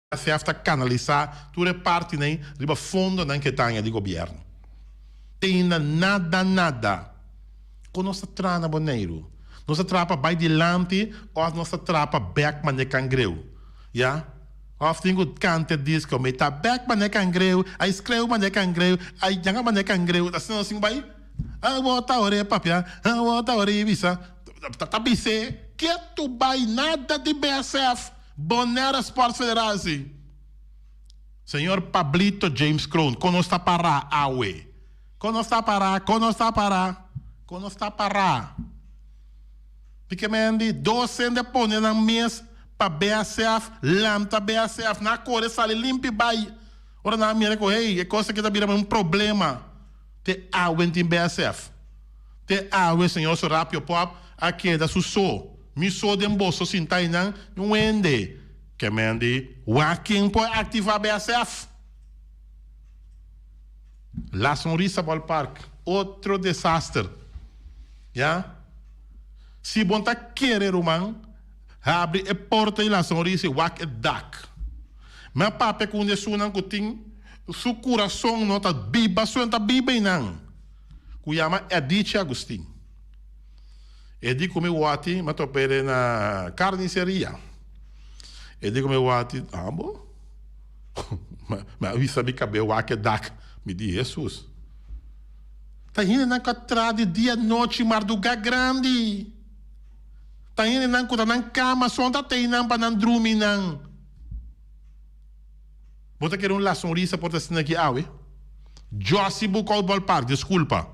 ACF ta kanalisá tur e partinan riba fondonan ku e ta haña di gobièrnu. Te ainda nada nada. Kon nos ta traha na Boneiru? Nos ta traha pa bai dilanti òf nos ta traha pa bèk manera kangreu? Ya. Òf tin ku kanta e disko, Mi ta bèk manera kangreu, ai skreu manera kangreu, ai yanga manera kangreu. Asina nos tin ku bai? Awor ta ora e papia, awor ta ora e bisa. Ta bis'é ketu bai nada di BSF. Bonaire Sport Federatie. Señor Pablito James Kroon, kon nos ta pará awe? Kon nos ta pará? Kon nos ta pará? Kon nos ta pará? Pike Mendy, dos hende a pone nan mes pa BSF, lanta BSF, nan a kore sali limpi bai. Ora nan a mira ku hey, e kos aki ta bira un problema. Te awe tin BSF. Te awe señor Sorapio Pop a keda su so. Mi so den boso sinta einan un hende ke men di wak ken por aktiva BSF. La Sonrisa Ballpark otro desaster ya. Si bon ta kere ruman habri e porta di La Sonrisa y wak e dak. Mi a papia ku un di esunnan ku tin su kurason no ta biba su ta biba einan ku yama Ediche Agustin. E di ku mi wòti, mi a topa e na karniseria. E di ku mi wòti, abo? Mi a wisa mi kabel wak e dak. Mi di, Hesus! Ta hendenan ku a traha di dia nochi mardugá grandi. Ta hendenan ku ta nan kama son ta tei nan pa nan drumi nan. Bo ta kere un la sonrisa por ta asina aki awe? Jossy Boekoud Ballpark, disculpa,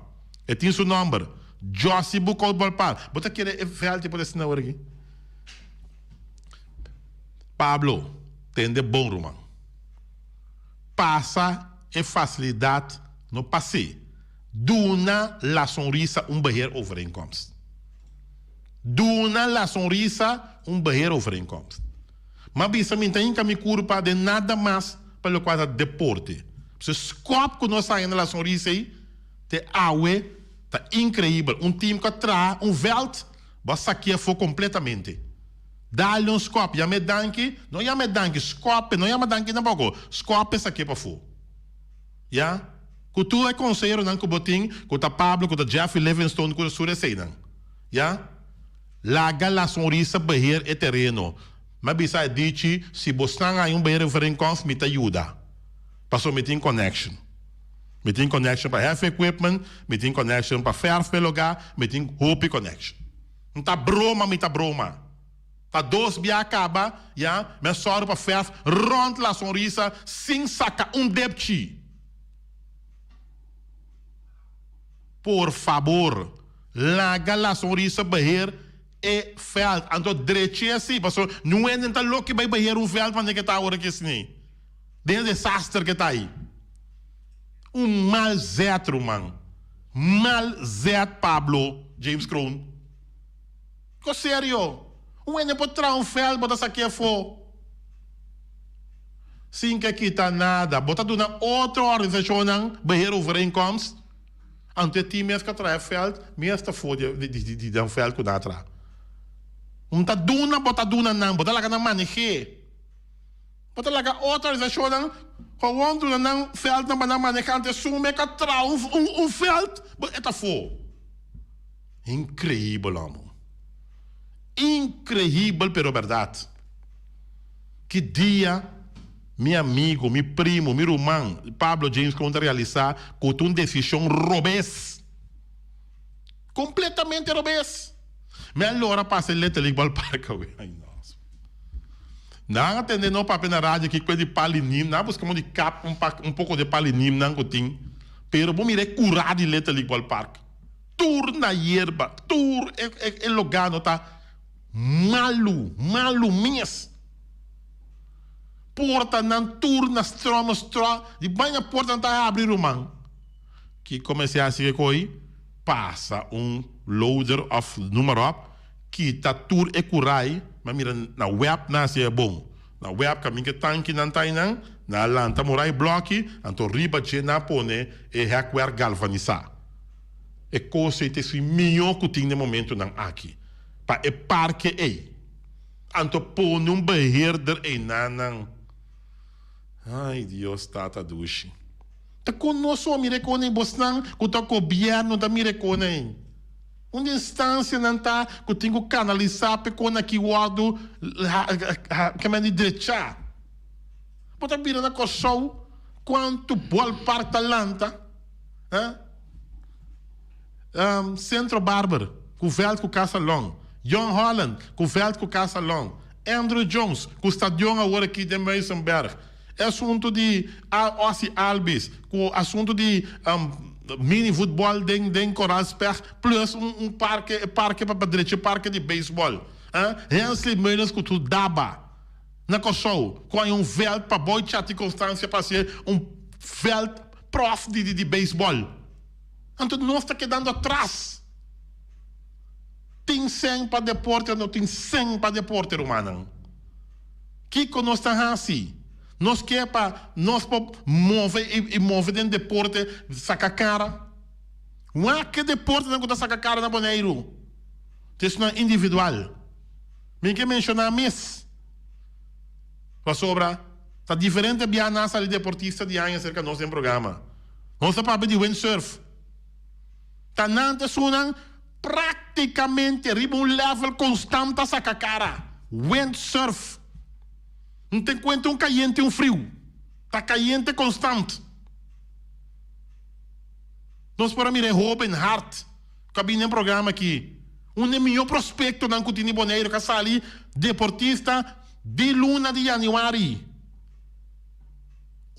e tin su nomber, Jossy Boekoud Ballpark. Bo ta kere e veldje por ta asina awor aki? Pablo, tende bon ruman. Pasa e facilidad no pas'é. Duna la sonrisa un beheerovereenkomst. Duna la sonrisa un beheerovereenkomst. M'a bisa mi ta hinka mi kurpa den nada mas pa lokual ta deporte. Su skòp ku nos haña na La Sonrisa ei te awe ta inkreibel. Un tim ku a traha un vèlt bo a sakia afó kompletamente. Dale un skòp, yam'é danki, no yam'é danki, skòp'e, no yama danki tampoko, skòp'e sakia pafó. Ya. Ku tur e konseheronan ku bo tin, ku ta Pablo, ku ta Jeffrey Livingstone, ku ta tur eseinan. Ya. Laga La Sonrisa beheer e tereno. Mi a bisa e dichi, si bosnan haña un beheerovereenkomst, mi ta yuda. Pasobra mi tin connection. Mi tin connection pa heavy equipment, mi tin connection pa verf p'e lugá, mi tin hopi connection. N ta broma, mi ta broma. Ta dos bia kaba, ya, mi a sòru pa verf rònt La Sonrisa sin saka un depchi. Por fabor, laga La Sonrisa beheer e veld. Anto drech'é así, pasobra niun hende no ta loke bai beheer un veld manera ke ta awor aki asina. Den e desaster ke ta ei. Un mal zet, ruman. Mal zet, Pablo James Kroon. Ko serio. Un hende por traha un veld, bo ta sak'é afó. Sin ke kita nada. Bo ta duna otro organisashonnan beheerovereenkomst. Anto e tin mes ku a traha e vèlt, mes ta for di den vèlt ku nan a traha. Un ta duna, bo ta duna nan, bo ta laga nan maneh'é. Bo ta laga otro organisashonnan gewoon duna nan vèltnan pa nan manehá. Anto esun mes ku a traha un vèlt, bo e ta for. Inkreibel, amo. Inkreibel pero bèrdat. Ki dia mi amigo, mi primo, mi ruman Pablo James Kroon ta realisa ku ta un desishon robes. Kompletamente robes. Mi a lora pasa e Little League Ballpark awe. Ay nos. Nan a tende no papia na radio aki ku e di palinim. Nan a buska modo di kap un pak un poko di e palinimnan ku tin. Pero bo mira e kurá di Little League Ballpark. Tur na yerba, tur e e logano ta. Malu, malu mes. Portanan tur na stroma stra, di baña portanan ta habri ruman. Kiko mester hasi ke koi? Pasa un loader of noem maar op, kita tur e kurai, mi a mira na web nan hasi e bon. Na web kaminda ke tankinan ta einan, nan a lanta murai bloki, anto riba dje nan a pone e hekwerk galvanisa. E kos ei ta esun mihó ku tin den momentunan aki. Pa e parke ei. Anto pone un beheerder einanan. Ai Dios tata dushi. Ta kon nos so a mira e kos ei? Bosnan ku ta gobièrnu ta mira e kos ei? Unda instansianan ta ku tin ku kanalisá pa e kos aki wòrdu di drechá? Bo ta bira na Kòrsou kuantu bòlpark ta lanta? Centro Barber ku vèlt ku Casa Long, Jong Holland ku vèlt ku Casa Long, Andrew Jones ku stadion awor aki den Muizenberg, e asuntu di Ossie Albies ku asuntu di mini futbòl den den Koral Specht plus un un parke e parke pa pa drecha e parke di beisbòl, Hensley Meulens ku su daba na Kòrsou ku haña un vèlt pa Boy Chatty Constancia pa hasié un vèlt pròf di di beisbòl. Anto nos ta kedando atras. Tin sèn pa deporte o no tin sèn pa deporte, rumannan? Kiko nos ta hasi? Nos ke pa nos por move i move den deporte saka kara? Wak ke deportenan ku ta saka kara na Boneiru? Ta esnan individual. Mi ke menshoná mes. Pasobra ta diferente bia nan a sali deportista di aña serka nos den programa. Nos ta papia di windsurf. Ta nan ta esunnan praktikamente riba un level konstant ta saka kara. Windsurf. No ten kuenta un kayente un friu. Ta kayente konstant. Nos por a mira e hoben Hart ku a bini den programa aki. Un di e mihó prospektonan ku tin di Boneiru ku a sali deportista di luna di yanüari.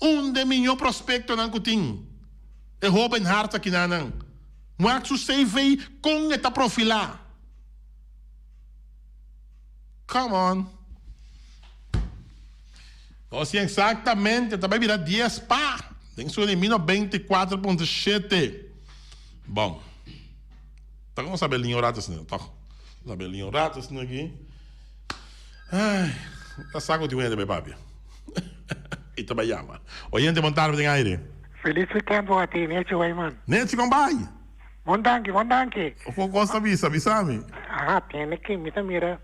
Un den miñó prospectonan cu tin e hoben hart akinanan. Wak su CV con e ta profila. Come on. Nos tin exactamente ta bay bira dies pa den su elimino 24.7. Bon. Ta como sabe liña un rato asina, toch? Sabe liña un rato asina aki. Ay, ta sa cu tin un hende bay papia. Y ta bay yama. Oyente, bon tarde den aire. Feliz weekend bo a ti, Nechi Weyman. Nechi, con bay? Bon danki, bon danki. Con cos ta bisa? Bisa mi. Aha, tene ki mi ta mira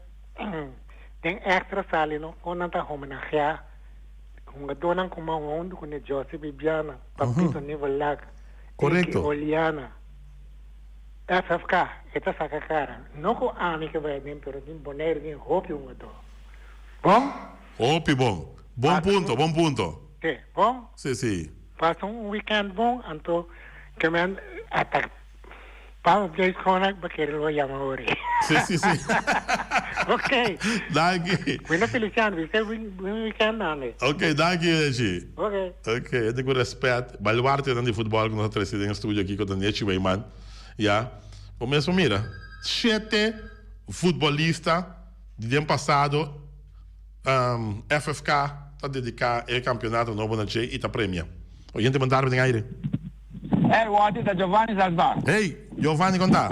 den extra sali no, con nan ta homenagea hungadornan cu man hunga hunto cu ne Josy Bibiana, Papito Nivelag, Eki Oliana. FFK, e ta saka kara. No ku ami ke bai aden pero tin Boneiru tin hopi hungadó. Bon? Hopi bon. Bon punto, bon punto. Si, bon? Si, si. Pasa un weekend bon, anto ke men ata Papa Joyce Konak ba kere lo yama ori. Si, si, si. Ok. Danki. Bueno Feliciano, bisa buen weekend ande. Ok, danki Nechi. Ok. Ok, hende ku rèspèt, baluartenan di futbòl ku nos a trese den e studio aki ku ta Nechi Weyman, ya. Bo mes por mira, shete futbolista di den pasado FFK ta dediká e kampeonato nobo na dje i ta premia. Oyente bon tarde den aire. Hey, Watty, ta Giovanni Salsbach. Hey, Giovanni, kon ta?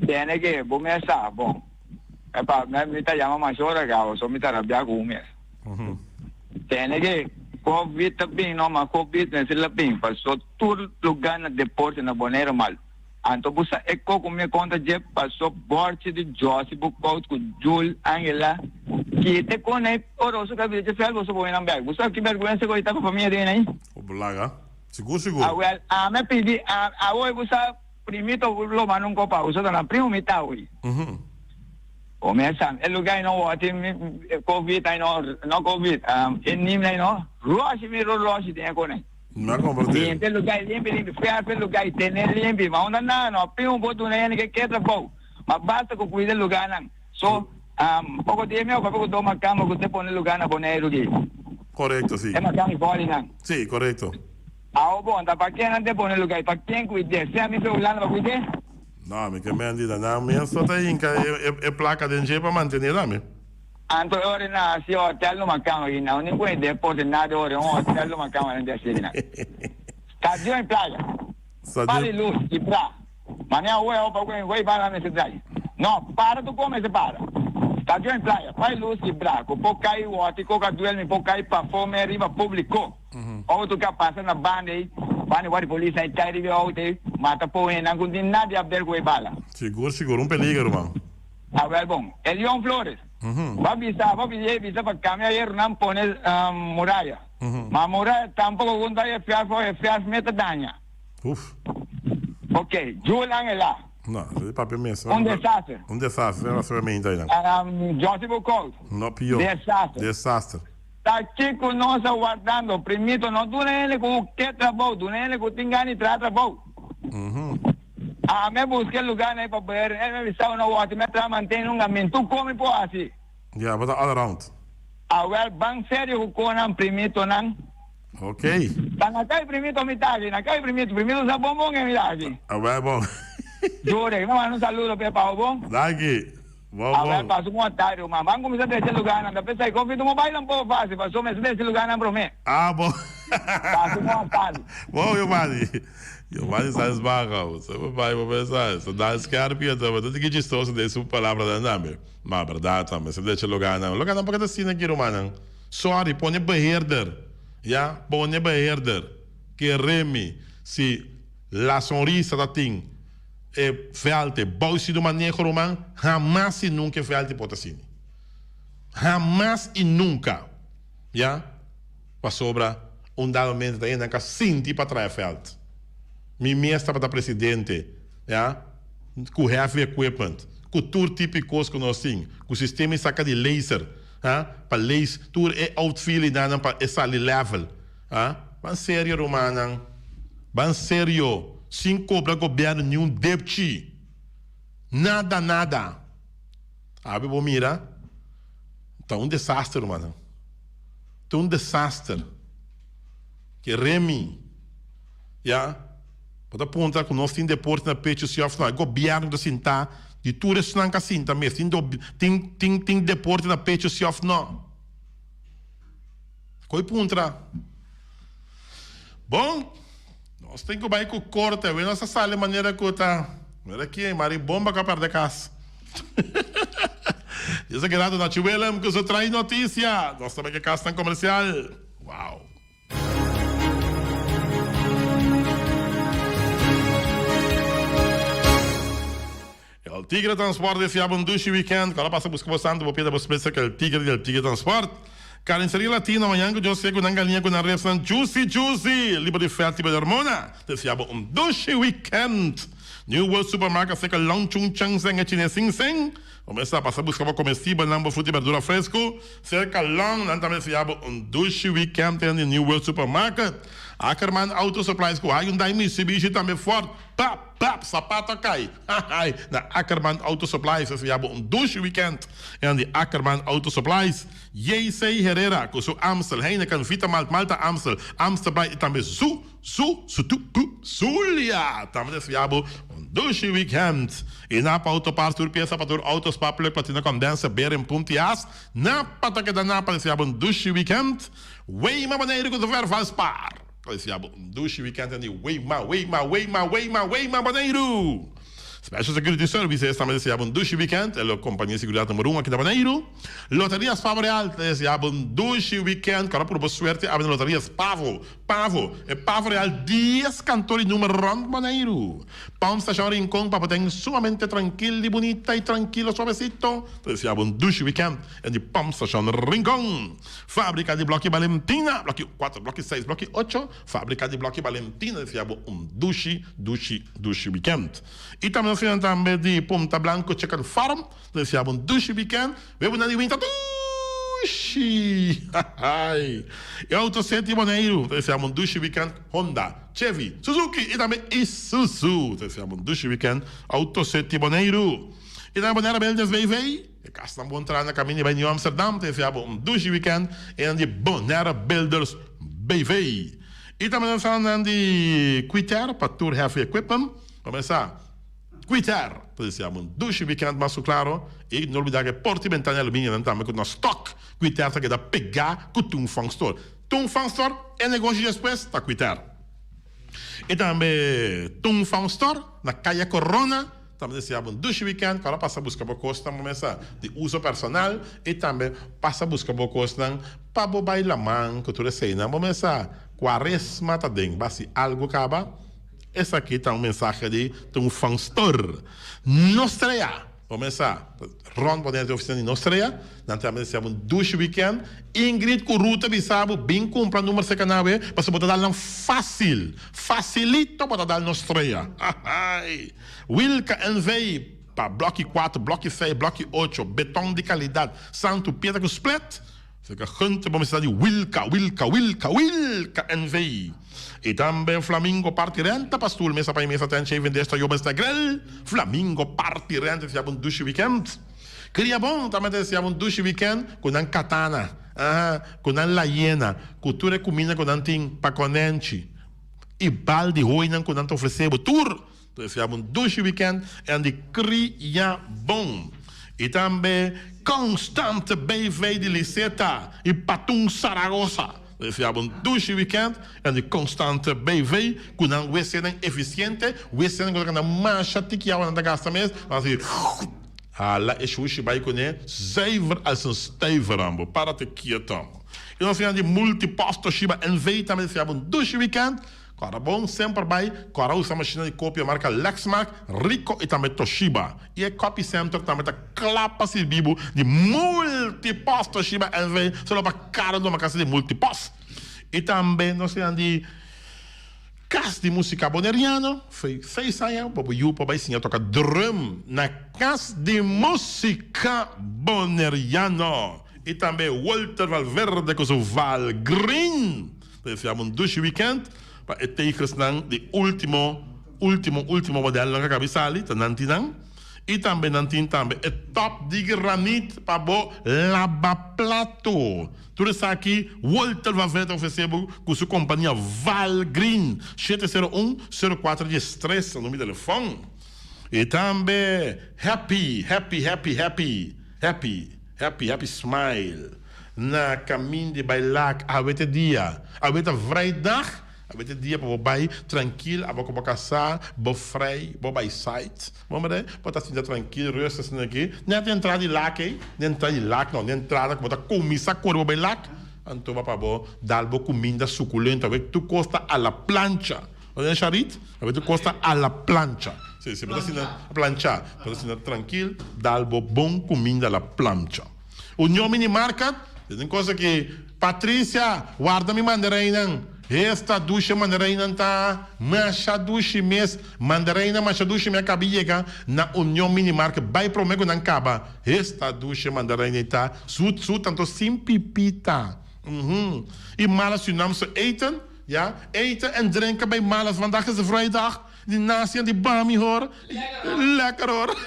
Tene ke, bo mes sa, bon. Epa, mi ta yama mas ora gao, so mi ta rabia ku un mes. Tene ke Covid ta bin no ma Covid mester la bin paso tur lugar na deporte na Bonaire mal. Anto bo sa e ko ku mi a konta dje paso borchi di Jossy Boekhout ku Jul Angela kite kon ei ora boso ka bira dje vèlt boso pone nan bèk. Bo sa ki bèrgwensa ku ei ta pa famia den ei? Oblaga. Sigur sigur. Awèl ami a pidi awor bo sa primito lo manda un kopa boso ta nan primo mi ta awe. O mi a sa e lugar ei no wòrdi Covid ei no no Covid e nim ei no ròshi mi ro ròshi den e kos ei. Mi a kompartí. Limpia e lugar ei limpi limpi fèrf e lugar ei tene limpi ma unda nada no primo bo duna hende ke ke trabou ma basta ku kuida e lugarnan so poko dia mi a papia ku don makamba ku te pone lugar na Boneiru aki. Korekto si. E makamba i bòlinan. Si korekto. Awo bon ta pa ken nan te pone lugar ei pa ken kuid'é sea mi fe Hulanda pa kuid'é. No, mi ke men di nan mes ta ta hinka e plaka den dje pa mantene tambe. Anto e ora nan hasi hotel lo makamba aki nan ni pone deporte nada e ora un hotel lo makamba nan di hasi aki nan. Stadion y playa. Pali luz y bra. Mane awe awe pa ku goy bala mester drai. No, para tu kon mester para. Stadion y playa, pali luz y bra ku por kai wòti koka duel mi por kai pafó me riba publiko. Auto ka pasa na banda ei, banda guardia polis ei kai riba e auto ei, mata pou hendenan ku no tin nada di haber ku e bala. Sigur sigur, un peliger ruman. Awel bon, Elion Flores. Ba bisa, ba bisa, bisa pa cambia hierronan pone muraya. Ma muraya tampoco cu ta e fiar for e fiar me ta daña. Uf. Ok, Jul Angela. No, esei di papia mes. Un desaster. Un desaster, esei a basicamente einan. Josie Boekhout. No, pio. Desaster. Desaster. Ta kico nos a wardando? Primito, no duna hende cu ke trabou, duna hende cu tin gana di traha trabou. Ami a busca e lugar na e paper, el me bisa no wòrdu, mi a traha manten nunca mi tu con mi por haci. Ya, bo ta all around. Awel, ban serio cu conan, primitonan. Ok. Ta na kai primito mi ta aki, na kai primito, primito sa bon bon e mi ta aki. Awel bon. Jure, mi manda un saludo p'e pao bon. Danki. Bon bon. Awel paso un otario, ma ban cuminsa drecha lugarnan, ta pensa y con fito baila un poco facil, paso mester drecha lugarnan prome. Ah bon. Paso un otario. Bon Giovanni. Giovanni sa es baga, bo bai bo pensa, sa dal skerpi anto, bo ta tiki chistoso den su palabranan tambe. Ma berdad tambe, mester drecha lugarnan. Lugarnan por ke ta asina aki rumannan. Sorry, pone beheerder, ya, pone beheerder. Kere mi si La Sonrisa ta tin e veld e bou sido maneho ruman, hamas y nunca e veld por ta asina. Hamas y nunca, ya, pasobra un dado momento ta hende nan ka sinti pa traha e veld. Mi mes tabata presidente, ya, cu heavy equipment, cu tur tipo di cos cu nos tin, cu sistema di saca di laser, ha, pa lees tur e outfieldnan pa e sali level, ha. Ban serio rumannan, ban serio, sin cobra gobierno ni un depchi, nada nada. Awe bo mira, ta un desaster rumannan, ta un desaster. Ke Remy, ya, bo ta puntra ku nos tin deporte na pecho si òf no, e gobièrnu ta sintá di tur esnan ku a sinta mes, tin tin tin tin deporte na pecho si òf no? Koi puntra. Bon, nos tin ku bai ku korte, awe nos a sali manera ku ta, mira aki, maribomba ku a pèrdè kas. Dios a keda Nachi Willem ku su trae notisia, nos ta bai ku e kasnan komersial. Wow. El Tigre Transport desea bo un dushi weekend. Cu a pasa busca bo santo, bo pida bo splitsa cu El Tigre di El Tigre Transport. Carniceria Latino, mañan cu Dios ke cu nan galiña cu nan ribsnan juicy juicy, liber di vet, liber di hormona. Desea bo un dushi weekend. New World Supermarket seca Long Chung Chang Seng e Chines Sing Seng. Bo mester a pasa busca bo comestibelnan, bo fruta y berdura fresco. Cerca Long, nan tambe desea bo un dushi weekend den di New World Supermarket. Ackerman Auto Supplies cu Hyundai, Mitsubishi, tambe Ford. Pap, pap, sapato a cay. Hahay, na Ackerman Auto Supplies desea bo un dushi weekend den di Ackerman Auto Supplies. JC Herrera cu su Amstel, Heineken, Vita Malt, Malta Amstel, Amstel Bright y tambe Zu. Su, su tu pu, Zulia! Tambe desea bo un dushi weekend. Y Napa Auto Parts tur pieza pa tur auto, spark plug, platina condenser, bearing, pump y as. Napa ta keda Napa desea bo un dushi weekend. Weima Boneiru cu su verval spaar. Ta desea bo un dushi weekend en di Weima, Weima, Weima, Weima, Weima Boneiru. Special Security Services tambe desea bo un dushi weekend. E lo compania di seguridad number un aki na Boneiru. Loterias Pavo Real ta desea bo un dushi weekend. Kora puru bo suerte awe na Loterias Pavo. Pavo, e Pavo Real dies kantor di numer rond Boneiru. Pump Station Rincon pa bo ten sumamente trankil di bunita y trankilo suavecito. Ta desea bo un dushi weekend en di Pump Station Rincon. Fabrica di Bloki Balentina, Bloki cuatro, Bloki seis, Bloki ocho, Fabrica di Bloki Balentina desea bo un dushi, dushi, dushi weekend. Y tambe nos tin tambe di Punta Blanco Chicken Farm. Desea bo un dushi weekend. Webo na di winter dushi! Hahay! E auto City Boneiru ta desea bo un dushi weekend. Honda, Chevy, Suzuki y tambe Isuzu ta desea bo un dushi weekend. Auto City Boneiru y tambe Bonaire Builders BV. E kasnan bon traha na kaminda bai Nieuw Amsterdam ta desea bo un dushi weekend. E nan di Bonaire Builders BV. Y tambe nan sa nan di Quiter pa tur heavy equipment. Comenzá. Twitter ta desea bo un dushi weekend mas ku klaro i no olbida ku e porta i bentana di aluminio nan tambe ku na stock. Twitter ta keda pegá ku Tung Fong Store. Tung Fong Store e negoshi despues ta Twitter. I tambe Tung Fong Store na Kaya Corona tambe desea bo un dushi weekend ku ora pasa buska bo kosnan bo mesa di uso personal i tambe pasa buska bo kosnan pa bo bai laman ku tur eseinan bo mesa kuaresma ta den basi algu kaba. Esaki ta un mensahe di ta un fanstor. No strea! Bo mes sa, rond Bonaire tin oficina di Nos Trea, nan tambe ta desea bo un dushi weekend. Ingrid cu Ruth ta bisa bo, bin cumpra number cerca nan awe, pasobra bo ta dal nan facil, facilito bo ta dal Nos Trea. Hahay! Wilka NV. Pa bloki cuatro, bloki seis, bloki ocho, beton di calidad, santo, piedra cu splet. Cerca Gunter bo mester sa di Wilka, Wilka, Wilka, Wilka NV. Y tambe Flamingo parti renta pa stoel, mesa pa y mesa tent shaving desh ta yoba esta grel. Flamingo parti renta ta yaba un dushi weekend. Cria bon tambe ta yaba un dushi weekend cu nan katana, aha, cu nan layena, cu tur e cuminda cu nan tin pa konenchi y bal di hooinan cu nan ta ofrece bo tur. Ta yaba un dushi weekend en di Cria Bon. Y tambe Constante BV di Liseta y Patun Zaragoza. Ta yaba un dushi weekend en di Constante BV cu nan wcnan eficiente, wcnan cu ta canta masha tiki awa nan ta gasta mes, nan haci hala e shushi bay cune zuiver als een stuiver ambo, para te kieto ambo. Y nos tin di Multipost Toshiba NV tambe ta yaba un dushi weekend. Kòrda bon semper bai kòrda usa mashina di kopia marka Lexmark, Ricoh i tambe Toshiba. I e copy center tambe ta kla pa sirbi bo di Multipost Toshiba NV. Solo pa kada doma kasa di Multipost. I tambe nos tin di Kas di Musika Boneriano. Foi seis aña bo bo yu por bai siña toka drum na Kas di Musika Boneriano. I tambe Walter Valverde ku su Val Green. Ta deseá bo un dushi weekend pa e tijgersnan di ultimo ultimo ultimo modelnan ku a kabi sali ta nan tin nan i tambe nan tin tambe e top di granit pa bo laba plato. Tur esaki Walter Valverde ta ofresé bo ku su kompania Valgreen 701 04 13 ta number di telefòn. I tambe Happy Happy Happy Happy Happy Happy Happy Smile. Na kamin di bai lak awe te dia. Awe ta vrijdag, awe te dia pa bo bai trankil, abo ku bo kasá, bo vrij, bo bai site. Bo mira, bo ta sinta trankil, rustig asina aki. Net e entrada di lak ei, ne entrada di lak no, ne entrada ku bo ta kuminsá kore bo bai lak, anto bo pa bo dal bo kuminda sukulento. Awe tur kos ta a la plancha. Bo ta Sharit? Awe tur kos ta a la plancha. Si, si, bo ta sinta planchá. Bo ta sinta trankil, dal bo bon kuminda a la plancha. Union Mini Market, den cosa ki Patricia, warda mi mandarijnan. Esta dushi mandarijnan ta masha dushi mes. Mandarijnan masha dushi mi a kaba yega na Union Mini Market bai prome ku nan kaba. Esta dushi mandarijnan ta zoet zoet anto sin pipita. Uhum. I Malas Surinaamse eten, ja, eten en drinken bij Malas. Vandaag is vrijdag. Di nasi en di bami hoor. Lekker hoor.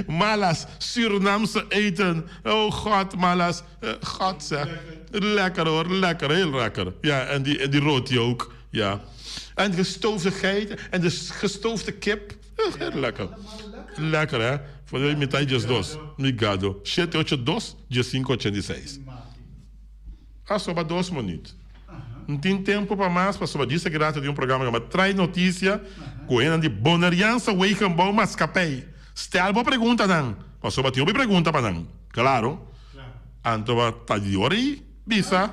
Malas, Surinaamse eten. Oh God, malas. God zeg. Lekker hoor, lekker, heel lekker. Ja, en die, en die roti ook. Ja. En gestoofde geit en de gestoofde kip. Heel lekker. Lekker hè. Voor de mitad dies dos. Mi gado. 7 8 2 15 86. A soba dos minuut. N tin tempu pa mas pasobra djis aki rato tin un programa yama Trae Noticia ku hendenan di Boneriaanse Wegenbouw Maatschappij. Stel bo preguntanan pasobra tin hopi pregunta pa nan. Klaro. Anto bo ta di ora ei bisa.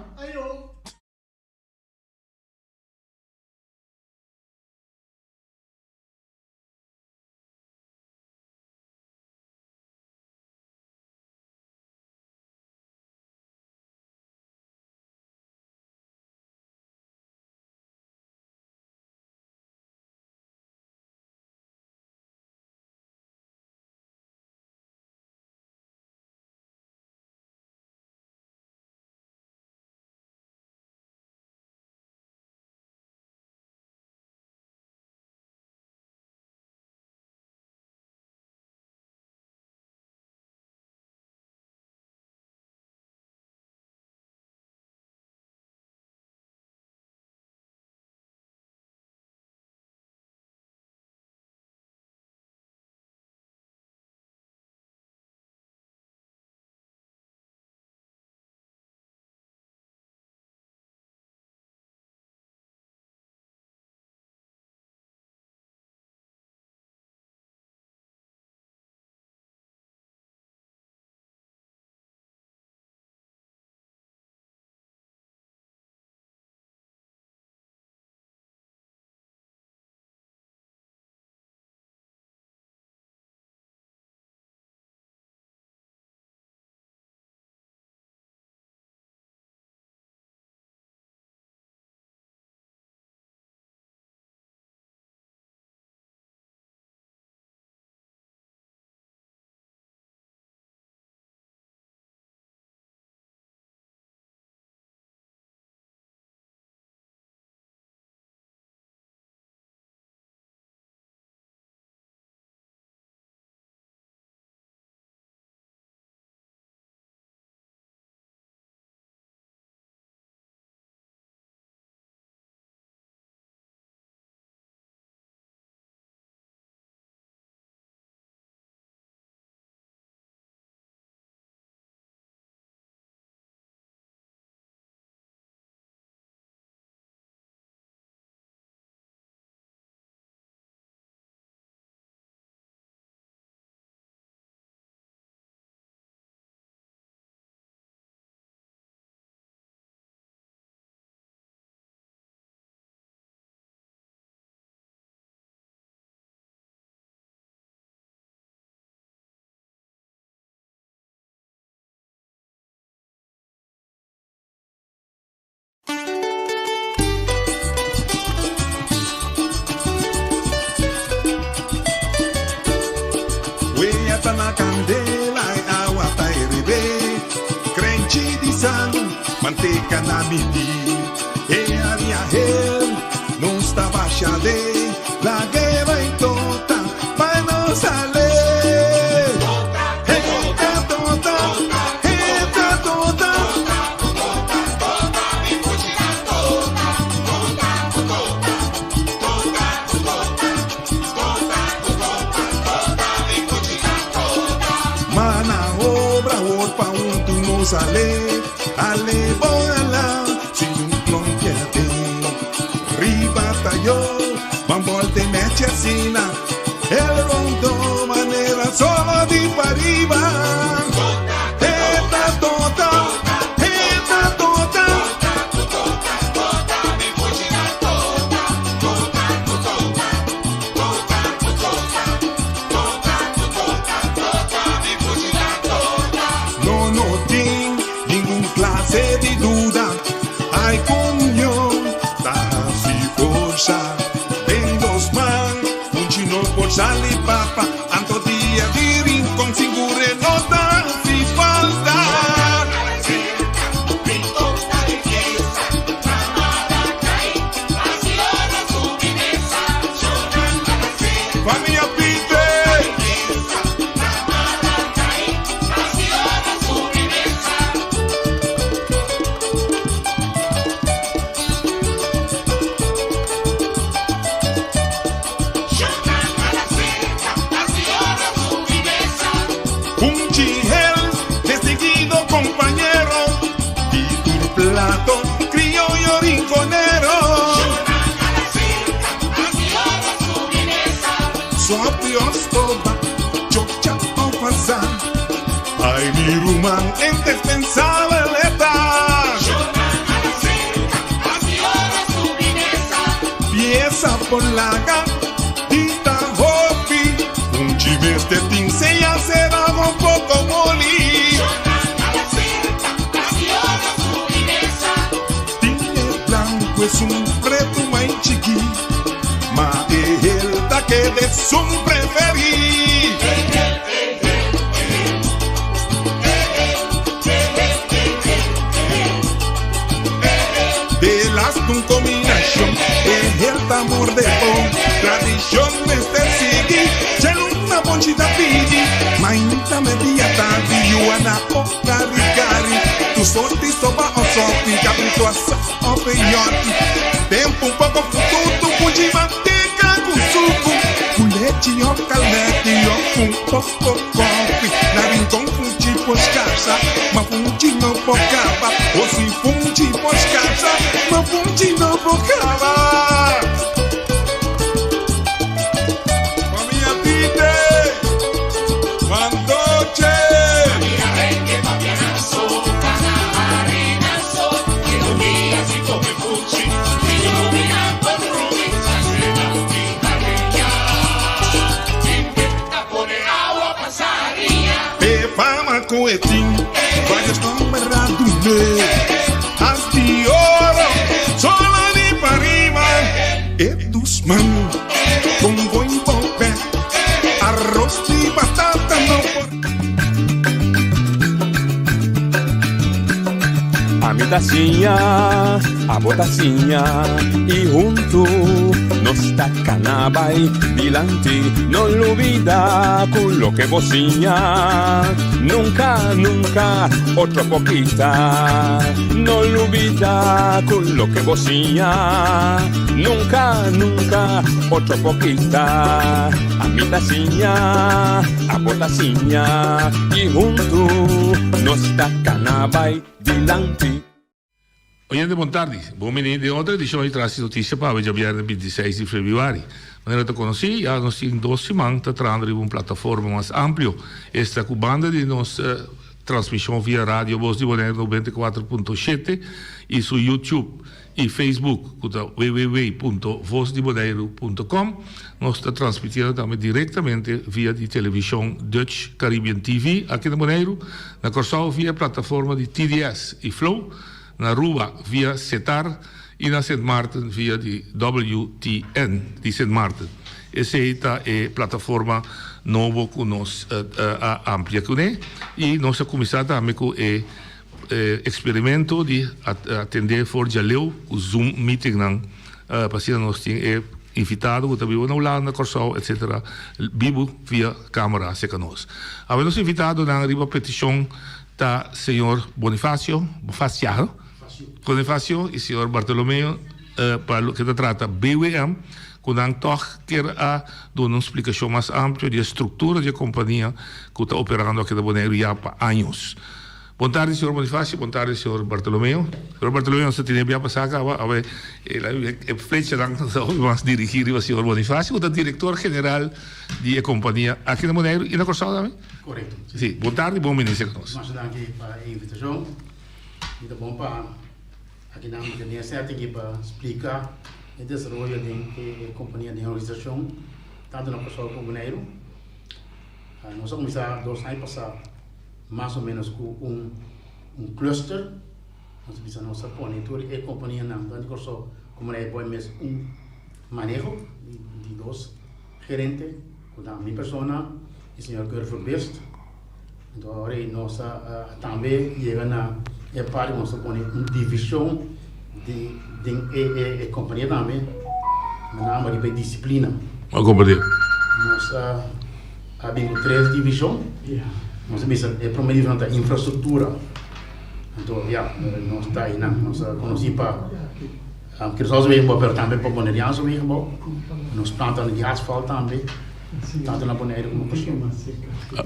kandela e awa ta herebé. Krenchi di salu, manteka na midí. E aria hel, nos ta basha de. Lag'é bai tota, pa nos ale. Heta tota, heta tota. Ma na obra wor pa huntu nos ale, ale bon ala, sin un klonke aden. Riba tayo, ban bolte mechi asina, el rondo manera solo di pariba. Eta tota, eta tota. No no tin ningun clase di duda, ay coño ta haci forsa den nos man, un chino por sali papa, anto dia di Rincon sigur e no ta haci falta. Famia Pite! Un chihel distinguido compañero di tur plato crioyo rinconero. Sopi of stoba, chocha of asá. Ay mi ruman indispensabel e ta. Pieza por laga di ta hopi. Un chi mester tin sea será un poco moli. Tin e blanco esun preto mai chikí, ma e hel ta keda esun preferí. De las un combinacion, e hel ta morde bon. Tradicion mester sigui, dje luna bonchi ta pidi. Mainta, media, tardi, yuana o kari kari. Tu sorti soba o sopi, cabrito asa o peyote. Tempo un poco fututu, funchi manteca cu sucu. Cu lechi o calmeti o un poco kofi. Na Rincon funchi por scarsa, ma funchi no por caba. O si funchi por scarsa, ma funchi no por caba. Famia Tite, Mandoche. E fama cu e tin, varios nomber a dun'é. As di oro, solo di pariba. E dus man, con buen bope, arroz di batata no por. Ami ta siña, abo ta siña y hunto nos ta cana bay dilanti. No lubida cu loke bo siña nunca, nunca otro por kita. No lubida cu loke bo siña nunca, nunca otro por kita. Ami ta siña, abo ta siña y hunto nos ta cana bay dilanti. Oyente bon tardi, bon bini den otro edicion di Tras di Noticia pa awe djabièrnè 26 di febrüari. Manera ta conoci, ya nos tin dos siman ta trahando riba un plataforma mas amplio, esta cu banda di nos transmision via Radio Voz di Bonaire 94.7 y su YouTube y Facebook cu ta www.vozdibonaire.com, nos ta transmitiendo tambe directamente via di television Dutch Caribbean TV aki na Boneiru, na Kòrsou via e plataforma di TDS y Flow, na Aruba via Setar y na Sint Maarten via di WTN di Sint Maarten. Esei ta e plataforma nobo ku nos a amplia kuné i nos a kuminsá tambe ku e eksperimento di atendé for djaleu ku Zoom meetingnan pa asina nos tin e invitado ku ta biba na Hulanda, Kòrsou etsetera bibu via kamera serka nos. Awe nos invitadonan riba petishon ta señor Bonifacio, Bofacia, Bonifacio i señor Bartolomeo pa loke ta trata BWM ku nan tòg kier a duna un splikashon mas amplio di e struktura di e kompania ku ta operando aki na Boneiru ya pa años. Bon tardi señor Bonifacio, bon tardi señor Bartolomeo. Señor Bartolomeo nos ta tene bia pasá kaba, awe e flechanan ta hopi mas dirigí riba señor Bonifacio ku ta direktor general di e kompania aki na Boneiru i na Kòrsou tambe? Korekto. Si, bon tardi, bon bini serka nos. Masha danki pa e invitashon. Mi ta bon pa akinan mi ta den e setting aki pa splika e desaroyo den e kompania, den e organisashon tantu na Kòrsou komo Boneiru. Nos a kuminsá dos aña pasá. Mas o menos ku un un cluster, nos ta bisa nos a pone tur e kompanianan tantu di Kòrsou komo na Boy mes un maneho di dos gerente ku ta mi persona i señor Kurt Verbist. Anto awor ei nos a tambe yega na e parti ku nos ta pone un divishon di den e e kompania tambe, nan a riba e disiplina. A komprendé. Nos a. A bin ku tres divishon. Nos a bisa e prome divishon ta infrastruktura. Anto ya, nos ta einan. Nos a konosí pa Curaçaose wegenbouw pero tambe pa Boneriaanse wegenbouw. Nos planta di asfalt tambe, tantu na Boneiru komo Kòrsou.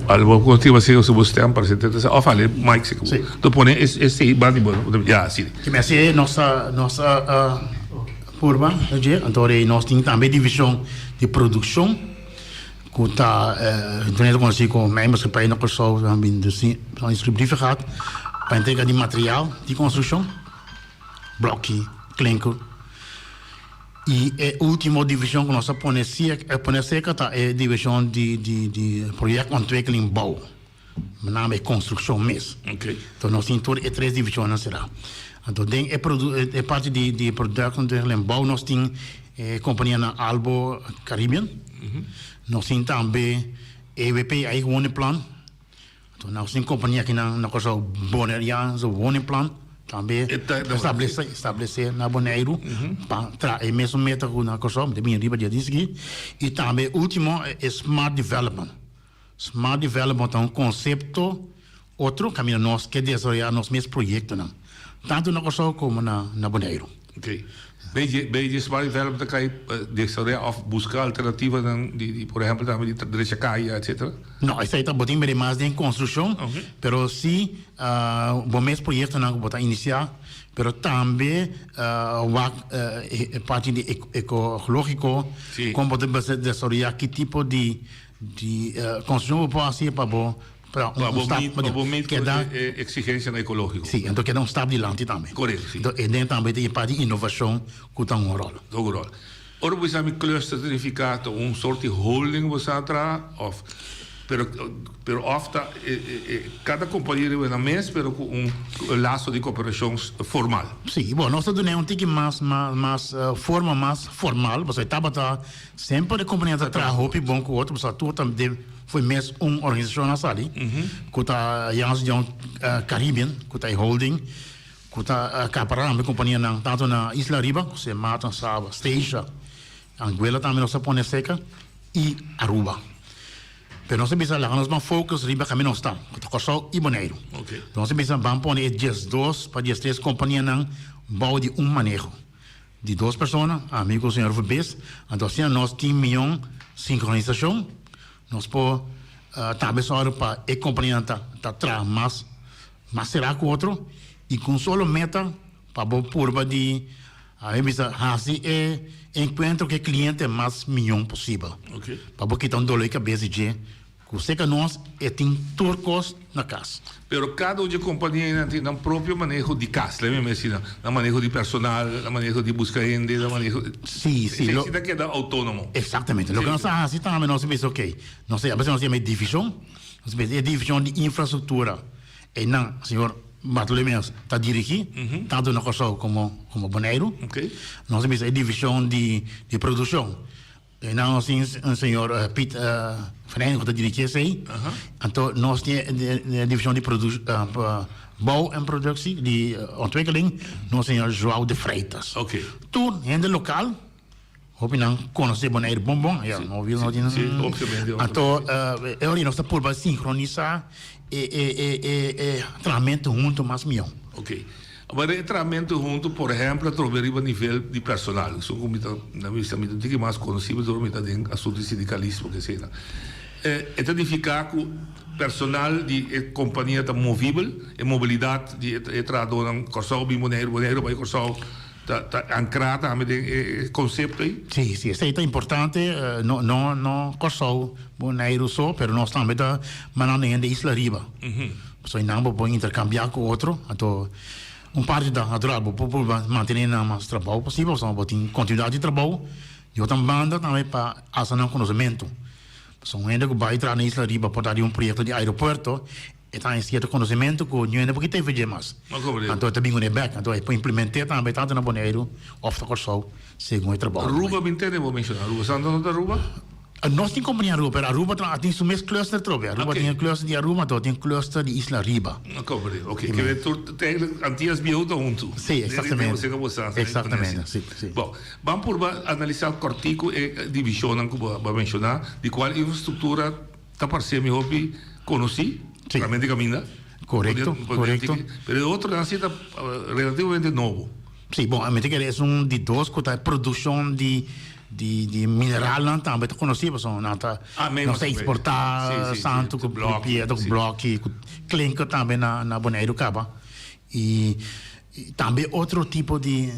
Al bo ku tin wasi bo stem parse te ta of ale mic si ku to pone esei banda di bo ya si. Ki mi hasi nos a nos a purba dje anto nos tin tambe divishon di produkshon. Ku ta internet konosí komo Mijn Maatschappij na Kòrsou nan bin nan instructie gehad pa entrega di material di konstrukshon, blòki, klinker. I e último divishon ku nos a pone pone aserka ta e divishon di di di projectontwikkeling bou, met name e konstrukshon mes. Entonces nos tin tur e tres divishonnan será. Anto den e e parti di di projectontwikkeling bou nos tin e kompanianan Albo Caribbean. Nos tin tambe EWP, Eigen Woningplan. Anto nos tin kompania aki na na Kòrsou, Boneriaanse Woningplan, tambe establesé establesé na Boneiru pa traha e mesun meta ku na Kòrsou, mi ta bini riba dia di sigui. I tambe último e Smart Development. Smart Development ta un konsepto otro kaminda nos ke desaroyá nos mes proyektonan, tantu na Kòrsou komo na na Boneiru. Ok. Bij bij di Smart Development ta kai desaroyá òf buska alternativanan di di por ehèmpel tambe di drecha kaya etcetera? No, esei ta bo tin mira mas den konstrukshon, pero si bo mes proyektonan ku bo ta inisiá, pero tambe wak e parti di ekológiko, kon bo ta desaroyá ki tipo di Di construccion bo por haci pa bo pa un stap pa bo meet cu e exigencianan ecologico. Si, enton keda un stap dilanti tambe. Correcto, si. Enton e den tambe ta e parti di innovacion cu ta un rol. Ta un rol. Ora bo bisa mi cluster ta significa ta un soort di holding bo sa traha of pero pero of ta cada compania riba nan mes pero cu un lazo di cooperacion formal. Si, bo nos ta duna un tiki mas mas forma mas formal pasobra e tabata Semper e kompania ta traha hopi bon ku otro pasobra tur ta den for mes un organisashon a sali ku ta Jansen de Jong Caribbean ku ta e holding ku ta akapará tambe kompanianan tantu na Isla Ariba ku Sint Maarten, Saba, Statia, Anguilla tambe nos a pone seka i Aruba. Pero nos a bisa laga nos ban focus riba kaminda nos ta ku ta Kòrsou i Boneiru. Nos a bisa ban pone e diesdos pa diestres kompanianan bou di un maneho. Di dos persona, ami ku señor Verbist, anto asina nos tin mion sinkronisashon, nos por tambe sòru pa e kompanianan ta ta traha mas mas será ku otro i ku un solo meta pa bo purba di ami bisa hasi e enkuentro ku e kliente mas mion posibel. Pa bo kita un dolor di kabes di dje. Ku seka nos e tin tur kos na kas. Pero kada un dje kompanianan tin nan propio maneho di kas, lei mi mester nan, nan maneho di personal, nan maneho di buska hende, nan maneho. Sí, sí. Esei si ta keda outónomo. Eksaktamente. Loke nos a hasi tambe nos a bisa oke, nos a nos yama e divishon, nos a bisa e divishon di infrastruktura, einan señor Bartolomeus ta dirigí, tantu na Kòrsou komo komo Boneiru. Nos a bisa e divishon di produkshon. Einan nos tin un señor Piet Van ku ta dirigí esei. Anto nos tin e divishon di bouw en productie, di ontwikkeling, nos señor Joao de Freitas. Tur hende lokal, hopi nan konosé Bonaire bon bon, ya, no no tin. Anto e ora nos ta purba sinkronisá e e trahamentu huntu mas mihó. Awor e trahamentu huntu, por ehempel, atrobe riba nivel di personal. Esun ku mi ta, na mi bisa mi ta un tiki mas konosí pasobra mi ta den asuntu di sindikalismo ke eseinan. E ta nifiká ku personal di e kompania ta movibel, e mobilidat di e trahadónan Kòrsou bin Boneiru, Boneiru bai Kòrsou ta ta ankrá tambe den e konsepto ei. Sí, sí, esei ta importante, no no no Kòrsou, Boneiru so, pero nos tambe ta mandando hende isla riba. Pasobra einan bo por interkambiá ku otro, anto un parti ta natural, bo por purba mantené nan mas trabou posibel, pasobra bo tin kontinuidat di trabou, di otro banda tambe pa alsa nan konosementu. Pasobra un hende ku bai traha na Isla Riba por ta di un proyekto di aeropuerto, e ta haña sierto konosementu ku niun hende por kita efedje mas. Anto e ta bin kuné bèk, anto e por implement'é tambe tantu na Boneiru òf na Kòrsou segun e trabou. Aruba, mi ntende bo menshoná Aruba. Santo no ta Aruba? Nos tin kompania Aruba, pero Aruba ta tin su mes cluster trobe. Aruba tin e cluster di Aruba, anto tin cluster di Isla Riba. Comprende. Ok, ke men tur ta eigenlijk Antillas Bieu ta huntu. Sí, exactamente. Exactamente, sí, sí. Bon, ban purba analisa kortiku e divisionnan ku bo a menshoná, di kual infrastruktura ta parse mi hopi konosí, solamente kaminda. Korekto, korekto. Pero e otronan sí ta relativamente nobo. Sí, bon, mi ta kere esun di dos ku ta produkshon di di di mineralnan tambe ta konosí pasobra nan ta nos ta eksportá santu ku piedra ku blòki ku klinker tambe na na Boneiru kaba i tambe otro tipo di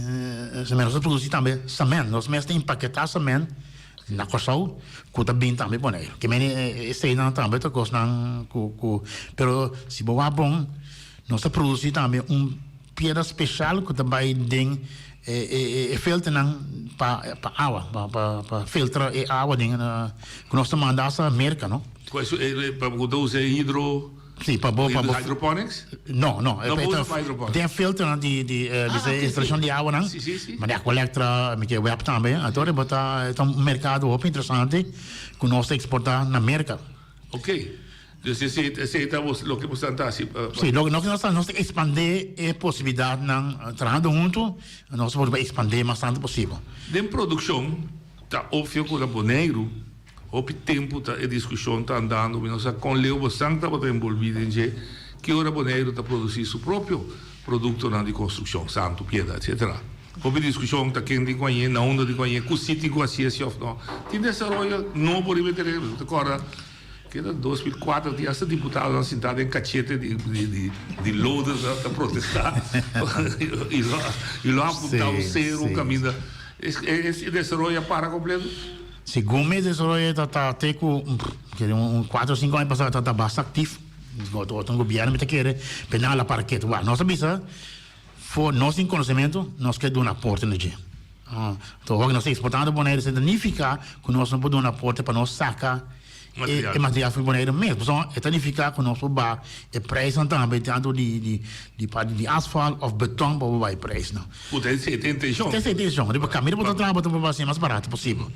semènt nos ta produsí tambe semènt nos mes ta empaketá semènt na Kòrsou ku ta bin tambe Boneiru ke mene eseinan tambe ta kosnan ku ku pero si bo wak bon nos ta produsí tambe un Piedra special cu ta bay den e filternan pa awa, pa filtra e awa den cu nos ta manda hasta Merca, no? Cu eso pa cu ta usa e hidro. Si, pa bo, pa bo. Hydroponics? No, no. No pa usa pa hydroponics. Den filternan di di e instalacion di awanan. Si, si, si. Ma di Aqualectra, mi ke web tambe. Anto bo ta, ta un mercado hopi interesante cu nos ta exporta na Merca. Ok. Dus esei esei ta bos loke boso ta hasi pa. Sí, loke nos ta nos ta expandé e posibilidadnan trahando hunto, nos por expandé mas tanto posibel. Den produkshon ta opvio ku na Boneiru hopi tempu ta e diskushon ta andando, mi no sa kon leu bosan tabata enbolbí den dje, ki ora Boneiru ta produsí su propio produktonan di konstrukshon, santu, piedra, etsetera. Hopi diskushon ta ken tin ku hañ'é, na unda tin ku hañ'é, ku si tin ku hasié si òf no. Tin desaroyo nobo riba e tereno. Mi ta kòrda keda 2004 tin asta diputadonan sintá den kachete di di lodo ta protestá i lo i lo a apuntá un seru un kaminda. E desaroyo a para kompleto? Segun mi e desaroyo ta ta te ku un kuater o sinku aña pasá ta ta basta aktif. Otro gobièrnu mi ta kere, pero nan a la para ketu. Wak, nos a bisa. For nos tin konosementu, nos ke duna aporte na dje. Anto ora ku nos ta eksportando Boneiru esei ta nifiká ku nos no por duna aporte pa nos saka e material for di Boneiru mes. Pasobra e ta nifiká ku nos por baha e preisnan tambe tantu di di parti di asfalt òf beton pa por baha e preisnan. Ku ta esei ta e intenshon. Ta esei ta e intenshon. Riba kaminda bo ta traha bo ta por hasi mas barato posibel.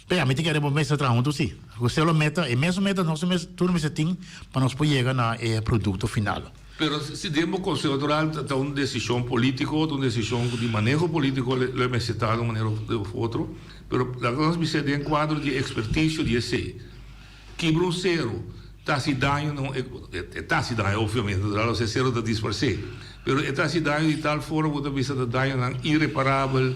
Pero mi ta kere bo mester traha huntu si. Ku solo meta, e mesun meta nos mes tur mester tin pa nos por yega na e produkto final. Pero si den bo Conseho Electoral ta un decision politico, ta un decision di maneho politico lo e mester ta di un manera of otro, pero laga nos bisa den cuadro di experticio di esey, kibra un cero ta haci daño na un, e ta haci daño obviamente, natural e cero ta disparce, pero e ta haci daño di tal forma cu ta bisa ta dañonan irreparabel.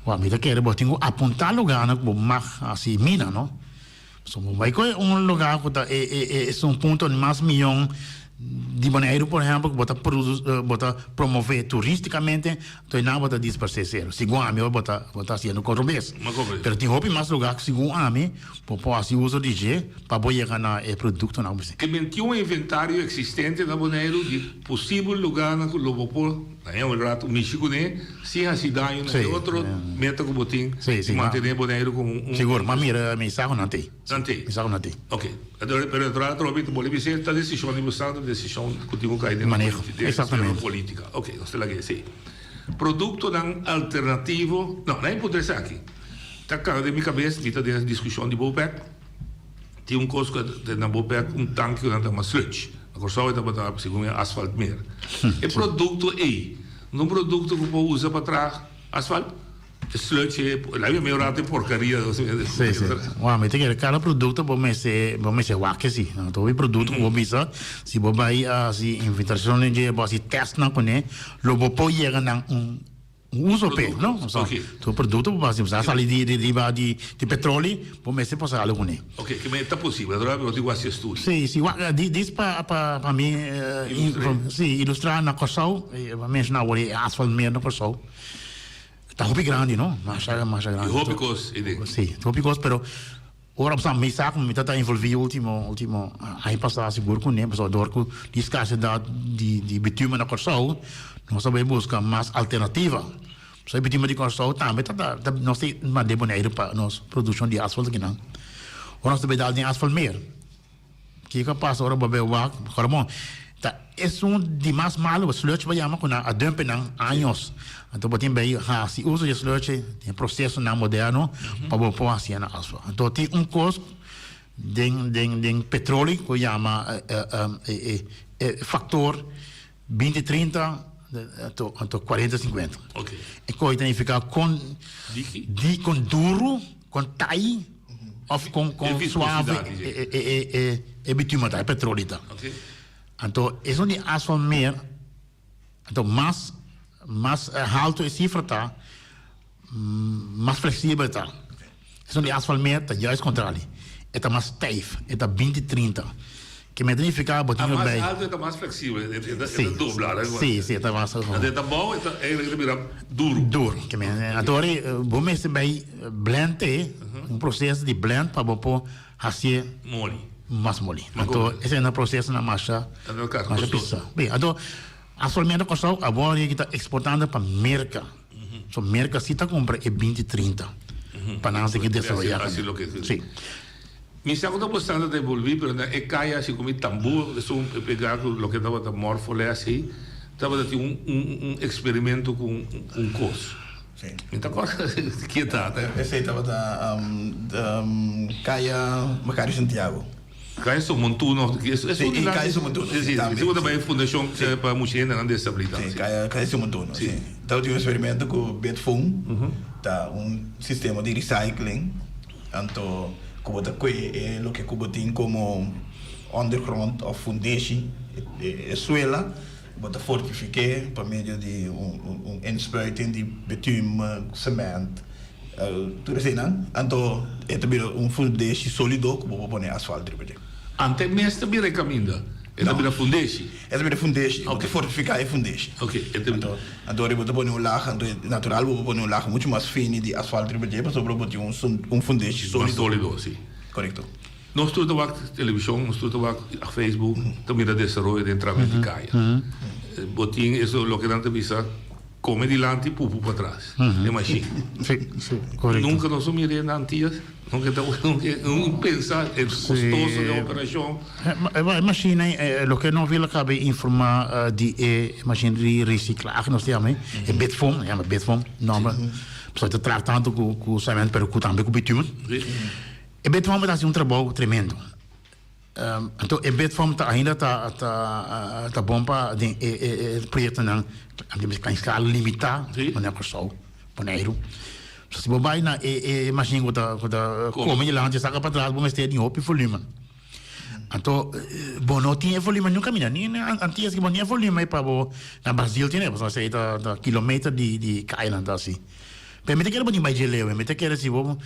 Wak, mi ta kere bo tin cu apunta lugarnan cu bo mag haci mina, no? So bo bai koe un lugar ku ta e e e esun punto di mas miyon di Boneiru por ehempel ku bo ta produ bo ta promove turisticamente anto einan bo ta dispersé sero. Segun ami bo ta bo ta hasiendo kos robes. Pero tin hopi mas lugar ku segun ami bo por hasi uso di dje pa bo yega na e produktonan ku bo mester. Te mentió un inventario existente na Boneiru di posibel lugarnan ku lo bo por Na un rato mishi kuné sin hasi daño na e otro meta ku bo tin di mantené Boneiru komo un. Sigur, m'a mira mi sa ku nan tei. Nan tei. Mi sa ku nan tei. Ok. Pero e rato mi ta bolbe bisa ta desishon di bo sa, ta desishon ku tin ku kai den Maneho. Exactamente. Politika. Ok, nos ta laga esei. Produktonan alternativo, no, nan e puntra esaki. Ta kana den mi kabes, mi ta den e diskushon di Bopec. Tin un kos ku ta na Bopec, un tanki ku nan ta yama sludge. Na Kòrsou e tabata segun mi asfaltmeer. E produkto ei no ta un produkto ku por usa pa traha asfalt? E sludge ei, la mi mei rato e porkaria. Sí, sí. Wou, mi ta kere kada produkto bo mester bo mester wak esei. Anto hopi produkto ku bo bisa, si bo bai hasi inventariashon den dje, bo hasi tèstnan kuné, lo bo por yega na un Un uso p'e, no? So, tur produkto bo hasi, bo sali di di riba di di petroli, bo mester por sali kuné. Oke, ke men ta posibel, naturalmente bo tin ku hasi estudio. Si, si, wak, di dis pa pa pa mi si, ilustrá na Kòrsou, bo a menshoná awor e asfaltmeer na Kòrsou, ta hopi grandi, no? Masha, masha grandi. I hopi kos ei den. Si, hopi kos, pero Ora bo sa mi sa ku mi ta ta envolví ultimo ultimo aña pasá sigur kuné pasobra dor ku di skarsedat di di bitumen na Kòrsou nos a bai buska mas alternativa. Pasobra e bitumen di Kòrsou tambe ta ta nos ta mand'é Boneiru pa nos produkshon di asfalt akinan. Ora nos ta bai dal den asfalt meer kiko a pasa ora bo a bai wak ora bon ta esun di mas malu sludge bo yama ku nan a dump nan años Anto bo tin bay haci uso di e slurtje den procesonan moderno pa bo por haci na asfalt. Anto tin un cos den den den petroli cu yama e e factor binti trinta anto anto cuarenta cincuenta. E coy ta nifica con di con duro con tai of con con suave e e e e bitumen ta e petroli ta. Anto esun di asfalt meer. Anto mas mas haltu e sifra ta, mas fleksibel e ta. Esun di asfalt meer ta juist kontrali. E ta mas stijf, e ta binti trinta. Ke mester nifiká bo tin ku bai. Mas haltu e ta mas fleksibel, e ta dobla. Si, si, e ta mas. Anto e ta bou e ta eigenlijk e ta bira duru. Duru. Ke men, anto ora bo mester bai blend e, un proseso di blend pa bo por Hasié moli. Mas moli. Anto esei na prosesonan masha masha pisa. Bien, anto actualmente Kòrsou awor yeki ta eksportando pa Merka. So Merka si ta kumpra e binti trinta pa nan sigui desaroyá. Si. Mi sa ku ta bastante ta envolví pero na e kaya asi ku mi tambú esun pegá ku loke tabata mòrfole asi tabata tin un un eksperimento ku un kos. Sí. Mi ta kòrda ki ta. Esei tabata Kaya Macario Santiago. Kaya Somontuno. Sí, i Kaya Somontuno. Sí, sí. Esei tabata e fundashon pa mucha hendenan desabilitá. Sí, Kaya Somontuno, sí. Tabatin un eksperimento ku Bitfung, ta un sistema di recycling, anto ku bo ta kue e loke ku bo tin komo ondergrond òf fundeshi, e suela. Bo ta fortifik'é pa medio di un inspuiting di bitumen, cement, tur eseinan. Anto e ta bira un fundeshi solido ku bo por pone asfalt riba dje. Ante e mes ta bira e kaminda? E ta bira fundeshi? E ta bira fundeshi. Bo ta fortifiká e fundeshi. Anto anto ora bo ta pone un lag, anto e natural bo por pone un lag muchu mas fini di asfalt riba dje pasobra bo tin un fundeshi solido. Mas solido, si. Korekto. Nos tur ta wak televishon, nos tur ta wak Facebook, ta mira desaroyo den trabes di kaya. Bo tin eso loke nan ta bisa kome dilanti pupu patras, e mashin. Nunka nos a mira e na Antias, nunka ta nunka pensa e kostoso den operashon. E mashin ei, loke nos wil a kabe informa di e mashin di resiklahe nos ta yama e bitfom, nan yama bitfom, nomber, pasobra ta traha tantu ku cement pero ku tambe ku bitumen. E bedvorm ta hasi un trabou tremendo. Anto e bedvorm ta ainda ta ta ta bon pa den e e proyektonan den skala limitá manera Kòrsou, Boneiru. So si bo bai na e e mashin ku ta ku ta kome dilanti saka patras bo mester di hopi volumen. Anto bo no tin e volumen nunka mina ni na Antias bo no tin e volumen pa bo na Brasil tin e pasobra esei ta ta kilometer di di kayanan ta asi. Pero mi ta kere bo tin bai dje leu mi ta kere si bo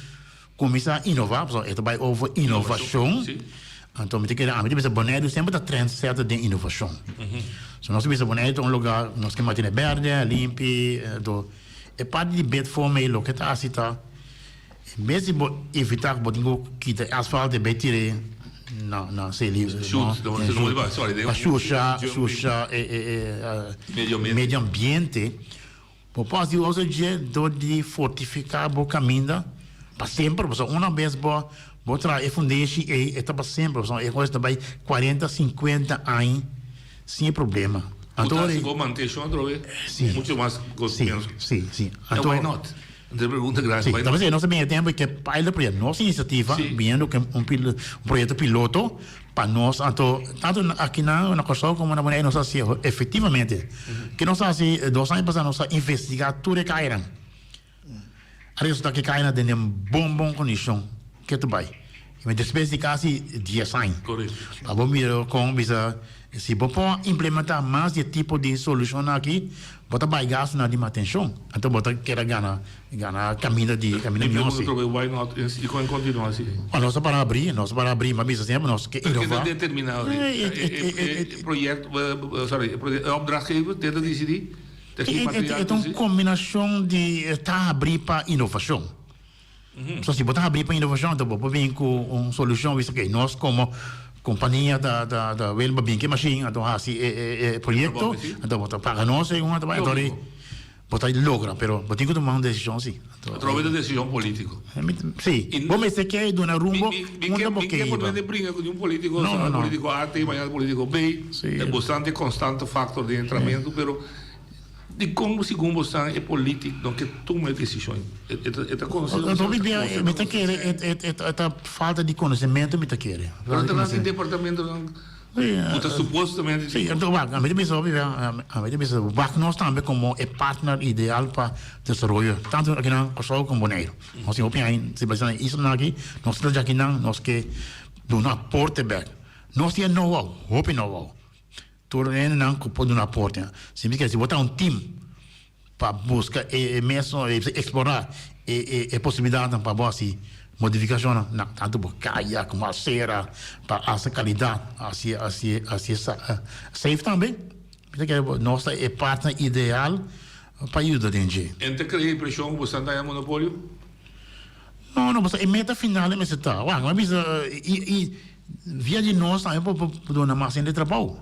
Kuminsá inová, pasobra e ta bai over inovashon. Anto mi ta kere, ami ta bisa Boneiru semper ta trendsetter den inovashon. So nos ta bisa Boneiru ta un lugá nos ke mantené bèrdè, limpi, anto e parti di bedvorm ei loke ta hasi ta en bes di bo evitá ku bo tin ku kita e asfalt e bai tir'é na na seli pa shusha shusha e e medio ambiente. Bo por hasi uso dje dor di fortifiká bo kaminda pa semper, pasobra una bes bo bo traha e fundeshi ei e ta pa semper, pasobra e kos ta bai kuarenta, sinkuenta aña sin e problema. Anto ora. Bo ta hasi bo mantenshon atrobe mucho mas menos. Si, si. Anto. Why not? Anto e pregunta grandi Sí, entonces nos a bin e tempo ke pilot project, nos iniciativa biniendo ku un un proyecto piloto pa nos anto tanto aki na na Kòrsou komo na Boneiru nos a hasi efectivamente. Ke nos a hasi dos aña pasá nos a investigá tur e kayanan. A resulta ku e kayanan den den bon bon kondishon ke ta bai. I despues di kasi dies aña. Pa bo mira kon bisa si bo por implementá mas di e tipo di solushonnan aki bo ta bai gastunan di mantenshon. Anto bo ta keda gana gana kaminda di kaminda mihó si. Why not i kon kontinuá si? Nos ta para abrí nos ta para abrí mi a bisa semper nos ke inová. Pero ke ta determiná e proyekto sorry e opdrachtgever te ta disidí? E ta un kombinashon di ta abrí pa inovashon. So si bo ta habrí pa inovashon anto bo por bin ku un solushon bisa oke nos komo kompania ta ta ta wele pa bin ku e mashin anto hasi e e e proyekto anto bo ta paga nos segun anto bai anto bo ta logra pero bo tin ku tuma un desishon si. Atrobe ta desishon politiko. Si bo mester ke duna rumbo unda bo ke iba. Mi ke por mende bringa ku niun politiko politiko A te mañana politiko B e bastante konstante faktor den e tramentu pero Dikon segun bo sa e politik no ke tuma e desishon? E ta konosé un sierto cosa. Mi ta kere e ta falta di konosementu mi ta kere. Pero ta nan tin departamentonan ku ta supuestamente Si, anto wak, ami ta bisa hopi bia, ami ta bisa wak nos tambe komo e partner ideal pa desaroyo tantu aki na Kòrsou komo Boneiru. Nos tin hopi aña si basá na e islanan aki, nos ta djakinan nos ke duna aporte bèk. Nos tin e know-how, hopi know-how. Tur hendenan ku por duna aporte. Significa si bo ta un team pa buska e mesun, eksplorá e posibilidatnan pa bo hasi modifikashonnan na tantu bo kaya komo asera pa hasta kalidat hasi hasi hasi safe tambe. Mi ta kere nos ta e partner ideal pa yuda den dje. En ta krea impreshon ku bo sa daña monopolio? No, no, pasobra e meta final mester ta. Wak, mi a bisa i. Via di nos tambe por por duna mas hende trabou.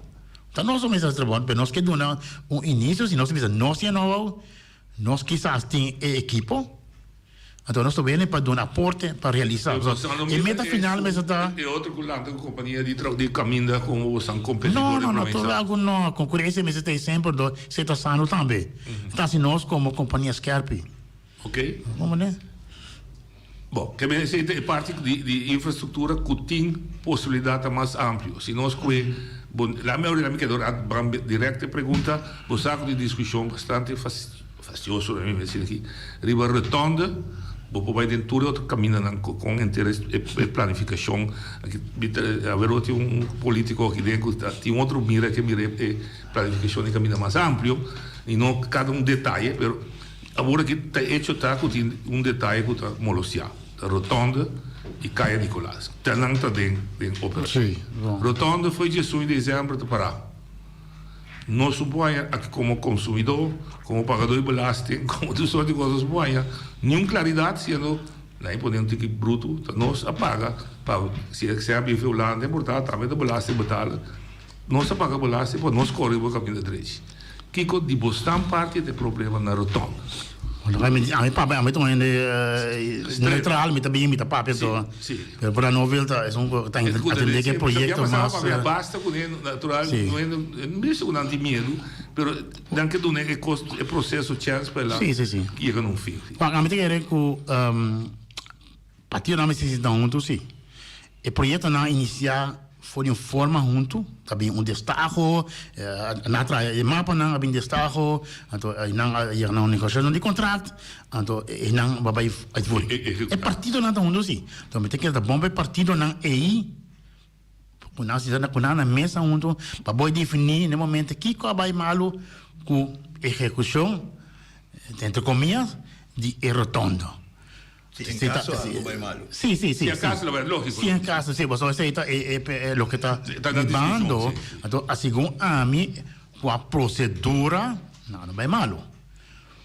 Ta nos lo mester haci trabou, pero nos ke duna un inicio, si nos bisa nos tin e know-how, nos kisas tin e ekipo, anto nos ta wene pa duna aporte pa realisa. E meta final mester ta. E otro cu lanta cu compania di trabou di caminda como bo san competidor No, no, no, tur algo no. Concurencia mester ta semper do esey ta sano tambe. Ta haci nos como compania skerpi. Ok. Bo, ke men esei ta e parti di di infrastruktura ku tin posibilidatnan mas amplio. Si nos kue bo la mi ora mi keda ora ban direkt e pregunta, bo sa ku tin diskushon bastante fastioso mi mester aki riba rotonde, bo por bai den tur e otro kamindanan ku kon henter e planifikashon aki mi ta aver tin un politiko aki den ku ta tin otro mira ke mira e planifikashon di kaminda mas amplio i no kada un detaye pero. Awor aki ta hecho ta cu tin un detaye cu ta molostiá, ta rotonde y Caya Nicolas. Ta nan ta den den operacion. Rotonde foi diesun di december ta pará. Nos no por haña aki como consumidor, como pagador di belasting, como tur soort di cos nos no por haña niun claridad siendo nan e pone un tiki bruto ta nos a paga pa si sea bifi Hulanda por ta tambe ta belasting betalen. Nos a paga belasting pa nos core bo caminda drechi. Kiko di bosnan parti ta e problema na rotonda? Ami papia, ami ta un hende neutral, mi ta bin, mi ta papia to. Pero por no wil ta esun ku ta atende ku e proyekto mas. Papia basta ku hende natural, no hende, no bisa ku nan tin miedu, pero nan ke duna e kos, e proseso chèns pa e yega na un fin. Ami ta kere ku Partidonan mester sinta huntu si. E proyektonan a inisiá for di un forma huntu, ta bin un destaho, nan a traha e mapanan a bin destaho, anto nan a yega na un negosiashon di kontrakt, anto einan a bai uitvoering. E partidonan ta huntu si. Anto mi ta kere ta bon pa e partidonan ei ku nan sinta ku nan na mesa huntu pa bo definí na e momento kiko a bai malu ku ehekushon, entre komias, di e rotondo. Si en caso algo bai malu. Si, si, si. Si en caso lo bai, logico. Si en caso, si. Pasobra esei ta e e loke ta bibando. Anto asegun ami ku a procedura nan no bai malu.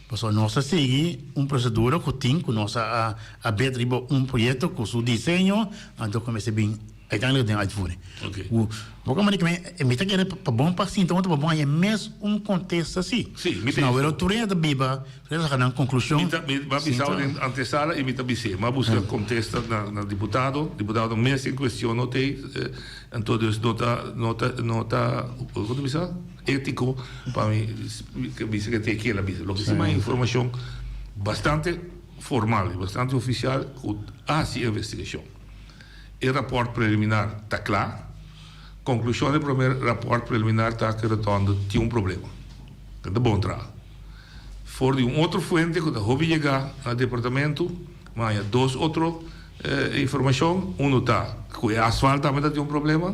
Pasobra nos a sigui un procedura ku tin ku nos a a bet riba un proyecto ku su diseño anto ku mester bin uiteindelijk den uitvoering. Ku bo mane ku mi ta kere pa bon pa sinta huntu pa bon haña mes un contesta si. Si, mi ta. No, pero tur hende ta biba. Lo saca nan conclusion. Mi ta mi a bisa den antesala y mi ta bis'é. Mi a busca contesta na na diputado. Diputado mes en cuestion no t'ey anto dus no ta no ta no ta con ta bisa etico pa mi bisa ke t'ey kila bisa. Loke si mi a informacion bastante. formal i bastante ofisial ku a hasi e investigashon. E rapòrt preliminar ta kla. Konklushon di e promé rapòrt preliminar ta ku e rotònde tin un problema. E ta bon traha. For di un otro fuente ku ta hopi yegá na departamentu, mi a haña dos otro informashon. Unu ta ku e asfalt tambe ta tin un problema,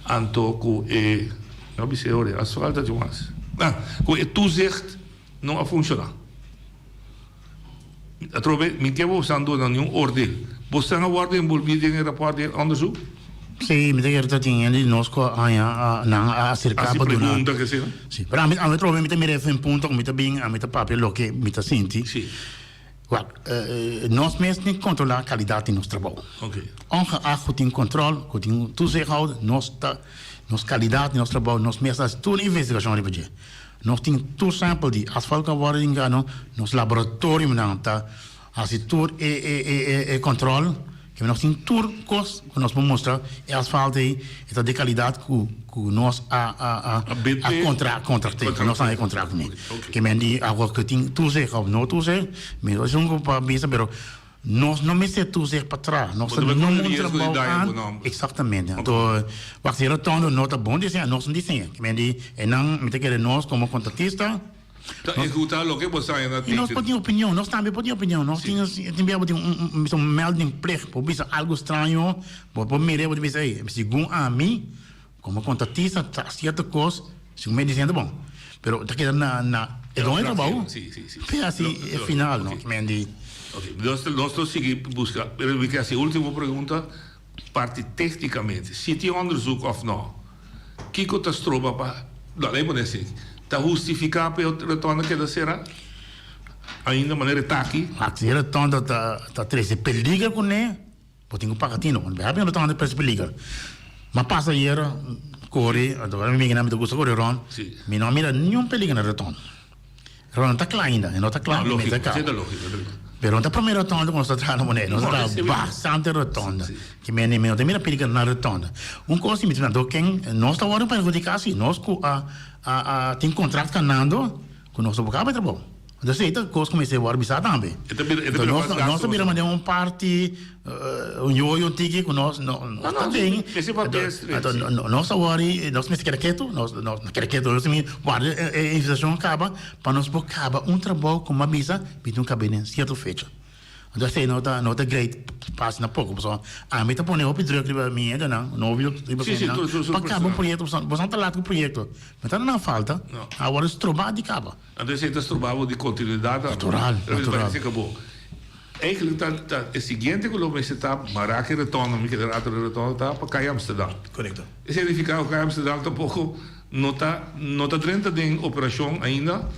anto ku e, no a bisa e ora, e asfalt ta tin mas. Ah, ku e toezicht no a funshoná. Atrobe, mi ke bosan duna niun oordeel. Bosan a wòrdu enbolbí den e rapòrt di e onderzoek? Sí, mi ta kere ta tin hende di nos ku a haña nan a aserká Hasi pa duna. pregunta ke asina? Sí, pero ami ami atrobe mi ta mira efe un punto ku mi ta bin, ami ta papia loke mi ta sinti. Sí. Wak, nos mes tin kontrolá kalidat di nos trabou. Oké. Ongeacht ku tin kontrol, ku tin toezichthouder, nos ta, nos kalidat di nos trabou, nos mes ta hasi tur investigashon riba dje. Nos tin tur sample di asfalt ku a wòrdu hinká no, nos laboratorionan ta hasi tur e e e e kòntròl, ke nos tin tur kos ku nos por mustra e asfalt ei e ta di kalidat ku ku nos a a a a kontra kontrakt'é, ku nos a haña kontrakt kuné. Ke men di awa ku tin toezicht òf no toezicht, mi no esun ku pa bisa pero Nos no mester toezicht pa traha. Nos ta duna un trabou aan. Exactamente. Anto, wak si e rotondo no ta bon diseña, nos no diseña. Ki men di, einan mi ta kere nos komo kontratista. Ta ehecuta loke bo sa na I nos por tin opinion, nos tambe por tin opinion. Nos tin, tin bia bo tin un, un meldingplicht. Bo bisa algo straño, bo por mira, bo ta bisa, ey, segun ami, Komo kontratista ta sierto kos segun mi disiendo bon, pero ta keda na na e doño trabou pe hasi e final no men di. Ok, nos nos lo sigui buska, pero mi ke hasi ultimo pregunta parti teknikamente, si tin onderzoek of no, kiko ta stroba pa, no lei pone así, ta hustifiká pa e rotonda keda sera ainda manera e ta aki? Si e rotonda ta ta trese peliger kuné. Bo tin ku paga tino. Bo habi no ta handa preso peliger. Ma pasa ayer kore, anto mi amiganan mi ta gusta kore rond. Mi no a mira niun peliger na rotonda. Pero no ta kla ainda, e no ta kla, mi mester kaba. Pero no ta prome rotonda ku nos ta traha na Bonaire, nos ta traha bastante rotonda. Ki mende mi no ta mira peliger na rotonda. Un kos si mi ta mira, anto ken nos ta wòrdu perhudiká si nos ku a a tin kontrakt kanando ku nos no por kaba e trabou. Entonces ei ta kos ku mester wòrdu bisá tambe. E ta bira, e ta bira Nos, mas nos gasto ta bira manera un parti, un yoyo, un tiki ku nos no, no No, ta no, den. mester papia Anto, straight, anto sí. no, no, nos ta wòri, nos mester keda ketu, nos, nos no keda ketu, nos mi warda e, e invitashon kaba pa nos por kaba un trabou ku mi a bisa mi tin un kab'é den sierto fecha. Anto esei no ta, no ta great pa asina poko, pasobra ami ta pone hopi druk riba mi hendenan, novio riba Sí, sí, hendenan, tur, tur, tur pa kaba un personal. proyekto, pasobra boso no ta lat ku proyekto, mi ta nan falta, No. awor e strobá di kaba. Anto esei ta stroba bo di kontinuidat tambe. Natural, Pero natural. parese ku bo Eigenlijk ta ta e siguiente ku lo mester ta mará ku e retorno, mi keda rato di retorno ta pa kai Amsterdam. Korekto. Esei nifiká ku kai Amsterdam tampoko no ta no ta drenta den operashon ainda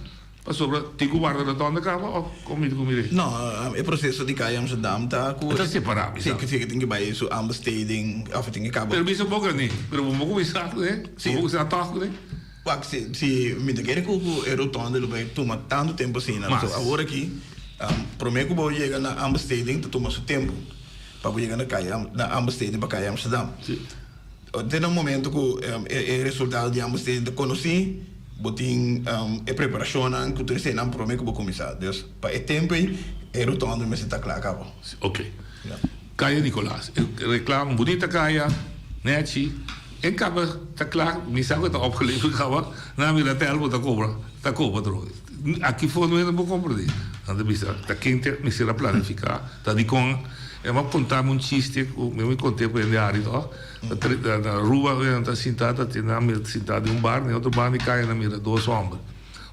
pasobra tin ku warda retorno kaba òf kon mi ta ku mir'é? No, e proseso di kai Amsterdam ta ku E ta separá, Si, bisa. si e tin ku bai su aanbesteding òf e tin ku kaba. Pero bisa bo gane, pero bo no kuminsá kuné, Si. bo kuminsá tòg kuné. Wak, si, si mi ta kere ku ku e rotonde lo bai tuma tantu tempu asina. Mas. So awor aki, prome ku bo yega na aanbesteding ta tuma su tempu pa bo yega na kaya na aanbesteding pa kaya Amsterdam. Si. Te na momento ku e e resultado di aanbesteding ta konosí, bo tin e preparashonnan ku tur eseinan prome ku bo kuminsá. Dus pa e tempu ei e rotonde mester ta kla kaba. Si, oke. Ya. Kaya Nicolaas, e reclamo bunita kaya, nechi. E kaba ta kla, mi sa ku e ta opgeleverd kaba, nan a mira tel bo ta kobra, ta koba atrobe. Aki for no hende por komprendé. Nan ta bisa, ta ken te mester a planifiká, ta dikon. E a konta mi un chiste ku mi kont'é ku hende ari tòg. Na na Aruba nan ta sintá ta tin nan mira sintá den un bar, den otro banda di kaya nan mira dos hòmber.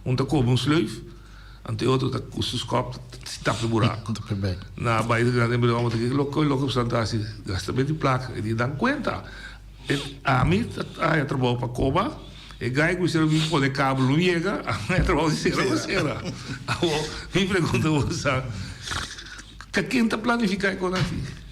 Un ta koba un sleuf, anto e otro ta ku su skòp ta tapa e buraku. Nan a bai nan ta mira e hòmber ta kiko loke bo ta hasi, gasta benti plaka. E di dan kuenta. E ami ta haya trabou pa koba, e gai ku sera bin pone kabel no yega, ami haya trabou di sera pa sera. Awor, mi pregunta bo sa, ta ken ta planifiká e kos aki?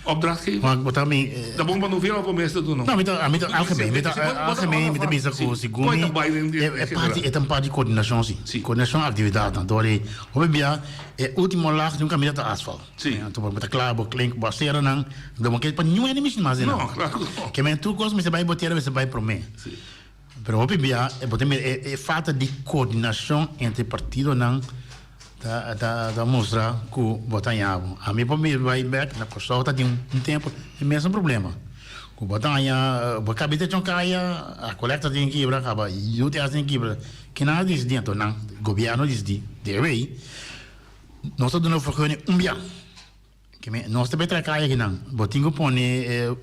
Opdrachtgever? Juan, bo ta mi. Ta bon pa novela òf pa mester duna? No, mi ta, ami ta algemeen, mi ta algemeen, mi ta bisa ku segun mi, e parti, e ta un parti di koordinashon si. Koordinashon aktividatnan. Dor di hopi bia e ultimo lag di un kaminda ta asfalt. Sí. Anto bo ta kla, bo klink, bo aseranan, anto bo ke pa niun hende mishi mas einan. No, klaar ku no. Ke men tur kos mester bai bo tera mester bai promé. Sí. Pero hopi bia bo ta mira e falta di koordinashon entre partidonan. Ta ta ta mustra ku bo ta haña bo. Ami por mi bai bek na Kòrsou ta tin un tempu e mesun problema. Ku bo ta haña bo kabita chon kaya, a kolekta tin kibra kaba UTS tin kibra. Kinan a disidí anto nan gobièrnu a disidí dewey nos ta duna vergunning un bia. Keme nos ta bay traha kaya akinan bo tin ku pone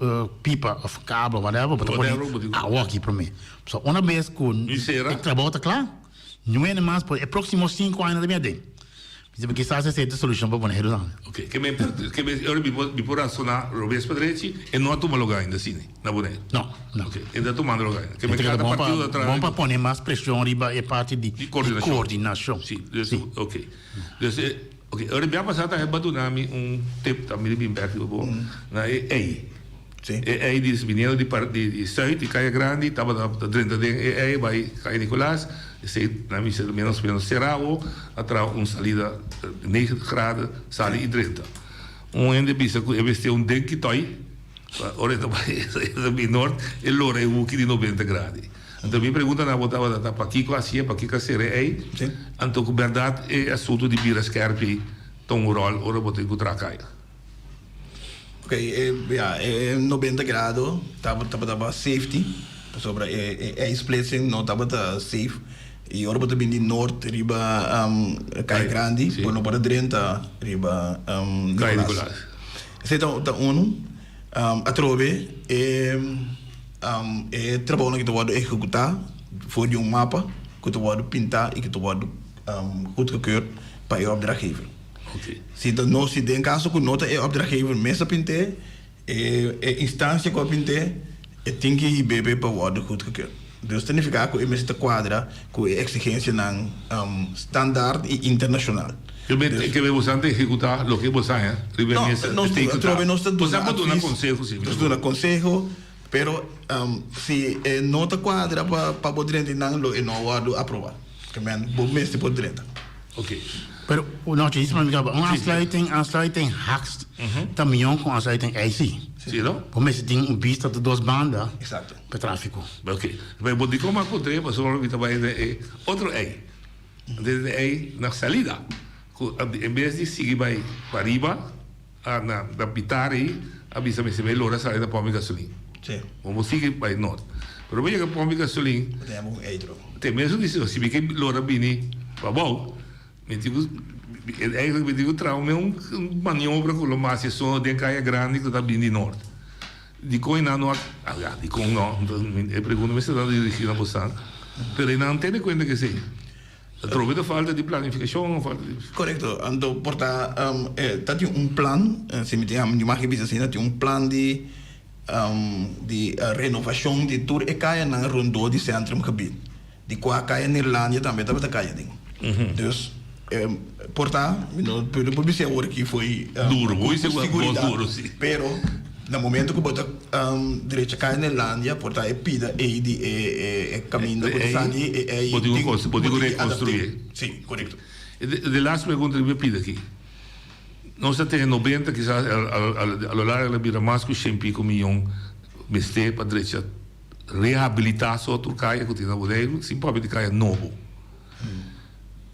pipa of kabel whatever bo ta pone awa aki prome. So una bes ku e trabou ta kla niun hende mas por e proximo sinku aña ta bin aden. Mi kisas esei ta e solushon pa Boneiru tambe. Ok, keme keme ora mi por mi por rasona robes pa drechi e no a tuma loga ainda asina na Boneiru? No, no. Ok, e ta tumando loga ainda. Keme kada partido ta traha Bon pa pone mas preshon riba e parti di koordinashon. Si, dus ok. Dus e. Ok, ora bia pasá ta heba duna mi un tip ta mi di bin bek riba bo na e ei. E ei di biniendo di par di di Zuid di Kaya Grandi tabata ta drenta den e ei bai Kaya Nicolaas esei na mi ser menos menos serao a traha un salida 90 graden sali i drenta. Un hende bisa ku e mester un denki toi pa ora e ta bai e ta bin nort e lora e huki di 90 gradi. Anto mi pregunta na bo tabata ta pakiko hacié, pakiko a cera ei? Anto cu berdad e asunto di bira skerpi ta un rol ora bo tin cu traha caya? Ok, e ya, e 90 grado tabata tabata safety, pasobra e e splitsing no tabata safe y ora bo ta bini di noord riba Kaya Grandi bo no por a drenta riba Nicolaas. Esei ta ta uno. Atrobe e. E trabounan ku ta wòrdu ehekutá for di un mapa ku ta wòrdu pintá i ku ta wòrdu goedgekeurd pa e opdrachtgever. Si ta no, si den kaso ku no ta e opdrachtgever mes a pint'é, e instansia ku a pint'é e tin ki hib'é pa wòrdu goedgekeurd. Dus ta nifiká ku e mester ta kuadra ku e eksigensianan standaard i internashonal. Ke be boso ta ehekutá loke bo sa riba e mesa No, e ta ehekutá. atrobe nos ta Boso duna por duna advis, konseho si. nos ta duna konseho, pero si e no ta kuadra pa pa bo drenta einan lo e no a wòrdu aprobá. Ke men bo mester por drenta. Ok. Pero no chi mi kaba un aansluiting aansluiting haks ta mion ku aansluiting IC. Si no? Bo mester tin un bista tur dos banda Exacto. pa trafiko. Ok. Pero bo dikon mas puntr'é pasobra mi ta bai den e otro ei. Desde ei na salida ku en bes di sigui bai pariba a na na pitar ei a bisa mester bai lora sali na pompi gasolin. Sí. Bo por sigui bai nort. Pero bo yega pompi gasolin. Bo ta yama un eitro. Te mesun di si mi ke lora bini pabou mi tin ku eigenlijk mi tin ku traha un un maniobra ku lo mas esun den kaya grandi ku ta bini di nort. Dikon einan no a, ya, dikon no, e pregunta mester ta dirigí na bosan, pero einan tene kuenta ku esei. Atrobe ta falta di planifikashon, falta di. Korekto, anto por ta ta tin un plan, si mi tin mi mag bisa asina, tin un plan di di renovashon di tur e kayanan rondó di Centrumgebied. Di kua kaya Neerlandia tambe tabata kaya den. Dus por ta, mi no por bisa awor aki foi Duro, ku bo bisa siguridat, duro si. Pero na momento ku bo ta drecha kaya Neerlandia por ta e pida ei di e kaminda ku ta sali e ei Bo tin ku bo tin ku rekonstruí. Si, korekto. De laatste pregunta di mi pida aki. Nos ta tene 90 kisas a lo largo lo bira mas ku shen piko miyon mester pa drecha Rehabilitá so tur kaya ku tin na Boneiru sin papia di kaya nobo.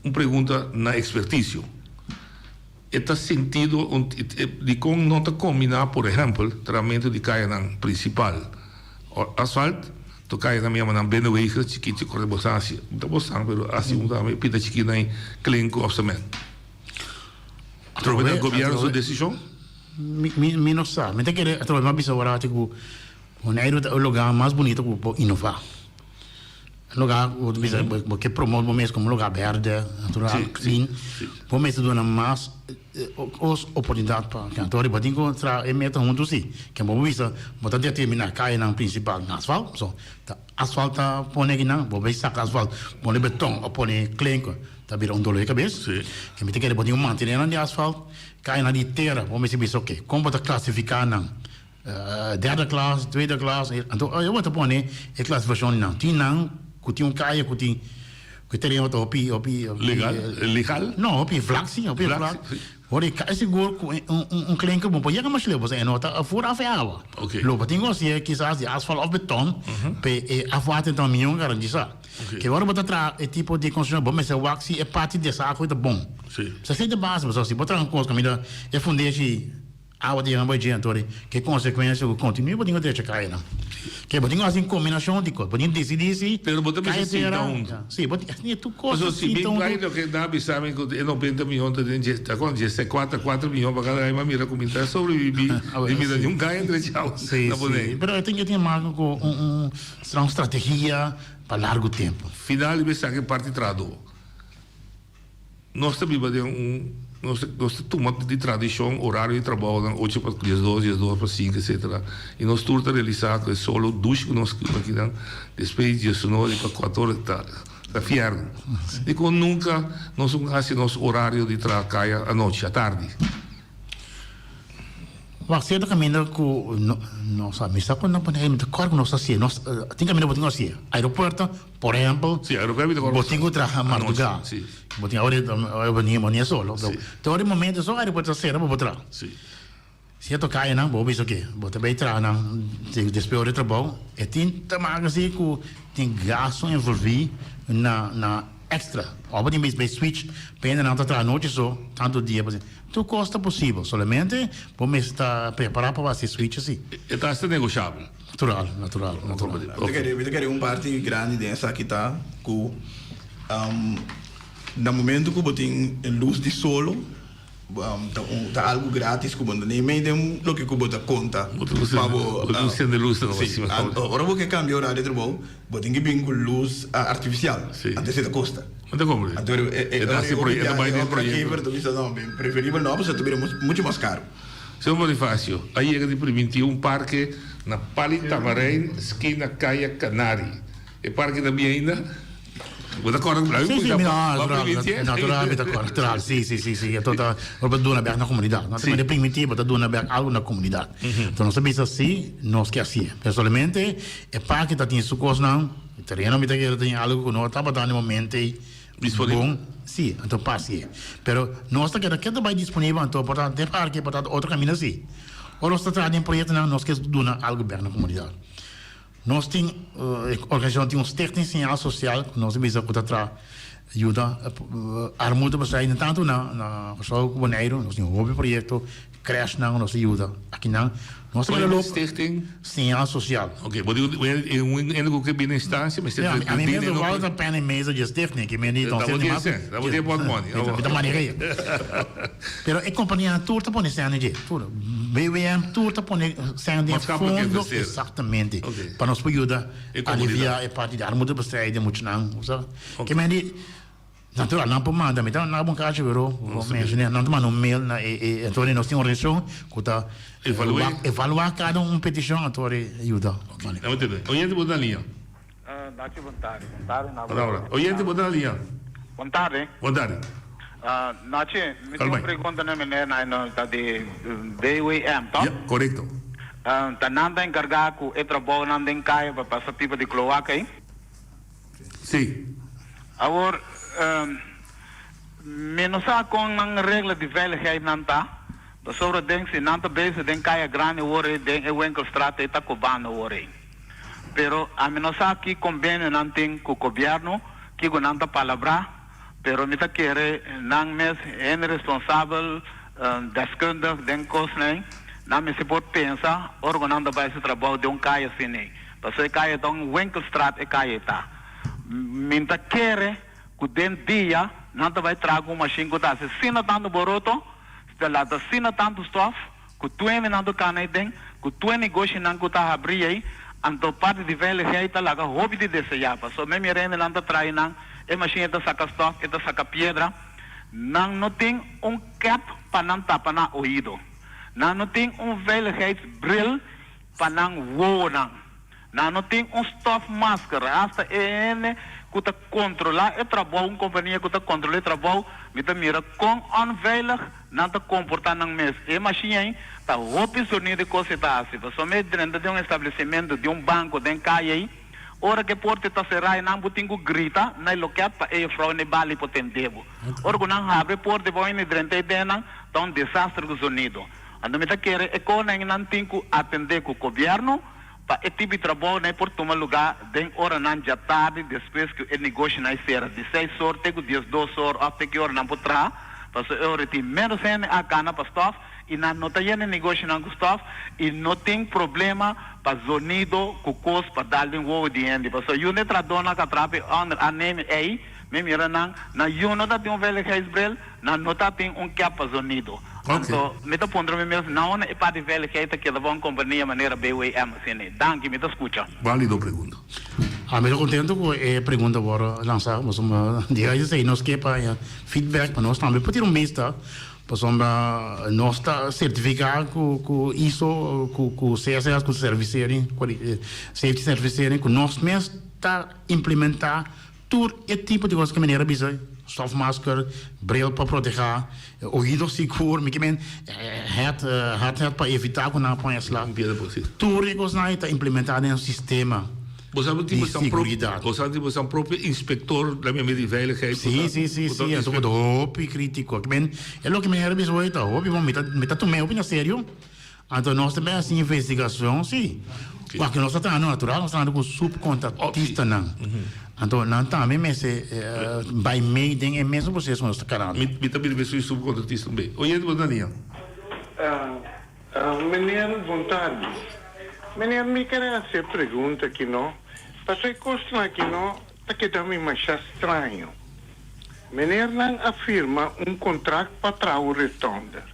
Un pregunta na ekspertisio. E ta sentido dikon no ta kombiná por ehèmpel trahamentu di kayanan prinsipal asfalt to kayanan mi yama nan binnenwegen chikito kòrda bo sa hasi ta bo san pero hasi un tambe pita chikito nan klenku òf semènt. Atrobe ta gobièrnu su desishon? Mi no sa. Mi ta kere atrobe mi a bisa ora ku Boneiru ta e lugar mas bunito ku bo por inová. E lugar ku bo ta bisa bo ke promote bo mes komo un lugar berde, natural, clean. Bo mester duna mas os oportunidat pa anto bo tin ku traha e meta huntu si. Ke bo bisa bo ta determiná kayanan prinsipal na asfalt, so ta asfalt ta pone akinan, bo bai saka asfalt pone beton òf pone klinker ta bira un dolor di kabes. Ke mi ta kere bo tin ku mantené nan di asfalt, kayanan di tera bo mester bisa oke kon bo ta klasifiká nan. Derde klas, tweede klas, anto e bo ta pone e klasifikashon di nan. Tin nan ku tin un kaya ku tin. Ku e tereno ta hopi hopi Legal? Legal? No, hopi vlak si, hopi vlak. Ora e kai sigur ku un klinker bo por yega mas leu pasobra e no ta afur af e awa. Lo bo tin ku hasié kisas di asfalt òf beton pa e afwater ta mihó garantisá. Ke ora bo ta traha e tipo di konstrukshon bo mester wak si e parti desagwe ta bon. Sa esei ta base pasobra si bo traha un kos kaminda e fundeshi Awa ta yega bo dje anto ke konsekuensia ku kontinui bo tin ku drecha kayanan. Ke bo tin ku hasi un kombinashon di kos. Bo tin ku disidí si Pero bo ta bisa kaya sinta tera. huntu. Si, bo tin e tur kos Pasobra ta si sinta bin huntu. bai loke nan a bisa mi ku e nobenta miyon ta den dje, ta kon dje se kuater, kuater miyon pa kada aña mi a mira ku mi ta sobrebibí di mira niun kaya drechao Si, na si. Boneiru. Pero e tin e tin marka ku un un un strategia pa largu tempu. Final di bisa ke parti trahadó. Nos ta biba den un, nos ta nos ta tuma di tradishon orario di trabounan ocho pa diesdos, diesdos pa sinku etcetera i nos tur ta realisá ku e solo dushi ku nos kiba akinan despues di diesnuebe pa kuater ora ta ta fièrnu. Dikon nunka nos un hasi nos orario di traha kaya anochi, atardi? Wak sierto kaminda ku no no sa mi sa ku no pone mi ta kòrda ku nos ta hasié nos tin kaminda bo tin ku hasié aeropuerto por ehèmpel Sí, aeropuerto mi ta kòrda bo tin ku traha mardugá anochi, sí. bo tin ora bo ni bo ni e solo Sí. te ora e momento so aeropuerto ta sera bo por traha Sí. sierto kayanan bo bisa oke bo ta bai traha nan despues ora di trabou e tin ta maka si ku tin gasto envolví na na extra òf bo tin bai switch p'e nan ta traha anochi so tantu dia. Tur kos ta posibel, solamente bo mester ta prepará pa hasi e switch asi. E ta hasta negoshabel. Natural, natural, natural. Mi ta kere, mi ta kere un parti grandi den esaki ta ku na momento ku bo tin e lus di solo ta un ta algu gratis ku bo no ta ni mei den loke ku bo ta konta pa bo Bo ta sende lus ta si ora bo ke kambia orario di trabou bo tin ki bin ku lus artifisial anto esei ta kosta. Bo ta komprende? Anto e E ta hasi proye, e ta bai den proyekto. Ta bisa no, preferibel no, pasobra ta bira mucho mas karu. Señor Bonifacio, a yega di primintí un parke na Pali Tamarijn, skina Kaya Canari. E parke ta bien ainda? Bo ta kòrda ku Sí, sí, mi bo a natural, primintié? natural mi ta kòrda, natural, sí, sí, sí, sí. Anto ta, bo ta duna bèk na komunidat. No ta mende primintí, bo ta duna bèk algu na komunidat. Anto nos ta bisa sí, nos ke hasié. Pero solamente e parke ta tin su kosnan. E tereno mi ta kere tin algo ku no tabata na e momento ei bon. Sí, anto pasie. Pero nos ta keda keda bai disponibel anto por ta den parke, por ta otro kaminda sí. Ora nos ta traha den proyektonan nos ke duna algo bèk na komunidat. Nos tin, e organisashon tin un stichting Señal Sosial ku nos a bisa ku ta traha yuda armoede bestrijden tantu na na Kòrsou ku Boneiru. Nos tin hopi proyekto. Crèshnan nos ta yuda akinan. Nos ta Cual keda es stichting? Señal Social. Ok, bo di un hende cu ke bini instancia mester Ja, a mi bini mes no wou ta pena e mesa di stichting, ki mi di Da bo tin sen, da bo tin portmoney. Mi ta maneha e. Pero e companianan tur ta pone sen dje, tur. BWM tur ta pone sen den Maatschappelijk fondo, investeerder. exactamente. Ok. Pa nos por yuda E comunidad. alivia e parti di armoede bestrijden, muchanan, bo sa. Ke men di. Natural, nan por manda, mi ta na bon kachi pero bo mencion'é, nan ta manda un mail na e e anto nos tin un organisashon ku ta Evalu'é. evaluá kada un petishon anto yuda. Ok, nan bo tende. Oyente bo ta na liña. Nachi bon tardi, bon tardi na bo. Laura, oyente bo ta na liña. Bon tardi. Bon tardi. Nachi, mi tin un pregunta na meneer na ta di BWM, toch? Ja, korekto. Ta nan ta enkargá ku e trabounan den kaya pa pasa pipa di kloak ei? Sí. Awor, mi no sa kon nan regla di veiligheid nan ta, pasobra den si nan ta bezig den kaya grandi awor ei, den e winkelstraat ei ta kobando awor ei. Pero ami no sa ki kombenio nan tin ku gobièrnu, kiko nan ta palabrá, pero mi ta kere nan mes hende responsabel, deskundig den kosnan ei, nan mester por pensa ora ku nan ta bai su trabou den un kaya asina ei. Pasobra e kaya ta un winkelstraat e kaya ta. Mi ta kere ku den dia nan ta bai traha ku un mashin ku ta hasi asina tantu boroto, ta lanta asina tantu stof, ku tur hendenan ta kana ei den, ku tur e negoshinan ku ta habri ei, anto parti di veiligheid ta laga hopi di deseá. Pasobra mi mira hendenan ta traha einan, e mashin ei ta saka stof, e ta saka piedra, nan no tin un kèp pa nan tapa nan oido, nan no tin un veiligheidsbril Pa nan wowonan. Nan no tin un stofmasker. Hasta e hende ku ta kontrolá e trabou, un kompania ku ta kontrolá e trabou, mi ta mira kon onveilig nan ta komportá nan mes. E mashin ei ta hopi sonido e kos ei ta hasi. Pasobra mi drenta den un establesimentu di un banko den kaya ei. Ora ku e porta ta será i nan bo tin ku grita na e loket pa e jufrou na e bali por tende bo. Ora ku nan habri e porta i bo hende drenta ei den nan, ta un desaster ku zonido. Anto mi ta kere e konan nan tin ku atendé ku gobièrnu pa e tipo di trabou nan por tuma lugá den oranan djatardi despues ku e negoshinan a sera di seis or te ku diesdos or òf te ki ora nan por traha pasobra e ora tin ménos hende a kana pa stòf i nan no ta yena e negoshinan ku stòf i no tin problema pa zonido ku kos pa dal den wowo di hende pasobra yu den trahadónan ku a traha pa e ònder aannemer ei mi mira nan nan yu no ta tin un veiligheidsbril Nan no ta tin un kep pa zonido. Anto mi ta puntra mi mes, na unda e parti veiligheid ta keda pa un kompania manera BWM asina? Danki, mi ta skucha. Válido pregunta. Mi ta contento cu e pregunta a worde lansa, pasobra di ahí esey nos ke pa haña feedback pa nos tambe por tira un bista, pasobra nos ta certifica cu cu ISO, cu cu CSS, cu servicering, safety servicering, cu nos mes ta implementa Tur e tipo di cos cu meneer a bisa, stofmasker, bril pa proteha, oido sigur, mi ke men het, hard hat pa evita cu nan a pon esla. Tur e cosnan ei ta implementa den un sistema di siguridad. Bo sa tin boso propio inspector la mi di veiligheid. Si, si, si, si, eso ta hopi critico. Ke men, e loke meneer a bisa hoy ta hopi bon, mi ta, mi ta tum'e hopi na serio. Anto nos ta bay haci investigacion, si. Wak nos ta trahando natural, nos ta trahando cu subcontratistanan. Anto nan tambe mester bay mee den e mesun proceso cu nos ta carando. Mi ta bira mesun subcontratista un be. Oyente bo Daniel. Meneer bon tardi. Meneer mi kere haci e pregunta aki no, pasobra e cosnan aki no ta keda mi masha straño. Meneernan a firma un contract pa traha un retonder.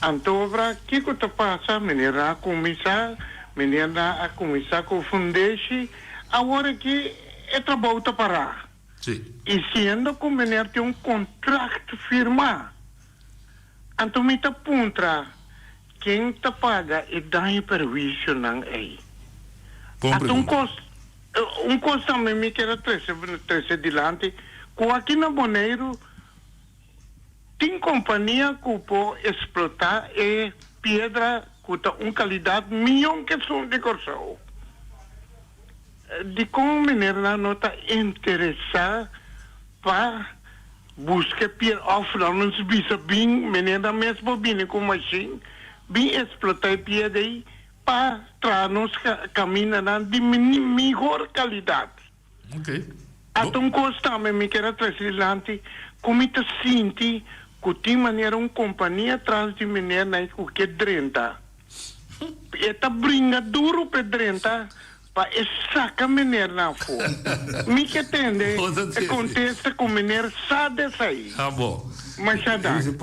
Antobra, kiko ta pasa? Meneer a kuminsá, meneer nan a kuminsá ku fundeshi, awor aki e trabou ta pará. Sí. I siendo ku meneer tin un kontrakt firmá, anto mi ta puntra ken ta paga e daño perhuisionan ei? Bon Anto un pregunta. kos, un kos tambe mi kier a trese trese dilanti, ku aki na Boneiru, Tin kompania ku por eksplotá e piedra ku ta un kalidat mion ku esun di Kòrsou. Dikon menernan no ta interesá pa buska e piedra òf nan nos bisa bin menernan mes por bini ku mashin bin eksplotá e piedra ei pa traha nos kamindanan di mihor kalidat. Ata un kos tambe mi kier a trese dilanti ku mi ta sinti ku tin manera un kompania tras di meneer nan ku ke drenta. E ta bringa duru p'e drenta pa e saka meneer nan afó. Mi ke tende e kontesta ku meneer sa di esei. Masha danki.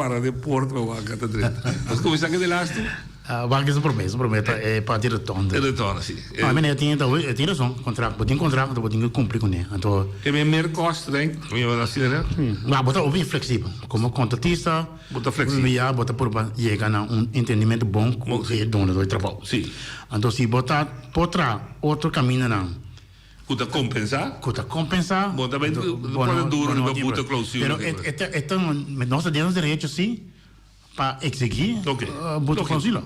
Wak es prome, es prome ta e parti rotonde. E rotonde, si. No, meneer tin e tin rason, contract, bo tin contract anto bo tin ku kumpli kuné, anto. E men meer kost denk, mi a asina ne. Ma bo ta hopi fleksibel, komo kontratista. Bo ta fleksibel. Ya bo ta purba yega na un entendimento bon ku e dono di trabou. Si. Anto si bo ta por traha otro kamindanan. Ku ta kompensá. Ku ta kompensá. Bo ta bai pone duro riba buta klausula. Pero e ta, e ta, nos ta den nos derecho si. Pa exigí bo ta konsilo.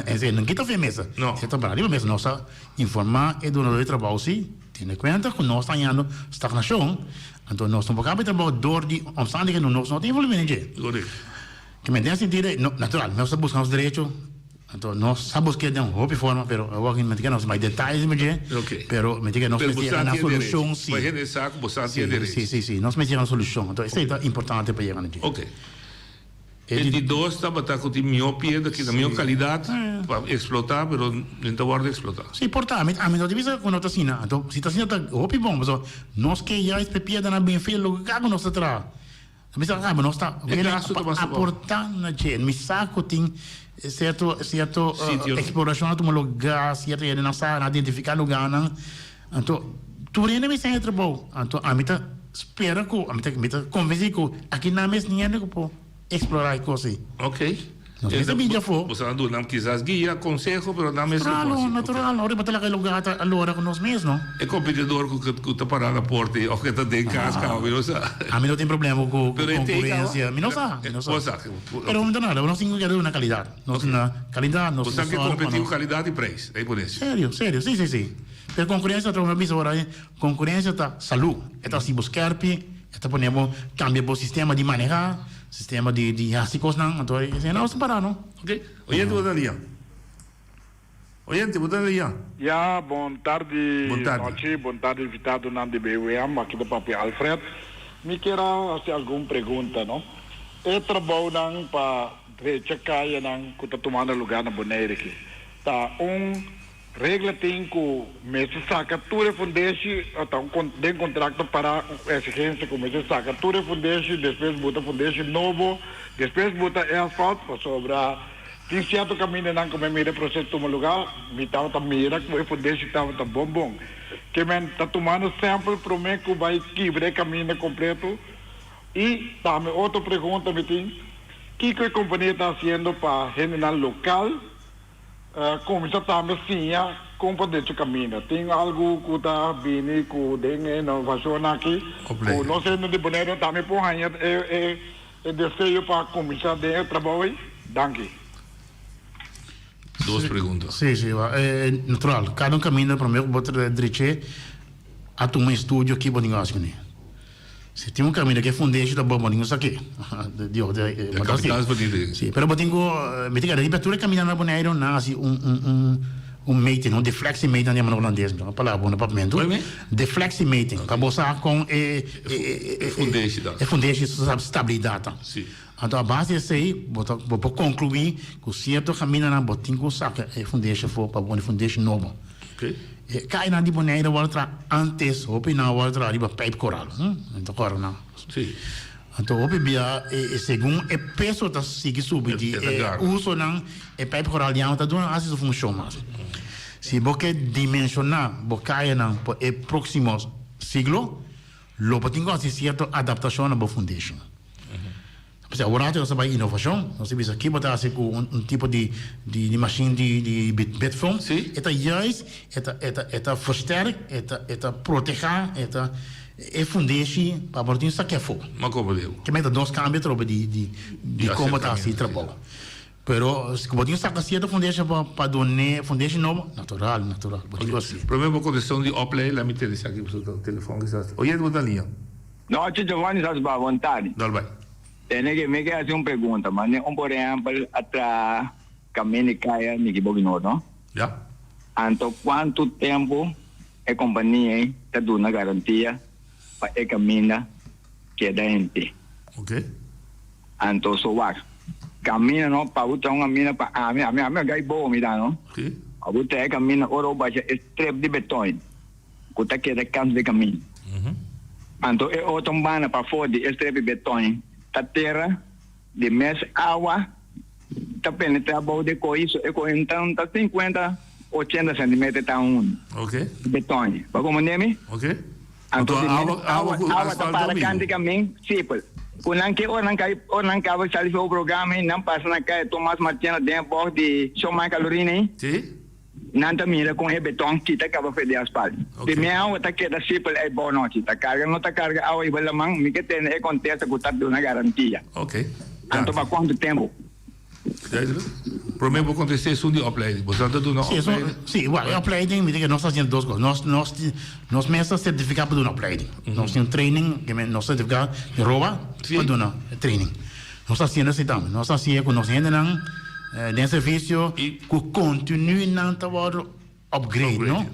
Esei no kita fe mesa. Esei ta para riba mesa. Nos a informá e dunador di trabou si, tene kuenta ku nos ta hañando stagnashon, anto nos no por kaba e trabou dor di omstandigheden ku nos no ta envolví den dje. Ke men den sentido ei, natural, nos ta buska nos derecho, anto nos sa busk'é den hopi forma, pero awor mi ta kere nos bai detayes riba dje, pero mi ta kere nos mester yega na solushon si. Si, si, si, nos mester yega na solushon, anto esei ta importante pa yega na dje. E di dos tabata ku tin mihó piedra, ki ta mihó kalidat pa eksplotá, pero no ta wòrdu eksplotá. Si, por ta. Ami ami no ta bisa ku no ta asina. Anto si ta asina ta hopi bon, pasobra nos ke juist p'e piedranan bin fia lugá ku nos ta traha. Mi sa kaba nos ta E gasto ta mas abou. aportá na dje. Mi sa ku tin sierto sierto Sitio. eksplorashon a tuma lugá, sierto hendenan sa nan a identifiká lugánan. Anto tur hende mester haña trabou. Anto ami ta spera ku ami ta mi ta konvensí ku aki nan mes ni hende ku por eksplorá e kos ei. Ok. Nos mester bin djafó. Boso a duna nan kisas guia, konseho, pero nan mes lo por hasi. Natural, natural. Ora bo ta laga e lugá ta alora ku nos mes, no? E kompetidor ku ku ta pará na porta ei òf ku ta den kas kaba, mi no sa. Ami no tin problema ku konkurensia. Mi no sa, mi no sa. Bo sa. Pero no ta nada, nos tin ku keda duna kalidat. Nos duna kalidat, nos Bo sa ke kompetí ku kalidat i preis, ei por esi. Serio, serio, si, si, si. Pero konkurensia ta, mi a bisa ora, konkurensia ta salú. E ta hasi bo skèrpi, e ta pone bo kambia bo sistema di manehá, sistema di di hasi kosnan. Anto esei no ta pará no. Ok. Oyente bo ta lia. Oyente bo ta lia. Ya, bon tardi Bon tardi. Nochi, bon tardi invitadonan di BWM, aki ta papia Alfred. Mi kier a hasi algun pregunta no. E trabounan pa drecha kayanan ku ta tumando lugar na Bonaire aki ta un regla tin ku mester saka tur e fundeshi o ta un den kontrakto para un eksigensia ku mester saka tur e fundeshi despues buta fundeshi nobo despues buta e asfalt pasobra Tin sierto kamindanan ku mi a mira e proseso tuma lugá, mi tabata mira ku e fundeshi tabata bon bon. Ke men ta tumando sèmpel promé ku bai kibra e kaminda kompleto? I tambe otro pregunta mi tin, kiko e kompania ta hasiendo pa hendenan lokal kuminsá tambe siña kon pa drecha kaminda? Tin algu ku ta bini ku den e inovashon aki ku nos hende di Boneiru tambe por haña e E deseo pa cuminsa den e trabou ey? Danki. Dos pregunta. Sí, sí, wa. E natural, cada un caminda prome cu bo ta dreche a tuma estudio ki bo tin cu haci cune. Si tin un caminda cu e fundeshi ta bon, bo tin cu sa ke. Dios, E capital bo tin di. Sí, pero bo tin cu mi tin cu riba tur e caminda na Boneiru nan haci un un un un meting, un deflectiemeting nan yama na Holandes, mi no palabra bon na Papiamentu. Deflectiemeting, pa bo sa con e E fundeshi ta. E fundeshi su stabilidat ta. Si. Anto a base di esei bo ta bo por conclui cu cierto camindanan bo tin cu saca e fundeshi afo pa pone fundeshi nobo. Ok. E cayanan di Bonaire a worde traha antes, hopi nan a worde traha riba pijp coral. Hm, ta corda nan. Si. Anto hopi bia e segun e peso ta sigui subi di e usonan e pijp coral ya no ta duna hasi su funcion mas. Si bo ke dimensiona bo cayanan pa e proximo siglo, Lo bo tin ku hasi sierto adaptashon na bo fundashon. P'esei awor nos ta bai inovashon, nos ta bisa ki bo ta hasi ku un tipo di di mashin di di bitfoam. E ta juist, e ta e ta e ta versterk, e ta e ta protehá, e ta e fundeshi pa bo no tin sakia afó. Ma komo di bo? Ke mester nos kambia atrobe di di di kon bo ta hasi trabou. Pero si bo tin saca cierto fundeshi pa pa done fundeshi nobo, natural, natural, bo tin cu haci. Prome bo contesta di oplei, la mi tende esaki pasobra ta telefon kisas. Oye bo ta liña. Nochi Giovanni sa sba bon tardi. Dal bai. Tene ke mi ke hasi un pregunta, mane un por ehempel a traha kaminda di kaya Niki Boginor no? Ya. Anto kuantu tempu e kompania ei ta duna garantia pa e kaminda keda henti? Oke. Anto so wak. Camina no, pa bo traha un camina pa ami, ami ami a gai bobo mi ta no. Si. Pa bo traha e camina ora bo basha e strip di beton cu ta keda canto di camina. Anto e otro banda pafo di e strip di beton ta tera di mes awa ta penetra bou di e cohi, so e cohi ta ta cincuenta, ochenta centimeter ta un. Ok. Beton. Bo a comprende mi? Ok. Anto Anto di awa mes awa awa ku awa ta asfalto para amigo. kante kamin simpel. Ku nan ke ora nan kai ora nan kaba sali for programa ei nan pasa na kaya Tomas Marchena den e bòg di Showman Calorina ei. Si. Nan ta mira kon e beton kita kaba for di asfalt. Ok. Di mi awa ta keda simpel ei bou nochi. Ta karga no ta karga awa riba laman mi ke tene e kontesta ku ta duna garantia. Ok. Anto Danki. pa kuantu tempu? Duidelijk. Prome bo contesta esun di opleiding. Bo ta duna Sí, eso, opleiding? sí, igual, e opleiding, mi tin ke nos ta haciendo dos cos. Nos, nos, nos mes ta certifica pa duna opleiding. Nos tin un training, ke men, nos certifica di roba Sí. pa duna training. Nos ta haciendo esei tambe. Nos ta hacié cu nos hendenan den servicio I- cu continu nan ta wordo Upgrade, no?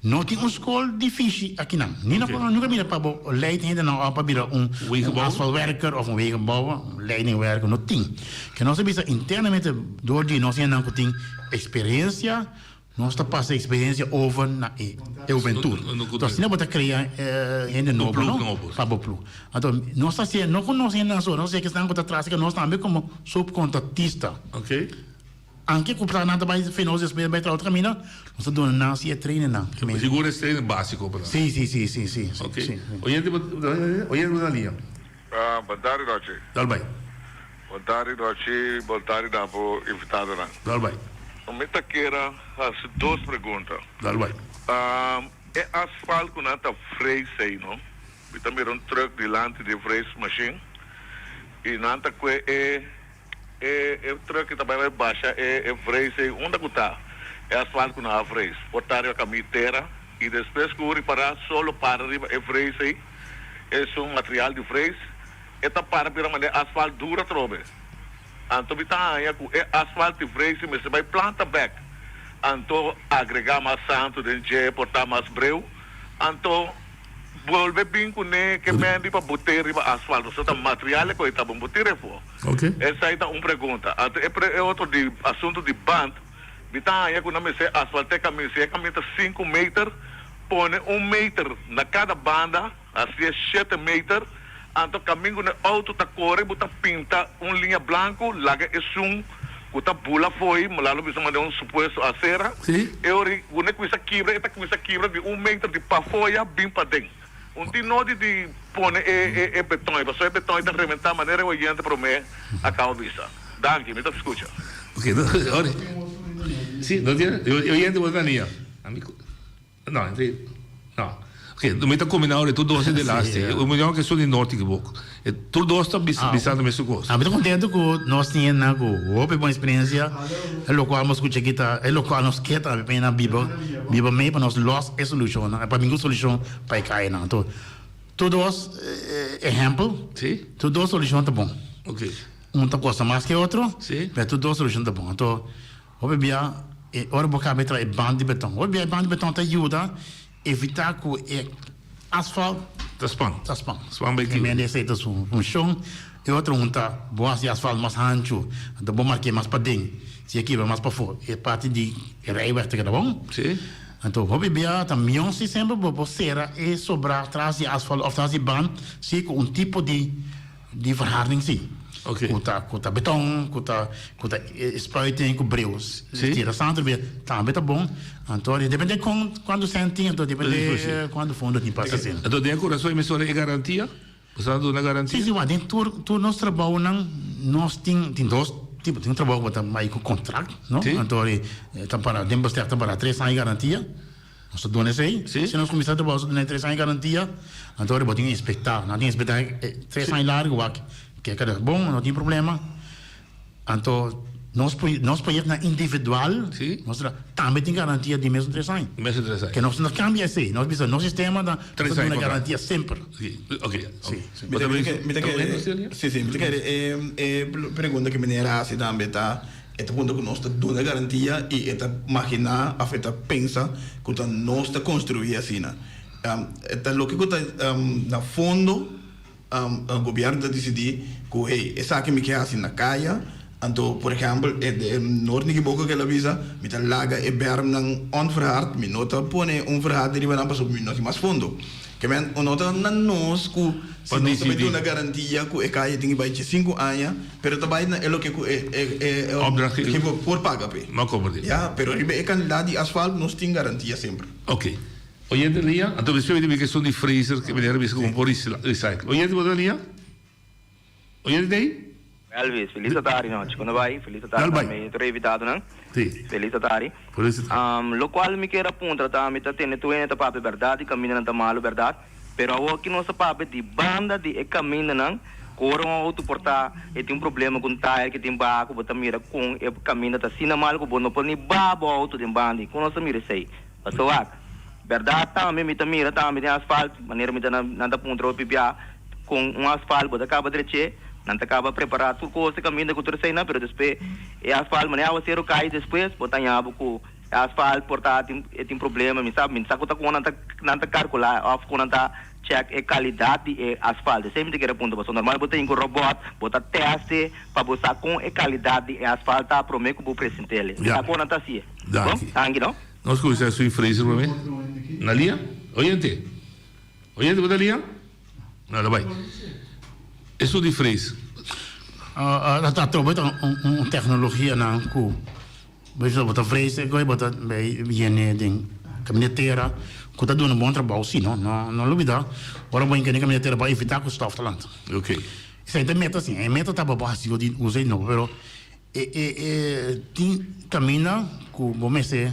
No tin un skol di fishi akinan. Ni no nunca mira pa bo leid hendenan op pa bira un asfaltwerker of un wegenbouwer, un leidingwerker, no tin. Ke nos a bisa internamente door di nos hendenan ku tin eksperensia, nos ta pasa e eksperensia over na e hubentud. Enton asina bo ta krea hende nobo, no? Pa bo ploeg. Anto nos ta hasié no ku nos hendenan so, nos ta hasié kesnan ku ta tras ke nos tambe komo subkontratista. Anke ku plan nan ta bai fenoso despues bai tra otro kaminda, nos ta duna nan si e trainen nan. Sigur es trainen básiko pa nan. Si, si, si, si, si. Ok. Oyente bo, oyente bo na liña. Bon tardi Rochi. Dal bai. Bon tardi Rochi, bon tardi na bo invitadonan. Dal bai. Mi ta kera hasi dos pregunta. Dal bai. E asfalt ku nan ta freis ei no, mi ta mira un truck dilanti di e freis machine i nan ta kue e. E e truck ta bai bai basha e e vrees ei unda ku ta e asfalt ku nan a vrees por ta riba kamin tera. I despues ku ripará solo para riba e vrees ei, esun material di vrees, e ta para bira manera asfalt duro atrobe. Anto mi ta haña ku e asfalt di vrees ei mester bai planta bèk. Anto agregá mas santu den dje, por ta mas breu. Anto bolbe bin kuné ke mendi pa bot'é riba asfalt. Pasobra ta material e ku e ta bon bot'é refo. Esei ta un pregunta. Anto e otro di asuntu di band. Mi ta haña ku nan mester asfalt'é kamin. Si e kamin ta sinku meter, pone un meter na kada banda, hasié shete meter. Anto kamin ku e outo ta kore, bo ta pinta un liña blanku, laga esun ku ta bula fo'i, laga bisa manera un supuesto asera, e ora ku e kuminsá kibra, e ta kuminsá kibra di un meter di pafoya bin paden. Un tin nodi di pone e e beton ei, pasobra e beton ei ta rementá manera e oyente promé a kaba bisa. Danki, mi ta skucha. Ok, no, ora, si, no tiene, e oyente bo ta nia. Ami, no, entre, no. Ok, mi ta kombiná ora tur dos e delaste. E union ke esun di norte kiboko. E tur dos ta bisa bisando mesun kos. Ami ta kontento ku nos tin hende ku hopi bon eksperensia, e lokual nos skucha aki ta e lokual nos ke tambe pa hende biba biba mei pa nos los e solushonnan, pa bin ku solushon pa e kayanan. Anto tur dos ehèmpel, tur dos solushon ta bon. Un ta kosta mas ke otro, pero tur dos solushon ta bon. Anto hopi bia e ora bo kaba e traha e band di beton, hopi bia e band di beton ta yuda Evitá ku e asfalt ta span. Ta span. Span bai kico? Mende esei ta su funshon. E otro un ta bo hasi asfalt mas hanchu, anto bo mark'é mas paden. Si e kibra mas pafó, e parti di e rijweg ta keda bon. Sí. Anto hopi bia ta mion si semper bo por sera e sobrá tras di asfalt òf tras di band si ku un tipo di. Di verharding si. Ok. Ku ta ku ta beton, ku ta ku ta spuiting ku breu. Si. Tira santo bia tambe ta bon. Anto e depende kon kuantu sèn tin, anto depende kuantu fondo tin pa hasi. Anto den e kurason e mester e garantia? Boso a duna garantia? Si si wak den tur tur nos trabounan nos tin tin dos tipo, tin un trabou ku bo ta bai ku kontrakt no, anto ta para den bestek ta para tres aña garantia. Nos ta duna esei. Sí. Si nos kuminsá trabou nos ta duna e tres aña garantia, anto ora bo tin inspektá. Nan tin inspektá e tres aña largu wak ke kada bon, no tin problema. Anto nos nos proyektonan individual Sí. nos ta tambe tin garantia di mesun tres aña. Mesun tres aña. Ke nos no kambia esei. Nos bisa nos sistema ta Tres nos ta aña duna kontra. garantia semper. Sí, oké. Sí, sí. Mi ta mi ta kere, sí, sí, mi ta kere e e pregunta ku meneer a hasi tambe ta. E ta puntra ku nos ta duna garantia i e ta maginá òf e ta pensa ku ta nos ta konstruí asina. E ta loke ku ta na fondo gobièrnu ta disidí ku hey esaki mi ke hasi na kaya, anto por ehèmpel e Noord Nikiboko ke el a bisa mi ta laga e bèrmnan onverhard, mi no ta pone un verhard riba nan pasobra mi no tin mas fondo. Ke men no ta na nos ku si nos ta bai duna garantia ku e kaya tin ki bai djesinku aña, pero ta bai na e loke ku e e Opdrachtgever por paga p'e. No komprendé. Ya, pero riba e kandidat di asfalt nos tin garantia semper. Ok. Oyente liña, anto despues mi ta bin ku esun di freezer ke meneer a bisa ku bo por recycle. Oyente bo ta na liña? Oyente ta ei? Elvis, felis atari nochi. Con ta bay? Felis atari Dal bay. tambe tur e invitadonan. Sí. Felis atari. Felis atari. Um, locual mi kier a puntra ta, mi ta tende tur hende ta papia berdad, di camindanan ta malo berdad, pero awor ki nos ta papia di banda di e camindanan, cu ora un auto por ta e tin un problema cu un tire ki tin baha cu bo ta mira con e caminda ta asina malo cu bo no por ni baha bo auto den banda, con nos ta mira esey? Pasobra wak, berdad tambe mi ta mira tambe den asfalt, manera mi ta nan ta puntra hopi bia, Con un asfalt bo ta caba dreché, nan ta caba prepara tur cos e caminda cu tur eseinan, pero despues e asfalt manera awacero cay despues bo ta haña bo cu e asfalt por ta tin e tin problema, mi sa mi sa cu ta con nan ta nan ta calcula of con nan ta check e calidad di e asfalt, esey mi ta kere punta pasobra normal bo ta hin cu robot bo ta teste pa bo sa con e calidad di e asfalt ta prome cu bo presentele, mi sa con nan ta haci'e. Bon, Danki. danki no. Nos cuminsa sui freezer prome. Nalia? Oyente? Oyente bo ta lia? No, lo bai. Esun di frees. Ta trobe ta un tecnologia nan cu bo ta frees e goy bo ta bay yene den caminda tera cu ta duna bon trabou si no no lubida ora bo hinca den caminda tera bo evita cu stof ta lanta. Ok. Esey ta meta si e meta ta pa bo haci di usa di nobo pero e e tin caminda cu bo mester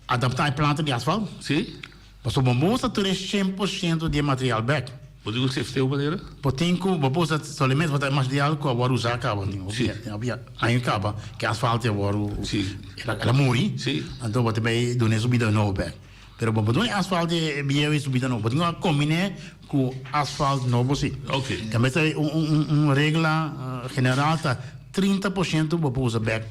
Adaptá e planta di asfalt? Sí. Pasobra bo usa tur e 100% di e material bèk. Bo tin ku sefte un manera? Bo tin ku, bo por usa solamente bo ta e material ku a wòrdu usá kaba. Sí. Hopi aña kaba ku e asfalt a wòrdu, Sí. el a muri. Sí. Anto bo ta bai duna e su bida nobo bèk. Pero bo por duna e asfalt e bieu i subida nobo. Bo tin ku kombiné ku asfalt nobo si. Tambe ta un regla general ta 30% bo por usa bèk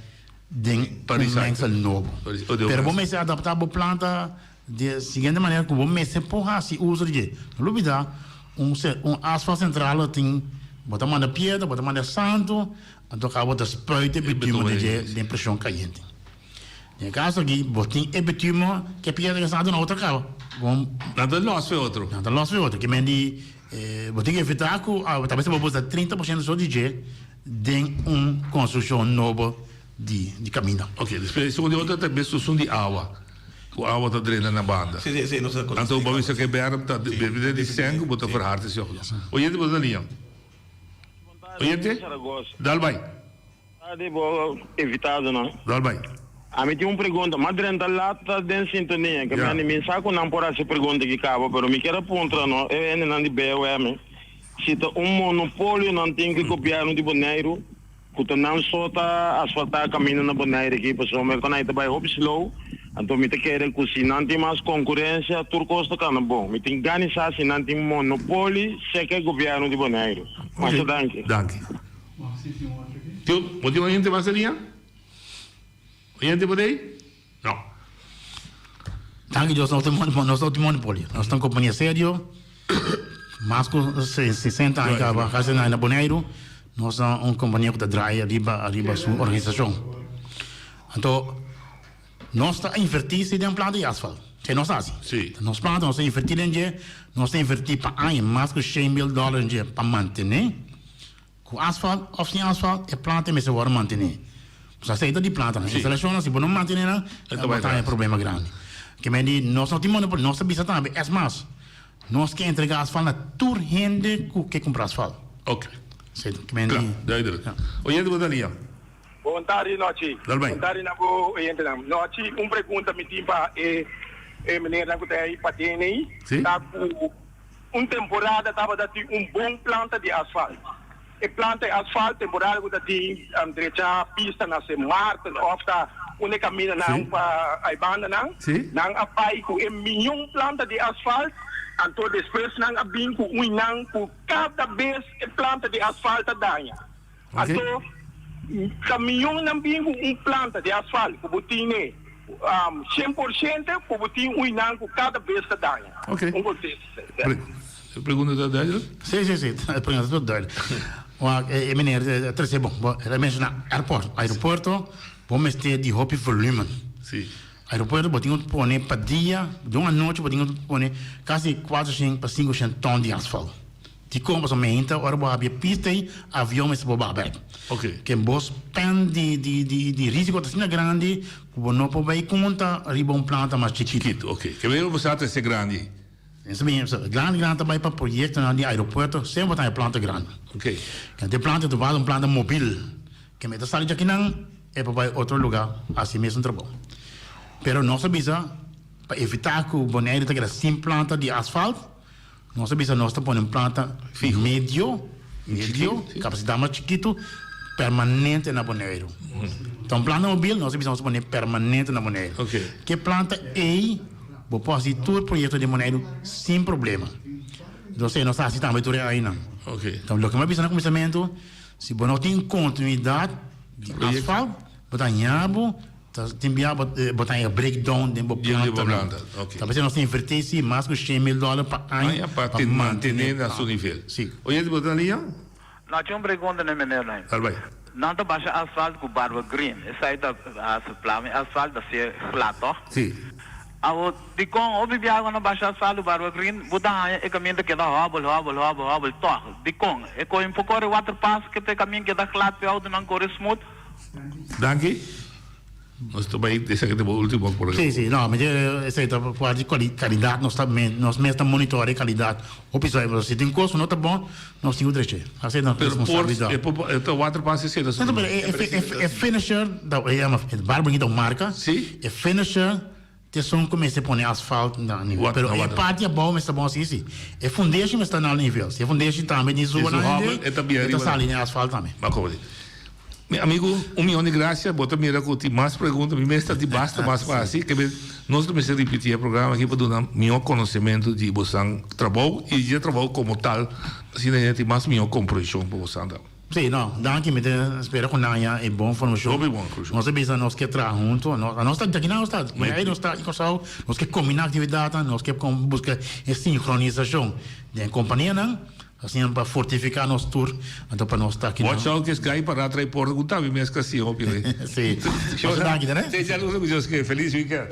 den un mengsel nobo. Pero bo mester adaptá bo planta di e siguiente manera ku bo mester por hasi uso di dje. No lubidá un un asfalt sentral lo tin bo ta manda piedra, bo ta manda santu, anto kaba bo ta spuit e bitumen di dje den preshon kayente. Den e kaso aki bo tin e bitumen ku e piedra ku e santu na otro kaba. Nan ta lòs fe otro. Nan ta lòs fe otro. Ke men di bo tin ku evitá ku ta mester bo usa 30% so di dje den un konstrukshon nobo di di kaminda. Ok, despues esun di otro ta esun di awa, ku awa ta drena na banda. Si, si, si, nos a Anto bo bisa ku e berm ta bebe di sèn ku bo ta verhard esei òf no. Oyente bo ta liña. Oyente, dal bai. Tardi bo invitadonan. Dal bai. Ami tin un pregunta, m'a drenta lat ta den sintonia, ke mi mi sa ku nan por hasi pregunta ki kaba, pero mi kier a puntra no e hendenan di BOM si ta un monopolio nan tin ku gobièrnu di Boneiru ku ta nan so ta asfaltá kaminda na Bonaire aki pasobra kon ai ta bai hopi slow anto mi ta kere ku si nan tin mas konkurensia tur kos ta kana bon mi tin gana sa si nan tin monopoli seka e gobièrnu di Boneiru masha danki. Danki. Tio, bo tin oyente mas alia? Oyente por ei? No. Danki Dios, nos nos no tin monopolio. Nos ta un kompania serio. Mas ku 60 aña kaba kasi na Boneiru. Nos ta un kompania ku ta draai ariba ariba su organisashon. Anto nos ta invertí si den planta di asfalt. Ke nos hasi. Sí. Nos planta nos ta invertí den dje, nos ta invertí pa aña mas ku shen mil dòler den dje pa mantené. Ku asfalt òf sin asfalt e planta mester wòrdu mantené. Pues asei ta di plantanan. Instalashonnan si bo no mantené nan bo ta haña problema grandi. Ke men di nos no tin monopolio, nos ta bisa tambe es mas nos ke entrega asfalt na tur hende ku ke kumpra asfalt. Ok. Esei ta ke men di. Kla, duidelijk. Oyente bo ta lia. Bon tardi Nochi. Dal bai. Bon tardi na bo oyentenan. Nochi, un pregunta mi tin pa e meneernan ku ta ei paden ei. Si. Ta ku. Un temporada tabata tin un bon planta di asfalt. E planta di asfalt temporada ku ta tin drecha pista na Sint Maarten òf ta unda e kaminda nan pa ai bandanan, nan a bai ku e mion planta di asfalt, anto despues nan a bin ku un nan ku kada bes e planta di asfalt ta daña. Anto ta mion nan bin ku un planta di asfalt ku bo tine 100% ku bo tin un nan ku kada bes ta daña. Un contesta. E pregunta ta duidelijk? Si, si, si. E pregunta ta duidelijk. Wak, e meneer a trece bon. Bo, el a menciona airport. Aeropuerto, bo mester di hopi volumen. Si. Aeropuerto bo tin ku pone pa dia, di un anochi bo tin ku pone kasi 400 pa 500 ton di asfalt. Dikon? Pasobra meinta ora bo habia pista ei, avion mester por baha bek. Ken bo span di di di di risiko ta asina grandi ku bo no por bai konta riba un planta mas chikitu. Chikitu, oke. Ke manera bo sa ta esei grandi ei? Esei mi, grandi grandi ta bai pa proyektonan di aeropuerto, semper bo ta haña planta grandi. Oke. Ken te planta ta wak un planta mobil. Ken mester sali djakinan e por bai otro luga hasi mesun trabou. Pero nos a bisa pa evitá ku Bonaire ta keda sin planta di asfalt. Nos a bisa nos ta pone un planta medio, medio, kapasidat mas chikitu, permanente na Boneiru. Ta un planta mobil, nos a bisa nos ta pone permanente na Boneiru. Ke planta ei bo por hasi tur proyekto den Boneiru sin problema. Entonces nos ta hasi tambe tur e ainan. Loke mi a bisa na kuminsamentu, si bo no tin kontinuidat di asfalt, bo ta haña bo. Ta tin bia bo bo ta haña breakdown den bo plantanan. Ta p'esei nos ta invertí si mas ku shen mil dòler pa aña pa mantené na su nivel. Si. Oyente bo ta na liña? No tin un pregunta na meneer Naim. Dal bai. Nan ta basha asfalt ku barba green. Esei ta hasi plami asfalt ta ser glat toch? Si. Awo dikon hopi biaha ku nan basha asfalt ku barba green bo ta haña e kamin ta keda hòbel hòbel hòbel hòbel toch? Dikon? E kohe un poko ori waterpas ke ta e kamin keda glat p'e outonan kore smooth. Danki. Nos ta bai esaki ta bo ultimo por. Sí, sí, no, mi dje esei ta parti di kalidat nos ta nos mes ta monitora e kalidat hopi soi, pero si tin kos ku no ta bon nos tin ku dreche, asei nos responsabilidat. Pero por e ta waterpas esei ta No, pero e finisher ta e yama barba ta un marka, e finisher ta esun ku mester pone asfalt na nivel, pero e parti abou mester bon así sí, e fundeshi mester na nivel, si e fundeshi tambe tin su e ta sali den asfalt tambe. Mi amigu, un mion di gracia. Bo ta mira cu tin mas pregunta. Mi mes ta di basta mas pa haci. Ke men Nos ta mester ripití e programa aki pa duna mihó konosementu di bosan trabou i di e trabou komo tal, asina hende tin mas mihó komprenshon pa bosan ta. Sí, no, danki. Mi ta spera ku nan haña e bon formashon. Hopi bon formashon. Nos ta bisa nos ke traha huntu. Nos ta, aki nan nos ta, ei nos ta Kòrsou, nos ke kombiná aktividatnan, nos ke buska e sinkronisashon den kompanianan. Asina pa fortifica nos tur, anto pa nos ta aki nan. Watch out kes gai para trae porta ku tabi mes kasi hopi hoy. Si. Masha danki ta ne. Te dja lusa ku Dios ke. Feliz weekend.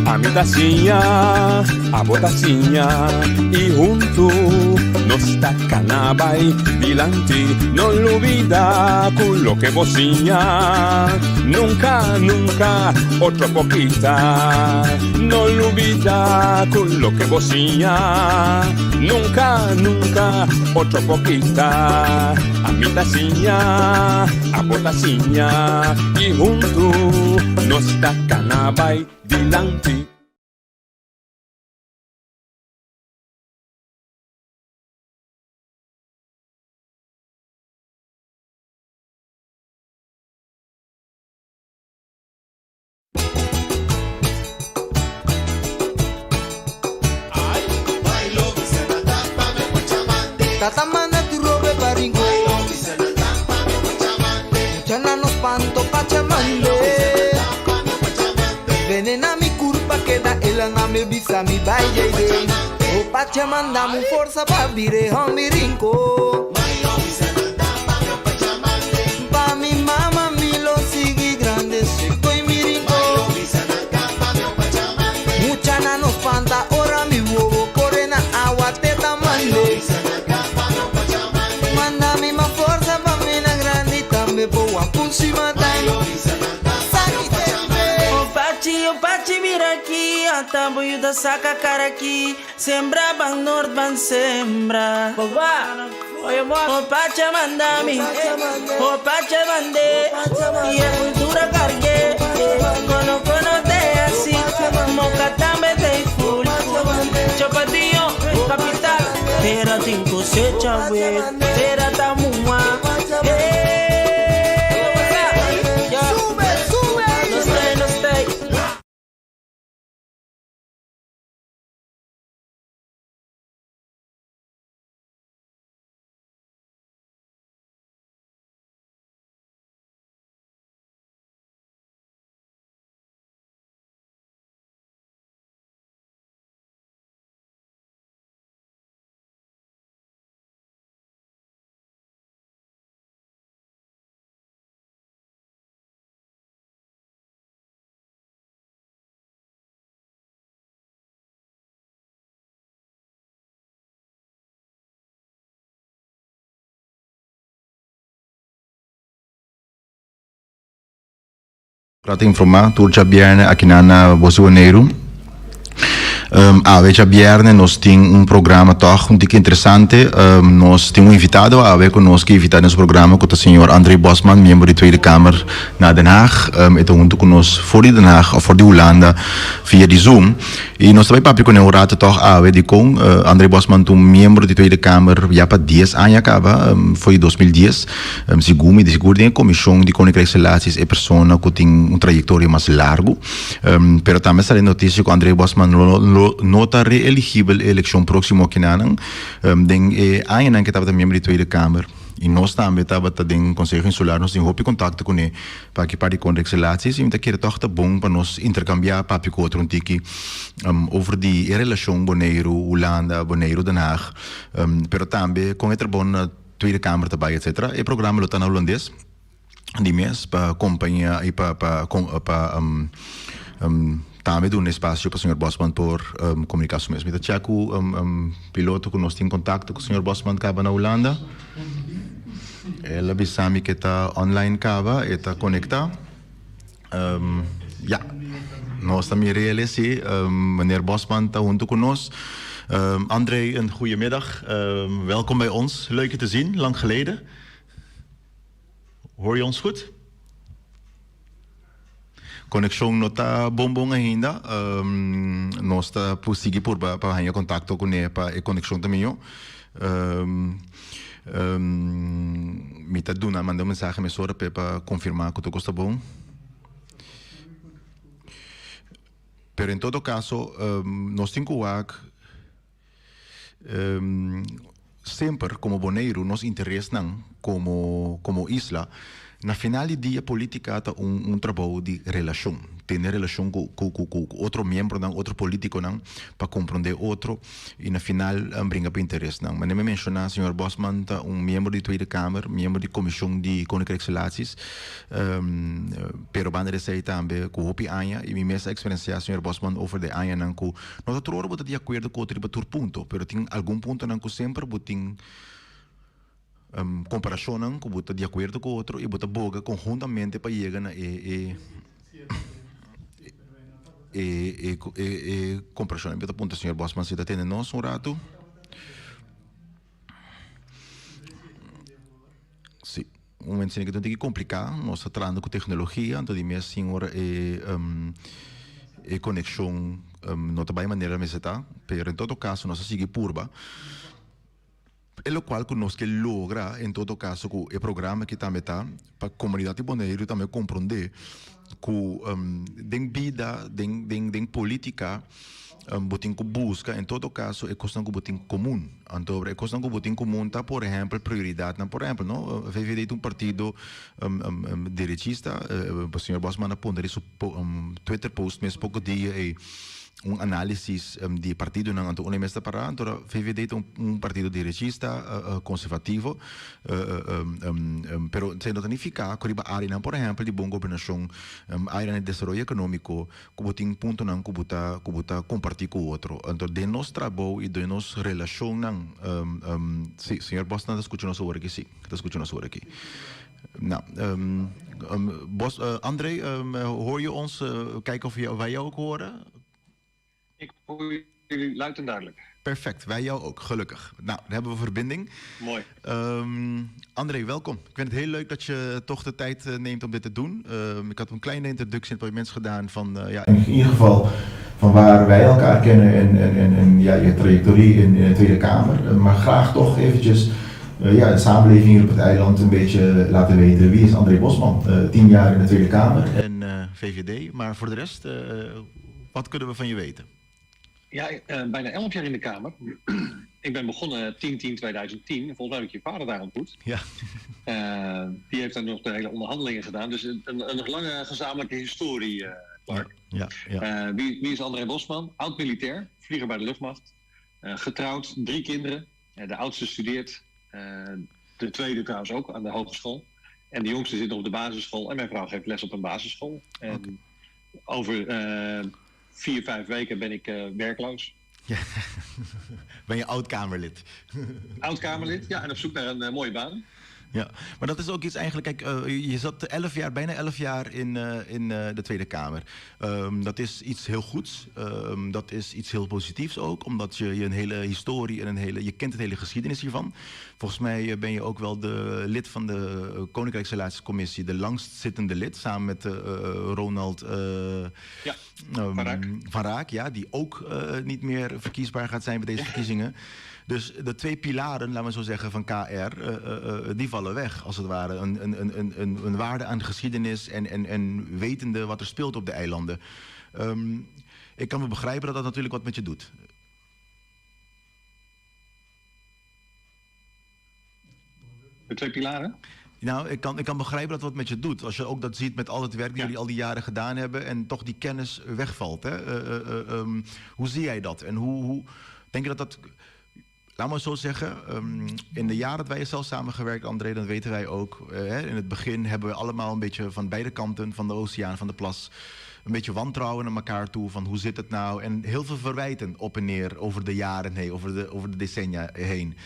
Ami ta siña, abo ta siña y huntu nos ta cana bay dilanti. No lubida cu loke bo siña nunca, nunca otro por kita. No lubida cu loke bo siña nunca, nunca otro por kita. Ami ta siña, abo ta siña y huntu nos ta cana bay dilanti. Tata manda tu robe pa Rincon. Muchana no spanto pa chamande. Venena mi curpa queda ela na me bisa mi bai jade. O pacha manda mu forza pa vire hombi Rincon. Pa mi mama mi lo sigui grande seco y mi rincon. Muchana no spanta ora mi wowo corre na awa teta mande. Manda mi ma forza pa mi na grandi tambe po wak un simatai. Oh pachi, oh pachi mira aki, ata bo yuda saca cara aki, sembra ban noord ban sembra. Oh pacha manda mi, oh pacha mande, y e cultura cargue, cono cono te así, moca tambe te full. Chapatillo, capital, tera tin cosecha we, tera ta mua. Sube, sube. No stay, no stay. Kla ta informá tur djabièrnè akinan na Bos di Boneiru. Awe djabièrnè nos tin un programa tòg un tiki interesante. Nos tin un invitado awe ku nos ke invitá den nos programa ku ta señor André Bosman, miembro di Tweede Kamer na Den Haag. E ta huntu ku nos for di Den Haag òf for di Hulanda via di Zoom. I nos ta bai papia kuné un rato tòg awe dikon André Bosman ta un miembro di Tweede Kamer ya pa dies aña kaba, for di 2010. Segun mi, di sigur den e komishon di Koninkrijksrelaties e persona ku tin un trayektoria mas largu. Pero tambe sali notisia ku André Bosman lo no ta reeligibel e elekshon próksimo kinanan. Den e añanan ku e tabata miembro di Tweede Kamer i nos tambe tabata den Konseho Insular nos tin hopi kontakto kuné pa ki parti Koninkrijksrelaties i mi ta kere tòg ta bon pa nos interkambiá papia ku otro un tiki over di e relashon Boneiru, Hulanda, Boneiru, Den Haag pero tambe kon e trabou na Tweede Kamer ta bai etcetera. E programa lo ta na Hulandes di mes pa compañia y pa pa pa tambe duna espacio pa señor Bosman por comunica su mes. Mi ta check cu piloto cu nos tin contacto cu señor Bosman caba na Hulanda. El a bisa mi cu e ta online caba, e ta conecta. Ya, nos ta mira el si. Meneer Bosman ta hunto cu nos. André, een goeiemiddag. Welkom bij ons. Leuk je te zien, lang geleden. Hoor je ons goed? Conexion no ta bon bon ainda. Nos ta sigui purba pa haña contacto cune pa e conexion ta mijo. Um, um, mi ta duna, manda un mensahe mesora p'e pa konfirmá ku tur kos ta bon. Pero en todo kaso, um, nos tin ku wak um, semper komo Boneiru nos interesnan komo, komo isla. Na final di dia politika ta un, un trabou di relashon. Tene relashon ku, ku, ku, ku otro miembronan, otro politikonan pa komprondé otro i na final bringa pa interesnan. Manera mi a menshoná, señor Bosman ta un miembro di Tweede Kamer, miembro di Komishon di Koninkrijksrelaties, pero banda di esei tambe ku hopi aña i mi mes a eksperensiá señor Bosman over di añanan ku no ta tur ora bo ta di akuerdo ku otro riba tur punto, pero tin algun puntonan ku semper bo tin komparashonnan ku bo ta di akuerdo ku otro i bo ta boga konhuntamente pa yega na e e e e e komparashonnan. Mi ta puntra señor Bosman si ta tende nos un ratu. Si, un momento sino ke ta un tiki kompliká, nos ta trahando ku teknologia, anto di mes sin ora e e konekshon no ta bai manera mester ta, pero en todo kaso nos a sigui purba. E lokual ku nos ke logra en todo kaso ku e programa aki tambe ta pa komunidat di Boneiru tambe komprondé ku den bida, den den den politika bo tin ku buska en todo kaso e kosnan ku bo tin komun. Anto e kosnan ku bo tin komun ta por ehèmpel prioridatnan. Por ehèmpel no VVD ta un partido derechista, señor Bosman a pone riba su Twitter post mes poko dia ei. Un análisis di e partidonan anto unda e mes ta pará anto VVD ta un partido derechista konservativo pero esei no ta nifiká ku riba áreanan por ehèmpel di bon gobernashon áreanan di desaroyo ekonómiko ku bo tin puntonan ku bo ta ku bo ta kompartí ku otro anto den nos trabou i den nos relashonnan si señor Bosman ta skucha nos awor aki si ta skucha nos awor aki. Nou, Bos, André, hoor je ons? Kijken of wij jou ook horen. Ik hoor jullie luid en duidelijk. Perfect, wij jou ook, gelukkig. Nou, dan hebben we verbinding. Mooi. André, welkom. Ik vind het heel leuk dat je toch de tijd eh, neemt om dit te doen. Ik had een kleine introductie in het parlement gedaan van, uh, ja, in ieder geval van waar wij elkaar kennen en, en, en, en ja, je trajectorie in, in de Tweede Kamer. Eh, maar graag toch eventjes ja, de samenleving hier op het eiland een beetje laten weten wie is André Bosman. 10 jaar in de Tweede Kamer en VVD. Maar voor de rest, wat kunnen we van je weten? Ja, bijna 11 jaar in de Kamer. Ik ben begonnen 10-10-2010. Volgens mij heb ik je vader daar ontmoet. Ja. Die heeft daar nog de hele onderhandelingen gedaan. Dus een, een, een lange gezamenlijke historie, Clark. Ja, ja, ja. Wie, wie is André Bosman? Oud-militair, vlieger bij de luchtmacht. Getrouwd, drie kinderen. De oudste studeert. De tweede trouwens ook aan de hogeschool. En de jongste zit nog op de basisschool. En mijn vrouw geeft les op een basisschool. En okay. over 4, 5 weken ben ik werkloos. Ja. Ben je oud-Kamerlid? Oud-Kamerlid, ja, en op zoek naar een uh, mooie baan. Ja, maar dat is ook iets eigenlijk. Kijk, uh, je zat 11 jaar, bijna 11 jaar in, uh, in uh, de Tweede Kamer. Um, dat is iets heel goeds. Um, dat is iets heel positiefs ook, omdat je, je een hele historie en een hele. Je kent het hele geschiedenis hiervan. Volgens mij ben je ook wel de lid van de Koninkrijksrelatiescommissie, de langstzittende lid, samen met Ronald ja, um, van Raak. Van Raak, ja, die ook niet meer verkiesbaar gaat zijn bij deze verkiezingen. Dus de twee pilaren, laten we zo zeggen, van KR, die vallen weg, als het ware. Een, een, een, een, een waarde aan geschiedenis en, en, en wetende wat er speelt op de eilanden. Um, ik kan me begrijpen dat dat natuurlijk wat met je doet. De twee pilaren? Nou, ik kan, ik kan begrijpen dat wat met je doet. Als je ook dat ziet met al het werk die ja. jullie al die jaren gedaan hebben en toch die kennis wegvalt. Hè? Uh, um, hoe zie jij dat? En hoe, hoe denk je dat dat. Laat maar zo zeggen, um, in de jaren dat wij zelf samengewerkt, André, dan weten wij ook. Uh, in het begin hebben we allemaal een beetje van beide kanten van de oceaan, van de plas, een beetje wantrouwen naar elkaar toe. Van hoe zit het nou? En heel veel verwijten op en neer over de jaren heen, over de, over de decennia heen.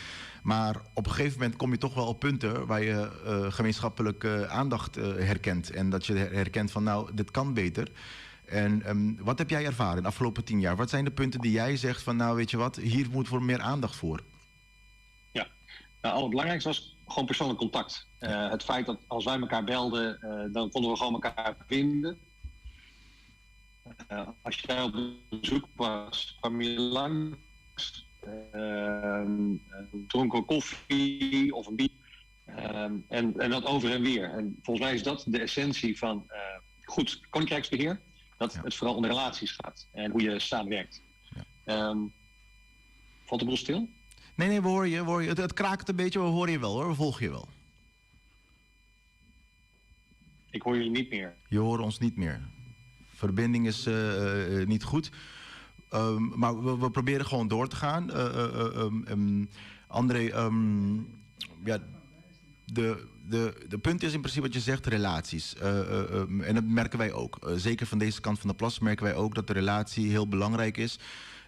Maar op een gegeven moment kom je toch wel op punten waar je uh, gemeenschappelijke aandacht uh, herkent. En dat je herkent van nou, dit kan beter. En um, wat heb jij ervaren in de afgelopen 10 jaar? Wat zijn de punten die jij zegt van nou weet je wat, hier moet voor meer aandacht voor? Ja, nou, het allerbelangrijkste was gewoon persoonlijk contact. Uh, het feit dat als wij elkaar belden, uh, dan konden we gewoon elkaar vinden. Uh, als jij op bezoek was, kwam je langs. dronken we koffie of een bier. En, en dat over en weer. En volgens mij is dat de essentie van goed koninkrijksbeheer. Dat het vooral om de relaties gaat en hoe je samenwerkt. Ja. Um, valt de boel stil? Nee, nee, we horen je. We horen je. Het, het kraakt een beetje, we horen je wel hoor. We volgen je wel. Ik hoor jullie niet meer. Je hoort ons niet meer. Verbinding is uh, niet goed. Um, maar we, we, proberen gewoon door te gaan. Uh, um, André, ja, de, de, de punt is in principe wat je zegt, relaties. En dat merken wij ook. Zeker van deze kant van de plas merken wij ook dat de relatie heel belangrijk is.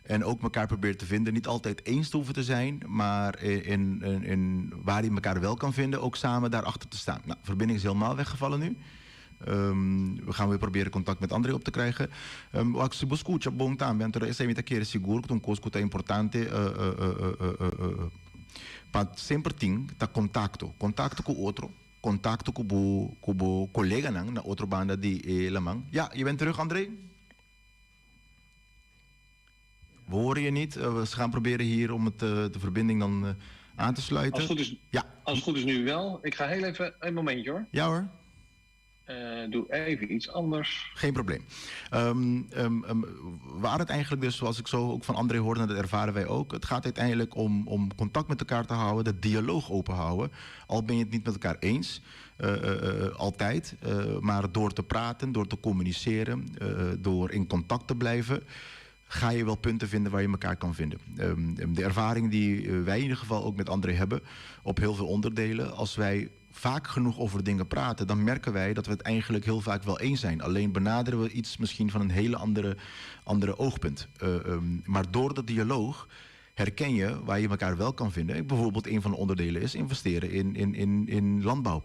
En ook elkaar probeert te vinden. Niet altijd eens te hoeven te zijn, maar in, in, in waar je elkaar wel kan vinden, ook samen daarachter te staan. Nou, verbinding is helemaal weggevallen nu. Um, we gaan weer proberen contact met André op te krijgen. Um, si bo skucha bon tambe, anto esei mi ta kere sigur ku ta un kos ku ta importante uh, uh, uh, pa semper tin ta kontakto. Kontakto ku otro, kontakto ku bo, ku bo koleganan na otro banda di e laman. Ja, je bent terug André? We horen je niet. We gaan proberen hier om het, de verbinding dan aan te sluiten. Als het goed is, ja. Als het goed is nu wel. Ik ga heel even een momentje hoor. Ja hoor. Uh, doe even iets anders. Geen probleem. Um, um, um, waar het eigenlijk dus, zoals ik zo ook van André hoorde, en dat ervaren wij ook. Het gaat uiteindelijk om, om contact met elkaar te houden, de dialoog open houden. Al ben je het niet met elkaar eens, uh, uh, altijd. Maar door te praten, door te communiceren, door in contact te blijven ga je wel punten vinden waar je elkaar kan vinden. De ervaring die wij in ieder geval ook met André hebben op heel veel onderdelen, als wij vaak genoeg over dingen praten, dan merken wij dat we het eigenlijk heel vaak wel eens zijn. Alleen benaderen we iets misschien van een hele andere, andere oogpunt. Um, maar door de dialoog herken je waar je elkaar wel kan vinden. Bijvoorbeeld een van de onderdelen is investeren in, in, in, in landbouw.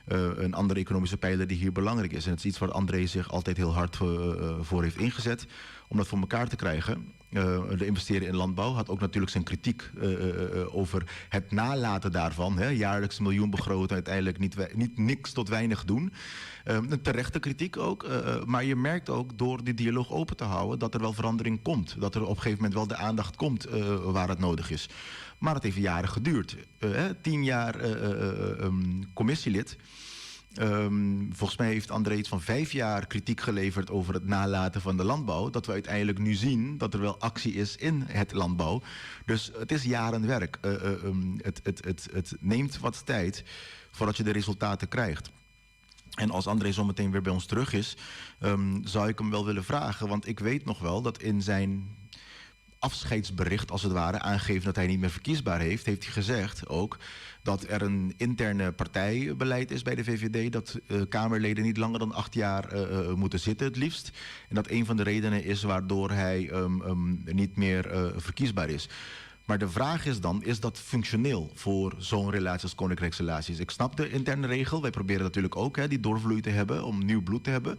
Uh, een andere economische pijler die hier belangrijk is. En het is iets waar André zich altijd heel hard uh, voor heeft ingezet. Om dat voor elkaar te krijgen. Uh, de investeren in landbouw had ook natuurlijk zijn kritiek uh, over het nalaten daarvan. Hè. Jaarlijks een miljoen begroten, uiteindelijk niet, niet niks tot weinig doen. Een terechte kritiek ook. Maar je merkt ook door die dialoog open te houden dat er wel verandering komt. Dat er op een gegeven moment wel de aandacht komt waar het nodig is. Maar het heeft jaren geduurd. 10 jaar um, commissielid. Um, volgens mij heeft André iets van 5 jaar kritiek geleverd over het nalaten van de landbouw. Dat we uiteindelijk nu zien dat er wel actie is in het landbouw. Dus het is jaren werk. Uh, uh, um, het, het, het, het neemt wat tijd voordat je de resultaten krijgt. En als André zometeen weer bij ons terug is, um, zou ik hem wel willen vragen. Want ik weet nog wel dat in zijn afscheidsbericht, als het ware, aangeeft dat hij niet meer verkiesbaar heeft, heeft hij gezegd ook dat er een interne partijbeleid is bij de VVD, dat uh, Kamerleden niet langer dan 8 jaar uh, moeten zitten, het liefst. En dat een van de redenen is waardoor hij um, um, niet meer uh, verkiesbaar is. Maar de vraag is dan, is dat functioneel voor zo'n relatie als koninkrijksrelaties? Ik snap de interne regel. Wij proberen natuurlijk ook hè, die doorvloei te hebben, om nieuw bloed te hebben.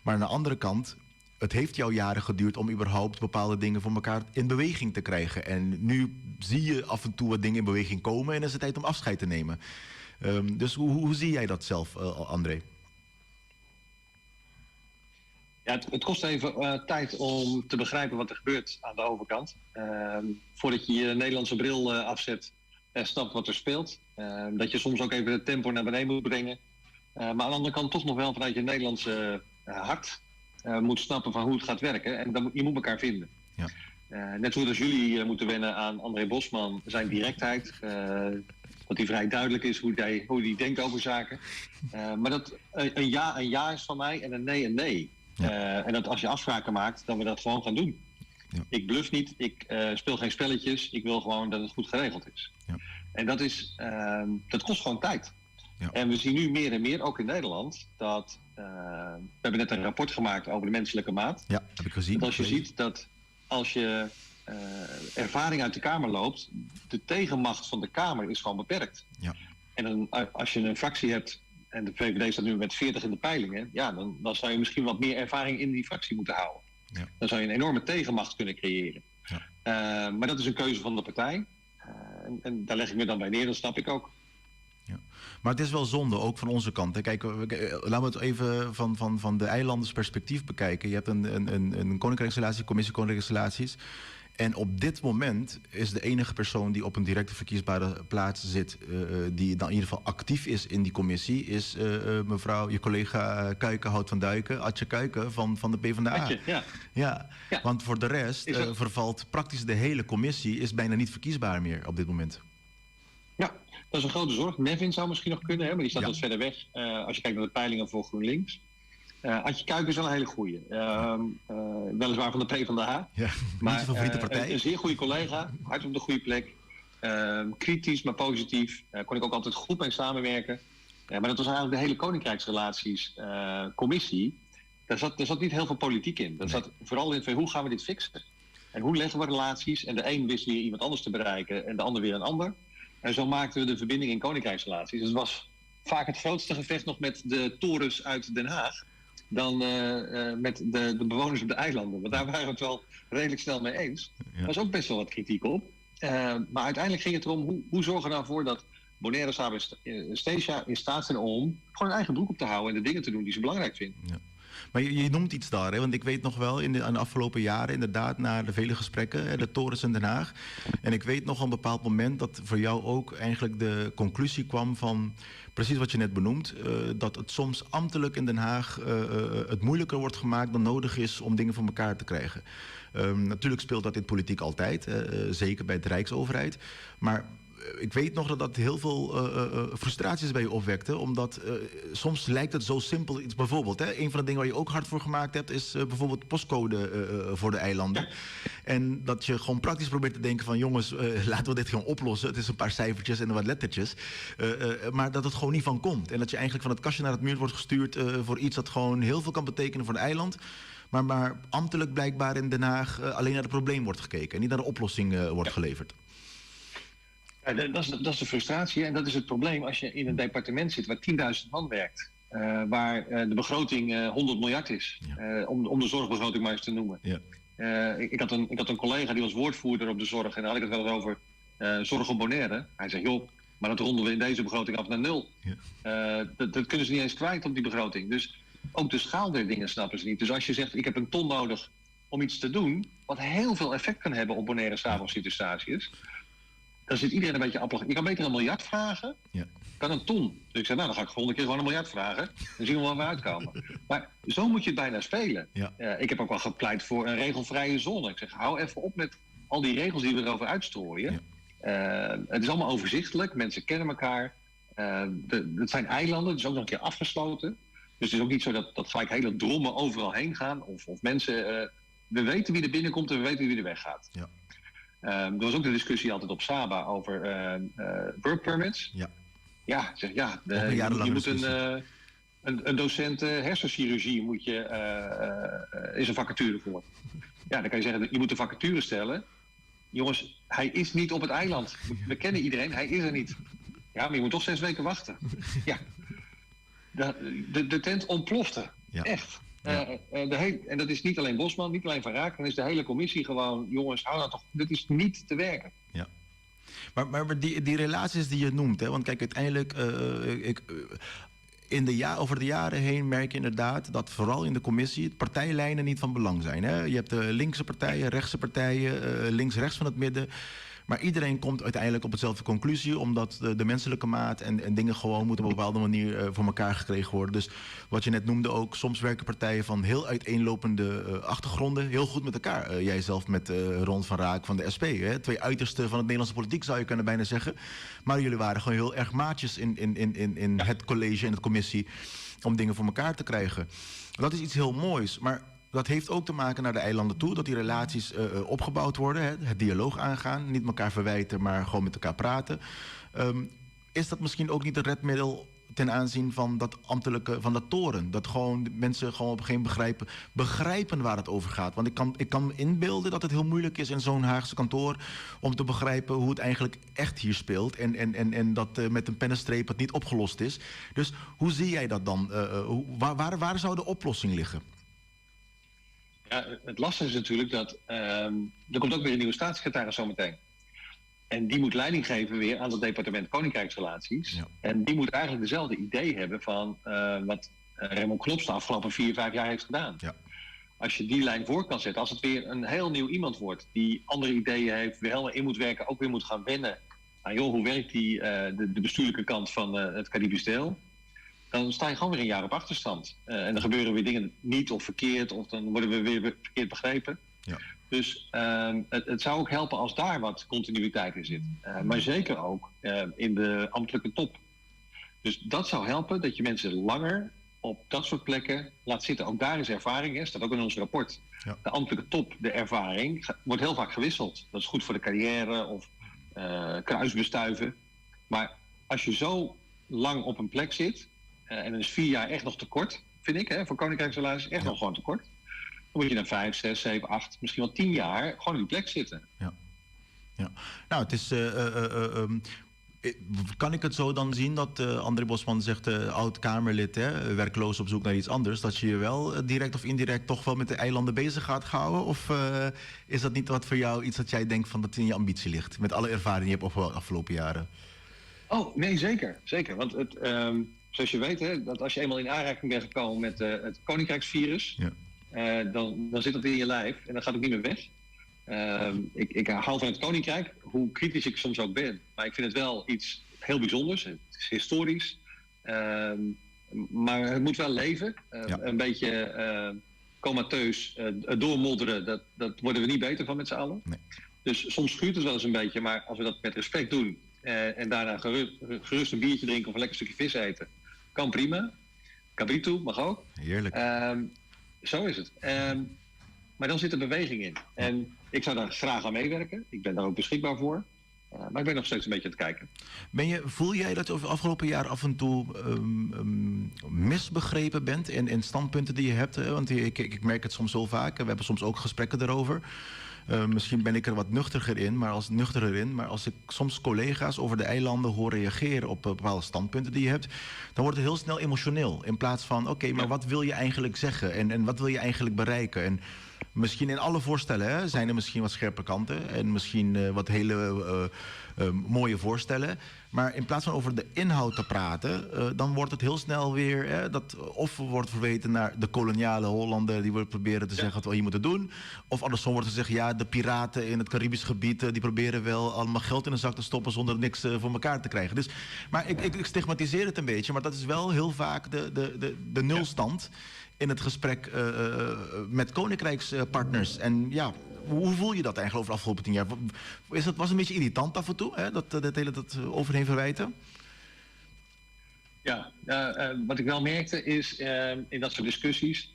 Maar aan de andere kant, het heeft jou jaren geduurd om überhaupt bepaalde dingen voor elkaar in beweging te krijgen. En nu zie je af en toe wat dingen in beweging komen en is het tijd om afscheid te nemen. Um, dus hoe, hoe zie jij dat zelf, uh, André? Ja, het, het kost even uh, tijd om te begrijpen wat er gebeurt aan de overkant. Uh, voordat je je Nederlandse bril uh, afzet en snapt wat er speelt. Uh, dat je soms ook even het tempo naar beneden moet brengen. Maar aan de andere kant toch nog wel vanuit je Nederlandse hart moet snappen van hoe het gaat werken. En dan, je moet elkaar vinden. Ja. Uh, net zoals jullie uh, moeten wennen aan André Bosman, zijn directheid. Uh, dat hij vrij duidelijk is hoe hij, hoe die denkt over zaken. Maar dat een ja een ja is van mij en een nee een nee. Ja. En dat als je afspraken maakt, dan we dat gewoon gaan doen. Ja. Ik bluf niet, ik speel geen spelletjes. Ik wil gewoon dat het goed geregeld is. Ja. En dat, is, dat kost gewoon tijd. Ja. En we zien nu meer en meer, ook in Nederland, dat uh, we hebben net een rapport gemaakt over de menselijke maat. Ja, heb ik gezien. Dat als je ziet dat als je uh, ervaring uit de Kamer loopt, de tegenmacht van de Kamer is gewoon beperkt. Ja. En dan, als je een fractie hebt, en de VVD staat nu met 40 in de peilingen, ja, dan, dan zou je misschien wat meer ervaring in die fractie moeten houden. Ja. Dan zou je een enorme tegenmacht kunnen creëren. Ja. Uh, maar dat is een keuze van de partij. En, en daar leg ik me dan bij neer, dat snap ik ook. Ja. Maar het is wel zonde, ook van onze kant. Hè. Kijk, laten we het even van, van, van de eilandersperspectief bekijken. Je hebt een, een, een, een koninkrijksrelatie, commissie koninkrijksrelaties. En op dit moment is de enige persoon die op een directe verkiesbare plaats zit, die dan in ieder geval actief is in die commissie, is mevrouw, je collega Kuiken van Duiken, Atje Kuiken van, van de PvdA. Atje, ja. ja. ja. Want voor de rest vervalt praktisch de hele commissie, is bijna niet verkiesbaar meer op dit moment. Ja, dat is een grote zorg. Nevin zou misschien nog kunnen, hè, maar die staat wat verder weg als je kijkt naar de peilingen voor GroenLinks. Adje Kuiken is wel een hele goeie. Weliswaar van de PvdA. Ja, maar favoriete partij. Een zeer goede collega, hart op de goede plek. Ehm, kritisch, maar positief. kon ik ook altijd goed mee samenwerken. maar dat was eigenlijk de hele Koninkrijksrelaties commissie. Daar zat, daar zat niet heel veel politiek in. Daar zat vooral in van hoe gaan we dit fixen? En hoe leggen we relaties? En de een wist weer iemand anders te bereiken en de ander weer een ander. En zo maakten we de verbinding in Koninkrijksrelaties. Dus het was vaak het grootste gevecht nog met de torens uit Den Haag dan uh, met de, de bewoners op de eilanden. Want daar waren we het wel redelijk snel mee eens. Er was ook best wel wat kritiek op. Uh, maar uiteindelijk ging het erom, hoe, hoe zorgen we nou voor dat Bonaire, Saba en Statia in staat zijn om gewoon hun eigen broek op te houden en de dingen te doen die ze belangrijk vinden. Ja. Maar je, je, noemt iets daar, hè? want ik weet nog wel in de, de afgelopen jaren inderdaad na de vele gesprekken, hè, de torens in Den Haag. En ik weet nog een bepaald moment dat voor jou ook eigenlijk de conclusie kwam van precies wat je net benoemt, uh, dat het soms ambtelijk in Den Haag uh, het moeilijker wordt gemaakt dan nodig is om dingen voor elkaar te krijgen. Um, natuurlijk speelt dat in politiek altijd, zeker bij de Rijksoverheid. Maar ik weet nog dat dat heel veel uh, frustraties bij je opwekte. Omdat uh, soms lijkt het zo simpel iets. Bijvoorbeeld, hè, een van de dingen waar je ook hard voor gemaakt hebt... is bijvoorbeeld postcode voor de eilanden. En dat je gewoon praktisch probeert te denken van... jongens, laten we dit gewoon oplossen. Het is een paar cijfertjes en wat lettertjes. maar dat het gewoon niet van komt. En dat je eigenlijk van het kastje naar het muur wordt gestuurd... voor iets dat gewoon heel veel kan betekenen voor een eiland... Maar, maar ambtelijk blijkbaar in Den Haag alleen naar het probleem wordt gekeken... en niet naar de oplossing wordt geleverd. Ja, dat, is, dat is de frustratie en dat is het probleem als je in een departement zit waar 10.000 man werkt. Uh, waar uh, de begroting uh, 100 miljard is, ja. om, om de zorgbegroting maar eens te noemen. Ja. Ik, ik, had een, ik had een collega die was woordvoerder op de zorg en daar had ik het wel eens over zorg op Bonaire. Hij zei, joh, maar dat ronden we in deze begroting af naar nul. Ja. Dat, dat kunnen ze niet eens kwijt op die begroting. Dus ook de schaal der dingen snappen ze niet. Dus als je zegt, ik heb een ton nodig om iets te doen, wat heel veel effect kan hebben op Bonaire, Saba of dan zit iedereen een beetje appelig. Je kan beter een miljard vragen ja. dan een ton. Dus ik zei, nou, dan ga ik volgende keer gewoon een miljard vragen. Dan zien we wel waar we uitkomen. Maar zo moet je het bijna spelen. Ja. Uh, ik heb ook wel gepleit voor een regelvrije zone. Ik zeg, hou even op met al die regels die we erover uitstrooien. Ja. Uh, het is allemaal overzichtelijk. Mensen kennen elkaar. Uh, de, het zijn eilanden, het is ook nog een keer afgesloten. Dus het is ook niet zo dat, dat gelijk hele drommen overal heen gaan. Of, of mensen... we weten wie er binnenkomt en we weten wie er weggaat. Ja. Um, er was ook de discussie altijd op Saba over uh, uh, work permits. Ja, ja, zeg, ja de, je, je moet een, uh, een, een docent hersenchirurgie moet je, is een vacature voor. Ja, dan kan je zeggen, je moet een vacature stellen. Jongens, hij is niet op het eiland. We kennen iedereen, hij is er niet. Ja, maar je moet toch zes weken wachten. Ja. De, de, de tent ontplofte. Ja. Echt. Ja. Uh, de hele, en dat is niet alleen Bosman, niet alleen Van Raak. Dan is de hele commissie gewoon, jongens, hou nou toch, dit is niet te werken. Ja. Maar, maar die, die relaties die je noemt, hè, want kijk, uiteindelijk, uh, ik, in de ja, over de jaren heen merk je inderdaad dat vooral in de commissie partijlijnen niet van belang zijn. Hè? Je hebt de linkse partijen, rechtse partijen, links-rechts van het midden. Maar iedereen komt uiteindelijk op hetzelfde conclusie, omdat de, de menselijke maat en, en dingen gewoon moeten op een bepaalde manier uh, voor elkaar gekregen worden. Dus wat je net noemde ook, soms werken partijen van heel uiteenlopende uh, achtergronden heel goed met elkaar. Uh, jij zelf met Ron van Raak van de SP, hè? twee uitersten van het Nederlandse politiek zou je kunnen bijna zeggen. Maar jullie waren gewoon heel erg maatjes in, in, in, in, in het college en het commissie om dingen voor elkaar te krijgen. Dat is iets heel moois, maar dat heeft ook te maken naar de eilanden toe, dat die relaties uh, opgebouwd worden, hè, het dialoog aangaan, niet elkaar verwijten, maar gewoon met elkaar praten. Um, is dat misschien ook niet een redmiddel ten aanzien van dat ambtelijke, van dat toren? Dat gewoon mensen gewoon op een gegeven moment begrijpen, begrijpen waar het over gaat. Want ik kan, ik kan me inbeelden dat het heel moeilijk is in zo'n Haagse kantoor om te begrijpen hoe het eigenlijk echt hier speelt. En, en, en, en dat uh, met een pennenstreep het niet opgelost is. Dus hoe zie jij dat dan? Uh, hoe, waar, waar, waar zou de oplossing liggen? Ja, het lastige is natuurlijk dat um, er komt ook weer een nieuwe staatssecretaris zometeen. En die moet leiding geven weer aan het departement Koninkrijksrelaties. Ja. En die moet eigenlijk dezelfde idee hebben van uh, wat Raymond Knops de afgelopen vier, vijf jaar heeft gedaan. Ja. Als je die lijn voor kan zetten, als het weer een heel nieuw iemand wordt die andere ideeën heeft, weer helemaal in moet werken, ook weer moet gaan wennen aan joh, hoe werkt die, de bestuurlijke kant van het Caribisch deel, dan sta je gewoon weer een jaar op achterstand. En dan gebeuren weer dingen niet of verkeerd, of dan worden we weer verkeerd begrepen. Dus het zou ook helpen als daar wat continuïteit in zit. Maar zeker ook in de ambtelijke top. Dus dat zou helpen dat je mensen langer op dat soort plekken laat zitten. Ook daar is ervaring, hè, staat ook in ons rapport. De ambtelijke top, de ervaring, wordt heel vaak gewisseld. Dat is goed voor de carrière of kruisbestuiven. Maar als je zo lang op een plek zit, en dan is 4 jaar echt nog te kort, vind ik, hè, voor Koninkrijksrelaties, echt nog gewoon te kort. Dan moet je na 5, 6, 7, 8, misschien wel 10 jaar gewoon op die plek zitten. Ja. Ja. Nou, het is, kan ik het zo dan zien dat André Bosman zegt, oud-Kamerlid, hè, werkloos op zoek naar iets anders, dat je je wel direct of indirect toch wel met de eilanden bezig gaat houden? Of is dat niet wat voor jou iets dat jij denkt van dat in je ambitie ligt, met alle ervaring die je hebt opgebouwd de afgelopen jaren? Oh, nee, zeker. Zeker. Want zoals je weet, hè, dat als je eenmaal in aanraking bent gekomen met het Koninkrijksvirus, dan zit dat in je lijf en dat gaat ook niet meer weg. Ik hou van het Koninkrijk, hoe kritisch ik soms ook ben. Maar ik vind het wel iets heel bijzonders. Het is historisch. Maar het moet wel leven. Een beetje comateus doormodderen, dat worden we niet beter van met z'n allen. Dus soms schuurt het wel eens een beetje, maar als we dat met respect doen en daarna gerust een biertje drinken of een lekker stukje vis eten, kan prima. Cabrito mag ook. Heerlijk. Zo is het. Maar dan zit er beweging in. En ik zou daar graag aan meewerken. Ik ben daar ook beschikbaar voor. Maar ik ben nog steeds een beetje aan het kijken. Voel jij dat je over het afgelopen jaar af en toe misbegrepen bent in standpunten die je hebt? Hè? Want ik merk het soms zo vaak. We hebben soms ook gesprekken erover. Misschien ben ik er wat nuchterger in, maar als, nuchterder in. Maar als ik soms collega's over de eilanden hoor reageren op bepaalde standpunten die je hebt, dan wordt het heel snel emotioneel. In plaats van, oké, maar wat wil je eigenlijk zeggen? En wat wil je eigenlijk bereiken? En misschien in alle voorstellen, hè, zijn er misschien wat scherpe kanten en misschien wat hele mooie voorstellen. Maar in plaats van over de inhoud te praten, dan wordt het heel snel weer, hè, dat of wordt verweten naar de koloniale Hollander die we proberen te zeggen wat we hier moeten doen. Of andersom wordt gezegd, ja, de piraten in het Caribisch gebied, die proberen wel allemaal geld in de zak te stoppen zonder niks voor elkaar te krijgen. Dus, maar ik stigmatiseer het een beetje, maar dat is wel heel vaak de nulstand in het gesprek met koninkrijkspartners. En hoe voel je dat eigenlijk over de afgelopen 10 jaar? Was het een beetje irritant af en toe, hè? Dat dat hele dat overheen verwijten? Ja, wat ik wel merkte is in dat soort discussies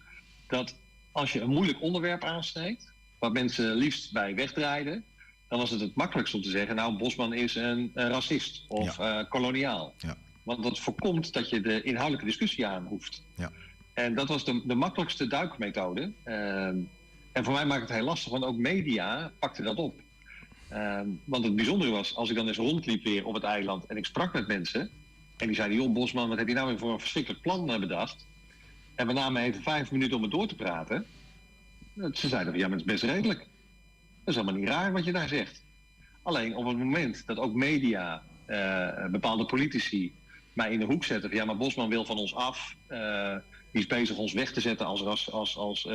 dat als je een moeilijk onderwerp aansnijdt, wat mensen liefst bij wegdraaiden, dan was het het makkelijkst om te zeggen, nou, Bosman is een racist of koloniaal. Want dat voorkomt dat je de inhoudelijke discussie aan hoeft. En dat was de makkelijkste duikmethode. En voor mij maakt het heel lastig, want ook media pakten dat op. Want het bijzondere was, als ik dan eens rondliep weer op het eiland en ik sprak met mensen en die zeiden, joh Bosman, wat heb je nou weer voor een verschrikkelijk plan bedacht? En we namen even 5 minuten om het door te praten. Ze zeiden, ja, maar het is best redelijk. Dat is helemaal niet raar wat je daar zegt. Alleen op het moment dat ook media, bepaalde politici mij in de hoek zetten van, ja, maar Bosman wil van ons af. Die is bezig ons weg te zetten als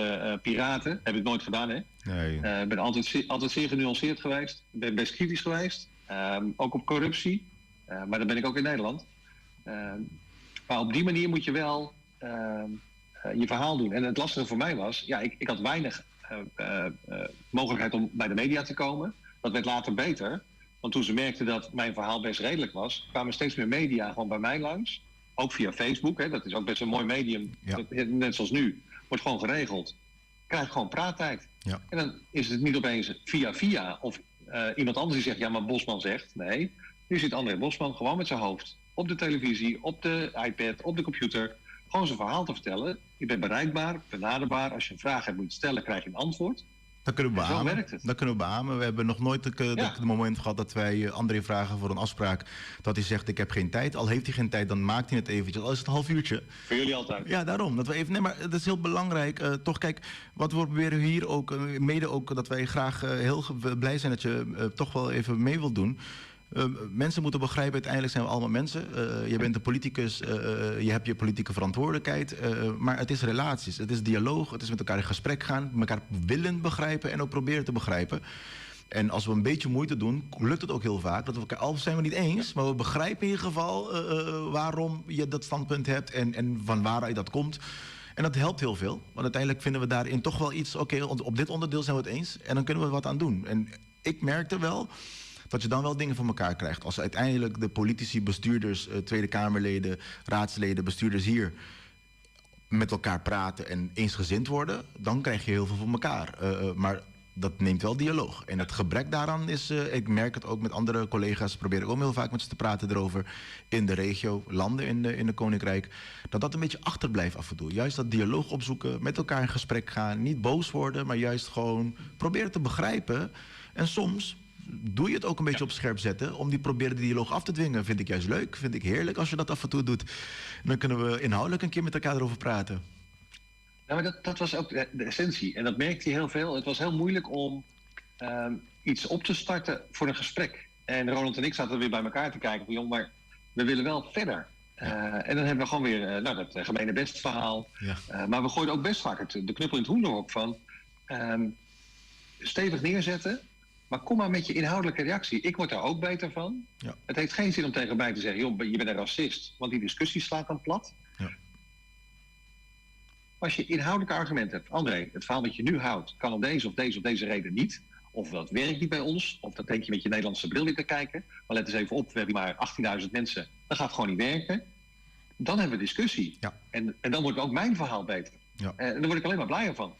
piraten. Heb ik nooit gedaan, hè? Ik ben altijd zeer genuanceerd geweest. Ik ben best kritisch geweest. Ook op corruptie. Maar dat ben ik ook in Nederland. Maar op die manier moet je wel je verhaal doen. En het lastige voor mij was, ja, ik had weinig mogelijkheid om bij de media te komen. Dat werd later beter. Want toen ze merkten dat mijn verhaal best redelijk was, kwamen steeds meer media gewoon bij mij langs. Ook via Facebook, hè, dat is ook best een mooi medium. Dat, net zoals nu, wordt gewoon geregeld. Krijg gewoon praattijd. En dan is het niet opeens via via of iemand anders die zegt, ja, maar Bosman zegt. Nee, nu zit André Bosman gewoon met zijn hoofd op de televisie, op de iPad, op de computer. Gewoon zijn verhaal te vertellen. Je bent bereikbaar, benaderbaar. Als je een vraag hebt moeten stellen, krijg je een antwoord. Dat kunnen we En zo beamen. werkt het. Dat kunnen we beamen. We hebben nog nooit het moment gehad dat wij André vragen voor een afspraak. Dat hij zegt, ik heb geen tijd. Al heeft hij geen tijd, dan maakt hij het eventjes. Al is het een half uurtje. Voor jullie altijd. Ja, daarom. Dat we even, nee, maar het is heel belangrijk. Toch, kijk, wat we proberen hier ook, mede ook, dat wij graag heel blij zijn dat je toch wel even mee wilt doen. Mensen moeten begrijpen, uiteindelijk zijn we allemaal mensen. Je bent een politicus, je hebt je politieke verantwoordelijkheid. Maar het is relaties, het is dialoog, het is met elkaar in gesprek gaan, elkaar willen begrijpen en ook proberen te begrijpen. En als we een beetje moeite doen, lukt het ook heel vaak. Dat we elkaar, al zijn we niet eens, maar we begrijpen in ieder geval waarom je dat standpunt hebt en van waaruit dat komt. En dat helpt heel veel, want uiteindelijk vinden we daarin toch wel iets... oké, op dit onderdeel zijn we het eens en dan kunnen we wat aan doen. En ik merkte wel dat je dan wel dingen voor elkaar krijgt. Als uiteindelijk de politici, bestuurders, Tweede Kamerleden, raadsleden, bestuurders hier met elkaar praten en eensgezind worden, dan krijg je heel veel voor elkaar. Maar dat neemt wel dialoog. En het gebrek daaraan is, ik merk het ook met andere collega's, probeer ik ook heel vaak met ze te praten erover, in de regio, landen in de Koninkrijk, dat dat een beetje achterblijft af en toe. Juist dat dialoog opzoeken, met elkaar in gesprek gaan, niet boos worden, maar juist gewoon proberen te begrijpen. En soms doe je het ook een beetje op scherp zetten, om die proberen de dialoog af te dwingen. Vind ik juist leuk, vind ik heerlijk als je dat af en toe doet. En dan kunnen we inhoudelijk een keer met elkaar erover praten. Nou, maar dat was ook de essentie. En dat merkte je heel veel. Het was heel moeilijk om iets op te starten voor een gesprek. En Ronald en ik zaten weer bij elkaar te kijken van, joh, maar we willen wel verder. En dan hebben we gewoon weer dat gemene bestverhaal. Ja. Maar we gooiden ook best vaak de knuppel in het hoenderhok van stevig neerzetten, maar kom maar met je inhoudelijke reactie. Ik word daar ook beter van. Ja. Het heeft geen zin om tegen mij te zeggen, joh, je bent een racist, want die discussie slaat dan plat. Ja. Als je inhoudelijke argumenten hebt, André, het verhaal dat je nu houdt, kan om deze of deze of deze reden niet. Of dat werkt niet bij ons, of dat denk je met je Nederlandse bril weer te kijken. Maar let eens even op, we hebben maar 18.000 mensen. Dat gaat gewoon niet werken. Dan hebben we discussie. Ja. En dan wordt ook mijn verhaal beter. Ja. En daar word ik alleen maar blijer van.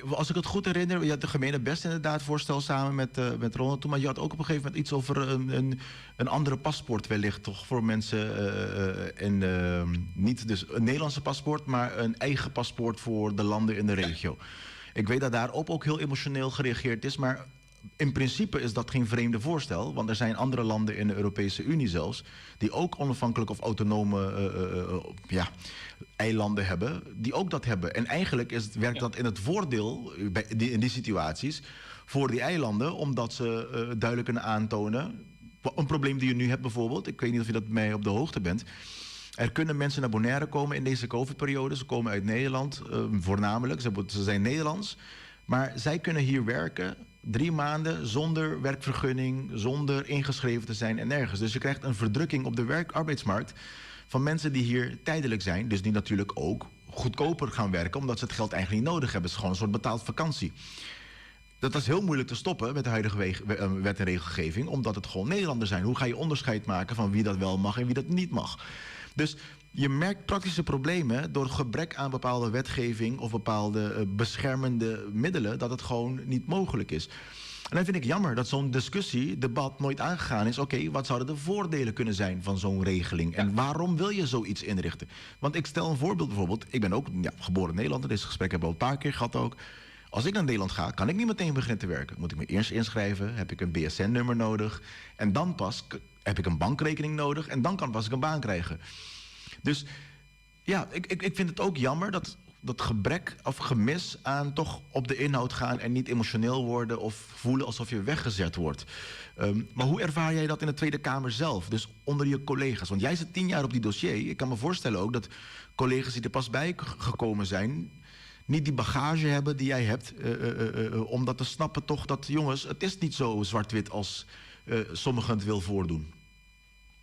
Als ik het goed herinner, je had de gemene best inderdaad voorstel samen met Ronald toen. Maar je had ook op een gegeven moment iets over een andere paspoort wellicht toch voor mensen. Niet dus een Nederlandse paspoort, maar een eigen paspoort voor de landen in de regio. Ik weet dat daarop ook heel emotioneel gereageerd is, maar in principe is dat geen vreemde voorstel, want er zijn andere landen in de Europese Unie zelfs die ook onafhankelijk of autonome eilanden hebben, die ook dat hebben. En eigenlijk werkt dat in het voordeel in die situaties voor die eilanden, omdat ze duidelijk kunnen aantonen. Een probleem die je nu hebt bijvoorbeeld, ik weet niet of je dat mee op de hoogte bent. Er kunnen mensen naar Bonaire komen in deze COVID-periode. Ze komen uit Nederland, voornamelijk. Ze zijn Nederlands. Maar zij kunnen hier werken 3 maanden zonder werkvergunning, zonder ingeschreven te zijn en nergens. Dus je krijgt een verdrukking op de arbeidsmarkt van mensen die hier tijdelijk zijn. Dus die natuurlijk ook goedkoper gaan werken, omdat ze het geld eigenlijk niet nodig hebben. Het is gewoon een soort betaald vakantie. Dat is heel moeilijk te stoppen met de huidige wet en regelgeving, omdat het gewoon Nederlanders zijn. Hoe ga je onderscheid maken van wie dat wel mag en wie dat niet mag? Dus je merkt praktische problemen door gebrek aan bepaalde wetgeving of bepaalde beschermende middelen, dat het gewoon niet mogelijk is. En dan vind ik jammer dat zo'n discussie, debat nooit aangegaan is. Oké, wat zouden de voordelen kunnen zijn van zo'n regeling? En waarom wil je zoiets inrichten? Want ik stel een voorbeeld bijvoorbeeld. Ik ben ook geboren Nederlander. Dit gesprek hebben we al een paar keer gehad ook. Als ik naar Nederland ga, kan ik niet meteen beginnen te werken. Moet ik me eerst inschrijven? Heb ik een BSN-nummer nodig? En dan pas heb ik een bankrekening nodig. En dan kan pas ik een baan krijgen. Dus ja, ik vind het ook jammer dat dat gebrek of gemis aan toch op de inhoud gaan en niet emotioneel worden of voelen alsof je weggezet wordt. Maar hoe ervaar jij dat in de Tweede Kamer zelf? Dus onder je collega's? Want jij zit 10 jaar op die dossier. Ik kan me voorstellen ook dat collega's die er pas bij gekomen zijn, niet die bagage hebben die jij hebt, om dat te snappen toch dat, jongens, het is niet zo zwart-wit als sommigen het wil voordoen.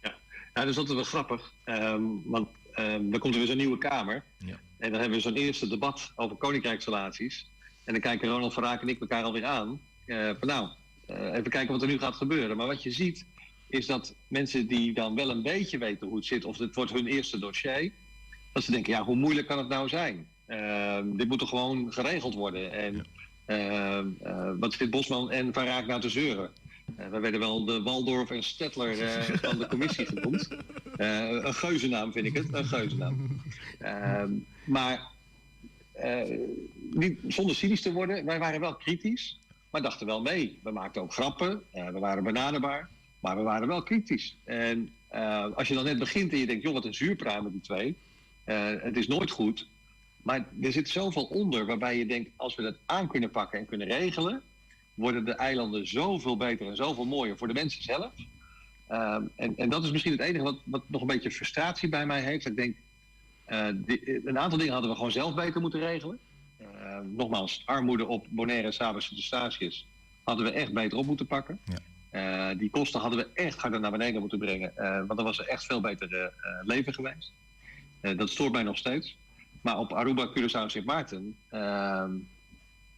Ja, nou, dat is altijd wel grappig, want dan komt er weer zo'n nieuwe Kamer. Ja. En dan hebben we zo'n eerste debat over koninkrijksrelaties. En dan kijken Ronald van Raak en ik elkaar alweer aan. Van even kijken wat er nu gaat gebeuren. Maar wat je ziet is dat mensen die dan wel een beetje weten hoe het zit, of het wordt hun eerste dossier, dat ze denken, ja, hoe moeilijk kan het nou zijn? Dit moet toch gewoon geregeld worden. En wat zit Bosman en Van Raak nou te zeuren? We werden wel de Waldorf en Stettler van de commissie genoemd. Een geuzennaam vind ik het, een geuzennaam. Maar niet, zonder cynisch te worden, wij waren wel kritisch, maar dachten wel mee. We maakten ook grappen, we waren benaderbaar, maar we waren wel kritisch. En als je dan net begint en je denkt, joh, wat een zuurpruim met die twee. Het is nooit goed. Maar er zit zoveel onder waarbij je denkt, als we dat aan kunnen pakken en kunnen regelen, worden de eilanden zoveel beter en zoveel mooier voor de mensen zelf. Ehm, en, en dat is misschien het enige wat, wat nog een beetje frustratie bij mij heeft. Ik denk, eh, een aantal dingen hadden we gewoon zelf beter moeten regelen. Ehm, nogmaals, armoede op Bonaire, Saba, Sint hadden we echt beter op moeten pakken. Ja. Eh, die kosten hadden we echt harder naar beneden moeten brengen. Eh, want dan was er echt veel beter leven geweest. dat stoort mij nog steeds. Maar op Aruba, Curaçao en Sint Maarten... Ehm,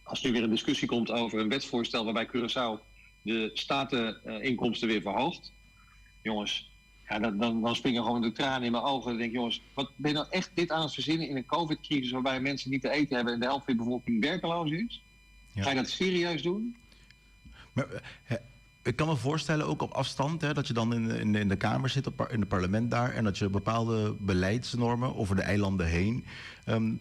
als nu weer een discussie komt over een wetsvoorstel waarbij Curaçao de stateninkomsten weer verhoogt. Jongens, ja, dan, dan, dan springen gewoon de tranen in mijn ogen. Dan denk ik, jongens, wat ben je nou echt dit aan het verzinnen in een COVID-crisis waarbij mensen niet te eten hebben en de helft van de bevolking werkeloos is? Ga je dat serieus doen? Maar, eh, ik kan me voorstellen, ook op afstand, hè, dat je dan in, in, in de Kamer zit, op, in het parlement daar, en dat je bepaalde beleidsnormen over de eilanden heen,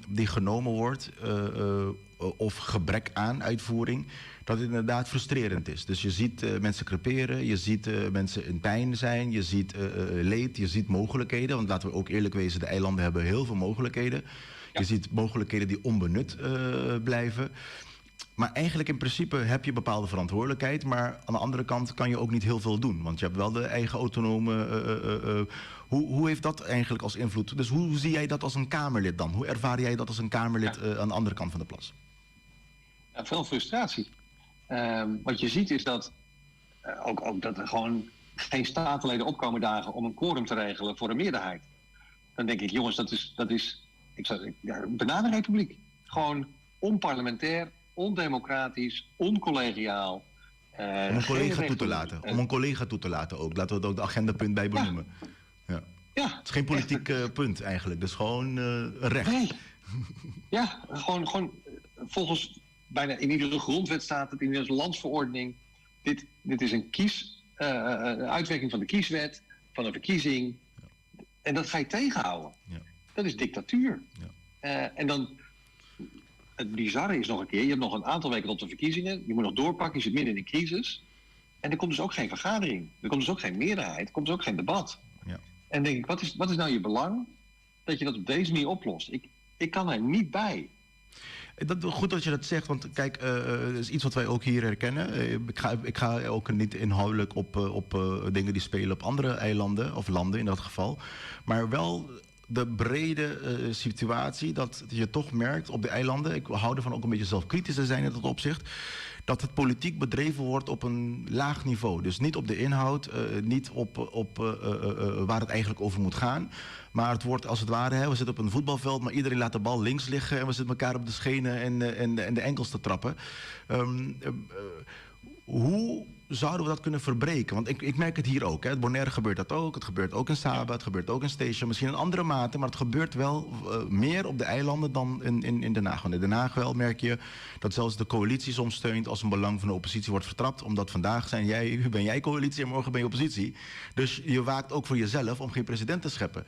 die genomen wordt, uh, of gebrek aan uitvoering, dat het inderdaad frustrerend is. Dus je ziet uh, mensen creperen, je ziet mensen in pijn zijn, je ziet leed, je ziet mogelijkheden. Want laten we ook eerlijk wezen, de eilanden hebben heel veel mogelijkheden. Ja. Je ziet mogelijkheden die onbenut blijven. Maar eigenlijk in principe heb je bepaalde verantwoordelijkheid. Maar aan de andere kant kan je ook niet heel veel doen. Want je hebt wel de eigen autonome. Uh, uh, hoe, hoe heeft dat eigenlijk als invloed? Dus hoe, hoe zie jij dat als een Kamerlid dan? Hoe ervaar jij dat als een Kamerlid ja. aan de andere kant van de plas? Ja, veel frustratie. Ehm, wat je ziet is dat ook, ook dat er gewoon geen statenleden opkomen dagen om een quorum te regelen voor een meerderheid. Dan denk ik, jongens, dat is, dat is ik zou, ja, bananenrepubliek. Gewoon onparlementair, ondemocratisch, oncollegiaal. Uh, om een collega toe te laten. Om een collega toe te laten ook. Laten we het ook de agendapunt bij benoemen. Ja. ja. ja. Het is geen politiek uh, punt eigenlijk. Dus gewoon uh, recht. Nee. Ja, gewoon, gewoon volgens bijna in iedere grondwet staat het, in iedere landsverordening. Dit, dit is een kies, een uitwerking van de kieswet, van een verkiezing. Ja. En dat ga je tegenhouden. Ja. Dat is dictatuur. Ja. en dan het bizarre is nog een keer, je hebt nog een aantal weken tot de verkiezingen. Je moet nog doorpakken, je zit midden in een crisis. En er komt dus ook geen vergadering. Er komt dus ook geen meerderheid. Er komt dus ook geen debat. Ja. En denk ik, wat is, wat is nou je belang dat je dat op deze manier oplost? Ik, ik kan er niet bij. Dat, goed dat je dat zegt, want kijk, uh, is iets wat wij ook hier herkennen. Uh, ik, ga, ik ga ook niet inhoudelijk op, op dingen die spelen op andere eilanden, of landen in dat geval. Maar wel de brede uh, situatie dat je toch merkt op de eilanden... ik hou ervan ook een beetje zelfkritisch te zijn in dat opzicht... dat het politiek bedreven wordt op een laag niveau. Dus niet op de inhoud, uh, niet op, op uh, waar het eigenlijk over moet gaan... Maar het wordt als het ware, hè, we zitten op een voetbalveld... maar iedereen laat de bal links liggen... en we zitten elkaar op de schenen en, en, en de enkels te trappen. Um, hoe zouden we dat kunnen verbreken? Want ik, ik merk het hier ook. Hè. Het Bonaire gebeurt dat ook. Het gebeurt ook in Saba. Het gebeurt ook in Station. Misschien in andere mate. Maar het gebeurt wel uh, meer op de eilanden dan in, in, in Den Haag. Want in Den Haag wel merk je dat zelfs de coalitie soms steunt... als een belang van de oppositie wordt vertrapt. Omdat vandaag zijn jij, ben jij coalitie en morgen ben je oppositie. Dus je waakt ook voor jezelf om geen president te scheppen.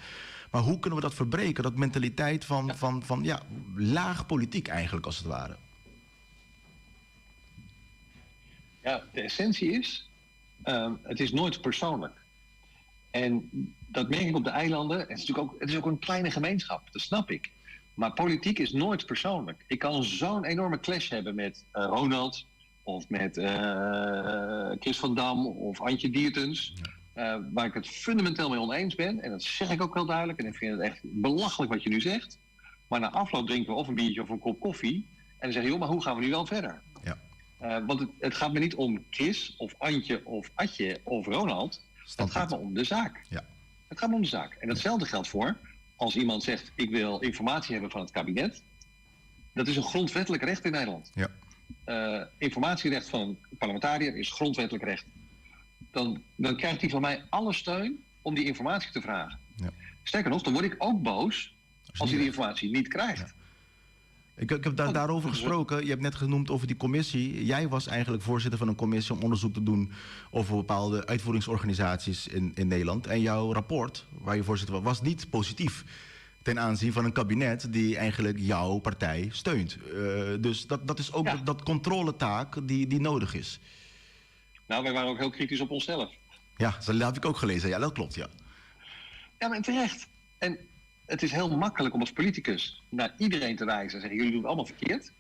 Maar hoe kunnen we dat verbreken? Dat mentaliteit van, ja. van, van ja, laag politiek eigenlijk als het ware. Ja, de essentie is, um, het is nooit persoonlijk. En dat merk ik op de eilanden. Het is natuurlijk ook, het is ook een kleine gemeenschap, dat snap ik. Maar politiek is nooit persoonlijk. Ik kan zo'n enorme clash hebben met uh, Ronald... of met uh, Chris van Dam of Antje Diertens... Ja. Uh, waar ik het fundamenteel mee oneens ben. En dat zeg ik ook heel duidelijk. En ik vind het echt belachelijk wat je nu zegt. Maar na afloop drinken we of een biertje of een kop koffie. En dan zeg je, joh, maar hoe gaan we nu dan verder? Ja. Uh, want het, het, gaat me niet om Chris of Antje of Atje of Ronald. Het gaat me om de zaak. Ja. Het gaat me om de zaak. En datzelfde geldt voor als iemand zegt... ik wil informatie hebben van het kabinet. Dat is een grondwettelijk recht in Nederland. Ja. Uh, informatierecht van een parlementariër is grondwettelijk recht. Dan, dan krijgt hij van mij alle steun om die informatie te vragen. Ja. Sterker nog, dan word ik ook boos als hij die informatie niet krijgt. Ja. Ik, ik heb daar, daarover gesproken. Je hebt net genoemd over die commissie. Jij was eigenlijk voorzitter van een commissie om onderzoek te doen over bepaalde uitvoeringsorganisaties in, in Nederland. En jouw rapport, waar je voorzitter was, was niet positief ten aanzien van een kabinet die eigenlijk jouw partij steunt. Uh, dus dat, dat is ook ja. dat, dat controletaak die, die nodig is. Nou, wij waren ook heel kritisch op onszelf. Ja, dat heb ik ook gelezen. Ja, dat klopt, ja. Ja, maar terecht. En het is heel makkelijk om als politicus naar iedereen te wijzen en zeggen: jullie doen het allemaal verkeerd.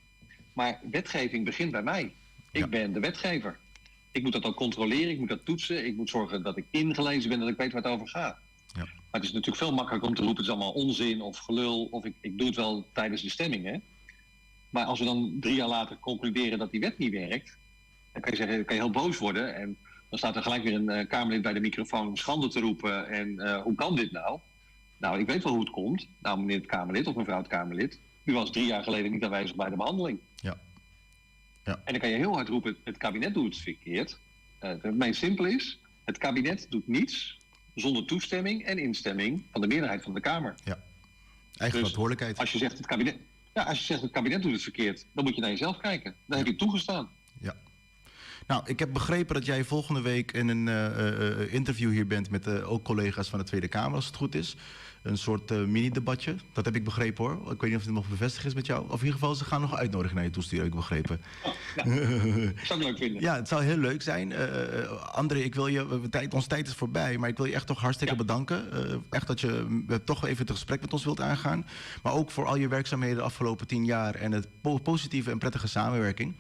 Maar wetgeving begint bij mij. Ik ja. ben de wetgever. Ik moet dat ook controleren, ik moet dat toetsen, ik moet zorgen dat ik ingelezen ben, dat ik weet waar het over gaat. Ja. Maar het is natuurlijk veel makkelijker om te roepen, het is allemaal onzin of gelul, of ik, ik doe het wel tijdens de stemming. Hè? Maar als we dan drie jaar later concluderen dat die wet niet werkt, dan kan je zeggen, dan kan je heel boos worden. En dan staat er gelijk weer een eh, Kamerlid bij de microfoon om schande te roepen. En eh, hoe kan dit nou? Nou, ik weet wel hoe het komt. Nou, meneer het Kamerlid of mevrouw het Kamerlid, u was drie jaar geleden niet aanwezig bij de behandeling. Ja. Ja. En dan kan je heel hard roepen, het kabinet doet het verkeerd. Eh, het meest simpel is, het kabinet doet niets zonder toestemming en instemming van de meerderheid van de Kamer. Ja. Eigen Dus verantwoordelijkheid. Als je zegt het kabinet, ja, als je zegt het kabinet doet het verkeerd, dan moet je naar jezelf kijken. Dan heb je het toegestaan. Ja. Nou, ik heb begrepen dat jij volgende week in een eh, eh, interview hier bent met eh, ook collega's van de Tweede Kamer, als het goed is. Een soort eh, mini-debatje. Dat heb ik begrepen hoor. Ik weet niet of het nog bevestigd is met jou. Of in ieder geval, ze gaan nog een uitnodiging naar je toesturen, heb ik begrepen. Zou ik leuk vinden. Ja, het zou heel leuk zijn. Eh, eh, André, ik wil je, we- tijd, onze tijd is voorbij, maar ik wil je echt toch hartstikke bedanken. Eh, echt dat je eh, toch even het gesprek met ons wilt aangaan. Maar ook voor al je werkzaamheden de afgelopen tien jaar en het po- positieve en prettige samenwerking.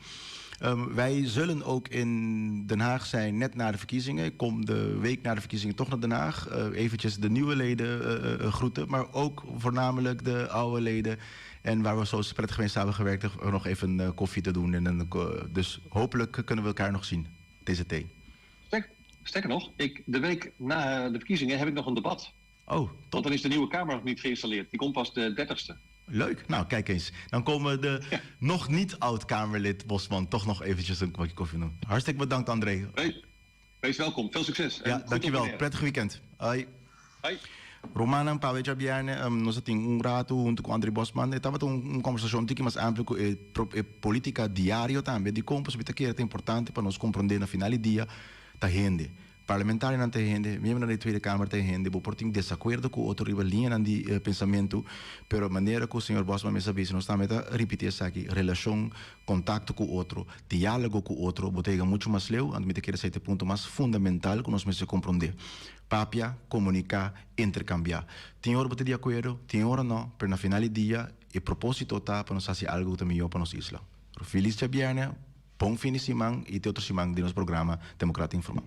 Ehm, wij zullen ook in Den Haag zijn net na de verkiezingen. Ik kom de week na de verkiezingen toch naar Den Haag. Eh, eventjes de nieuwe leden eh, eh, groeten, maar ook voornamelijk de oude leden. En waar we zo prettig mee samengewerkt hebben, nog even een eh, koffie te doen. En een, ko- dus hopelijk kunnen we elkaar nog zien, TZT. Sterk, sterker nog, ik, de week na de verkiezingen heb ik nog een debat. Oh, top. Want dan is de nieuwe Kamer nog niet geïnstalleerd. Die komt pas de 30ste. Leuk. Nou, kijk eens. Dan komen de nog niet oud-Kamerlid Bosman toch nog eventjes een kopje koffie doen. Hartstikke bedankt, André. Wees welkom. Veel succes. En Ja, goed dankjewel. optreden. Prettig weekend. Hoi. Hoi. Romana, pa wecha bierne, um, nos tin un rato hunto ku André Bosman. E tabata un, un konversashon tiki mas amplio ku e, pro- e polítika diario tambe. Di kon pasobra ta kere ta importante pa nos komprondé na final di dia ta hende. Parlamentarionan ta hende, miembronan di Tweede Kamer ta hende. Bo por tin desakuerdo ku otro riba liñanan di eh, pensamentu, pero manera ku señor Bosman mes a bisa, nos tambe ta ripití esaki, relashon, kontakto ku otro, diálogo ku otro, bo ta yega muchu mas leu. Anto mi ta kere esei ta e punto mas fundamental ku nos mester komprondé. Papia, komuniká, interkambiá. Tin ora bo ta di akuerdo, tin ora no, pero na final di dia e propósito ta pa nos hasi algu ku ta mihó pa nos isla. Felis djabièrnè, bon fin di siman i te otro siman den nos programa Democraat Informá.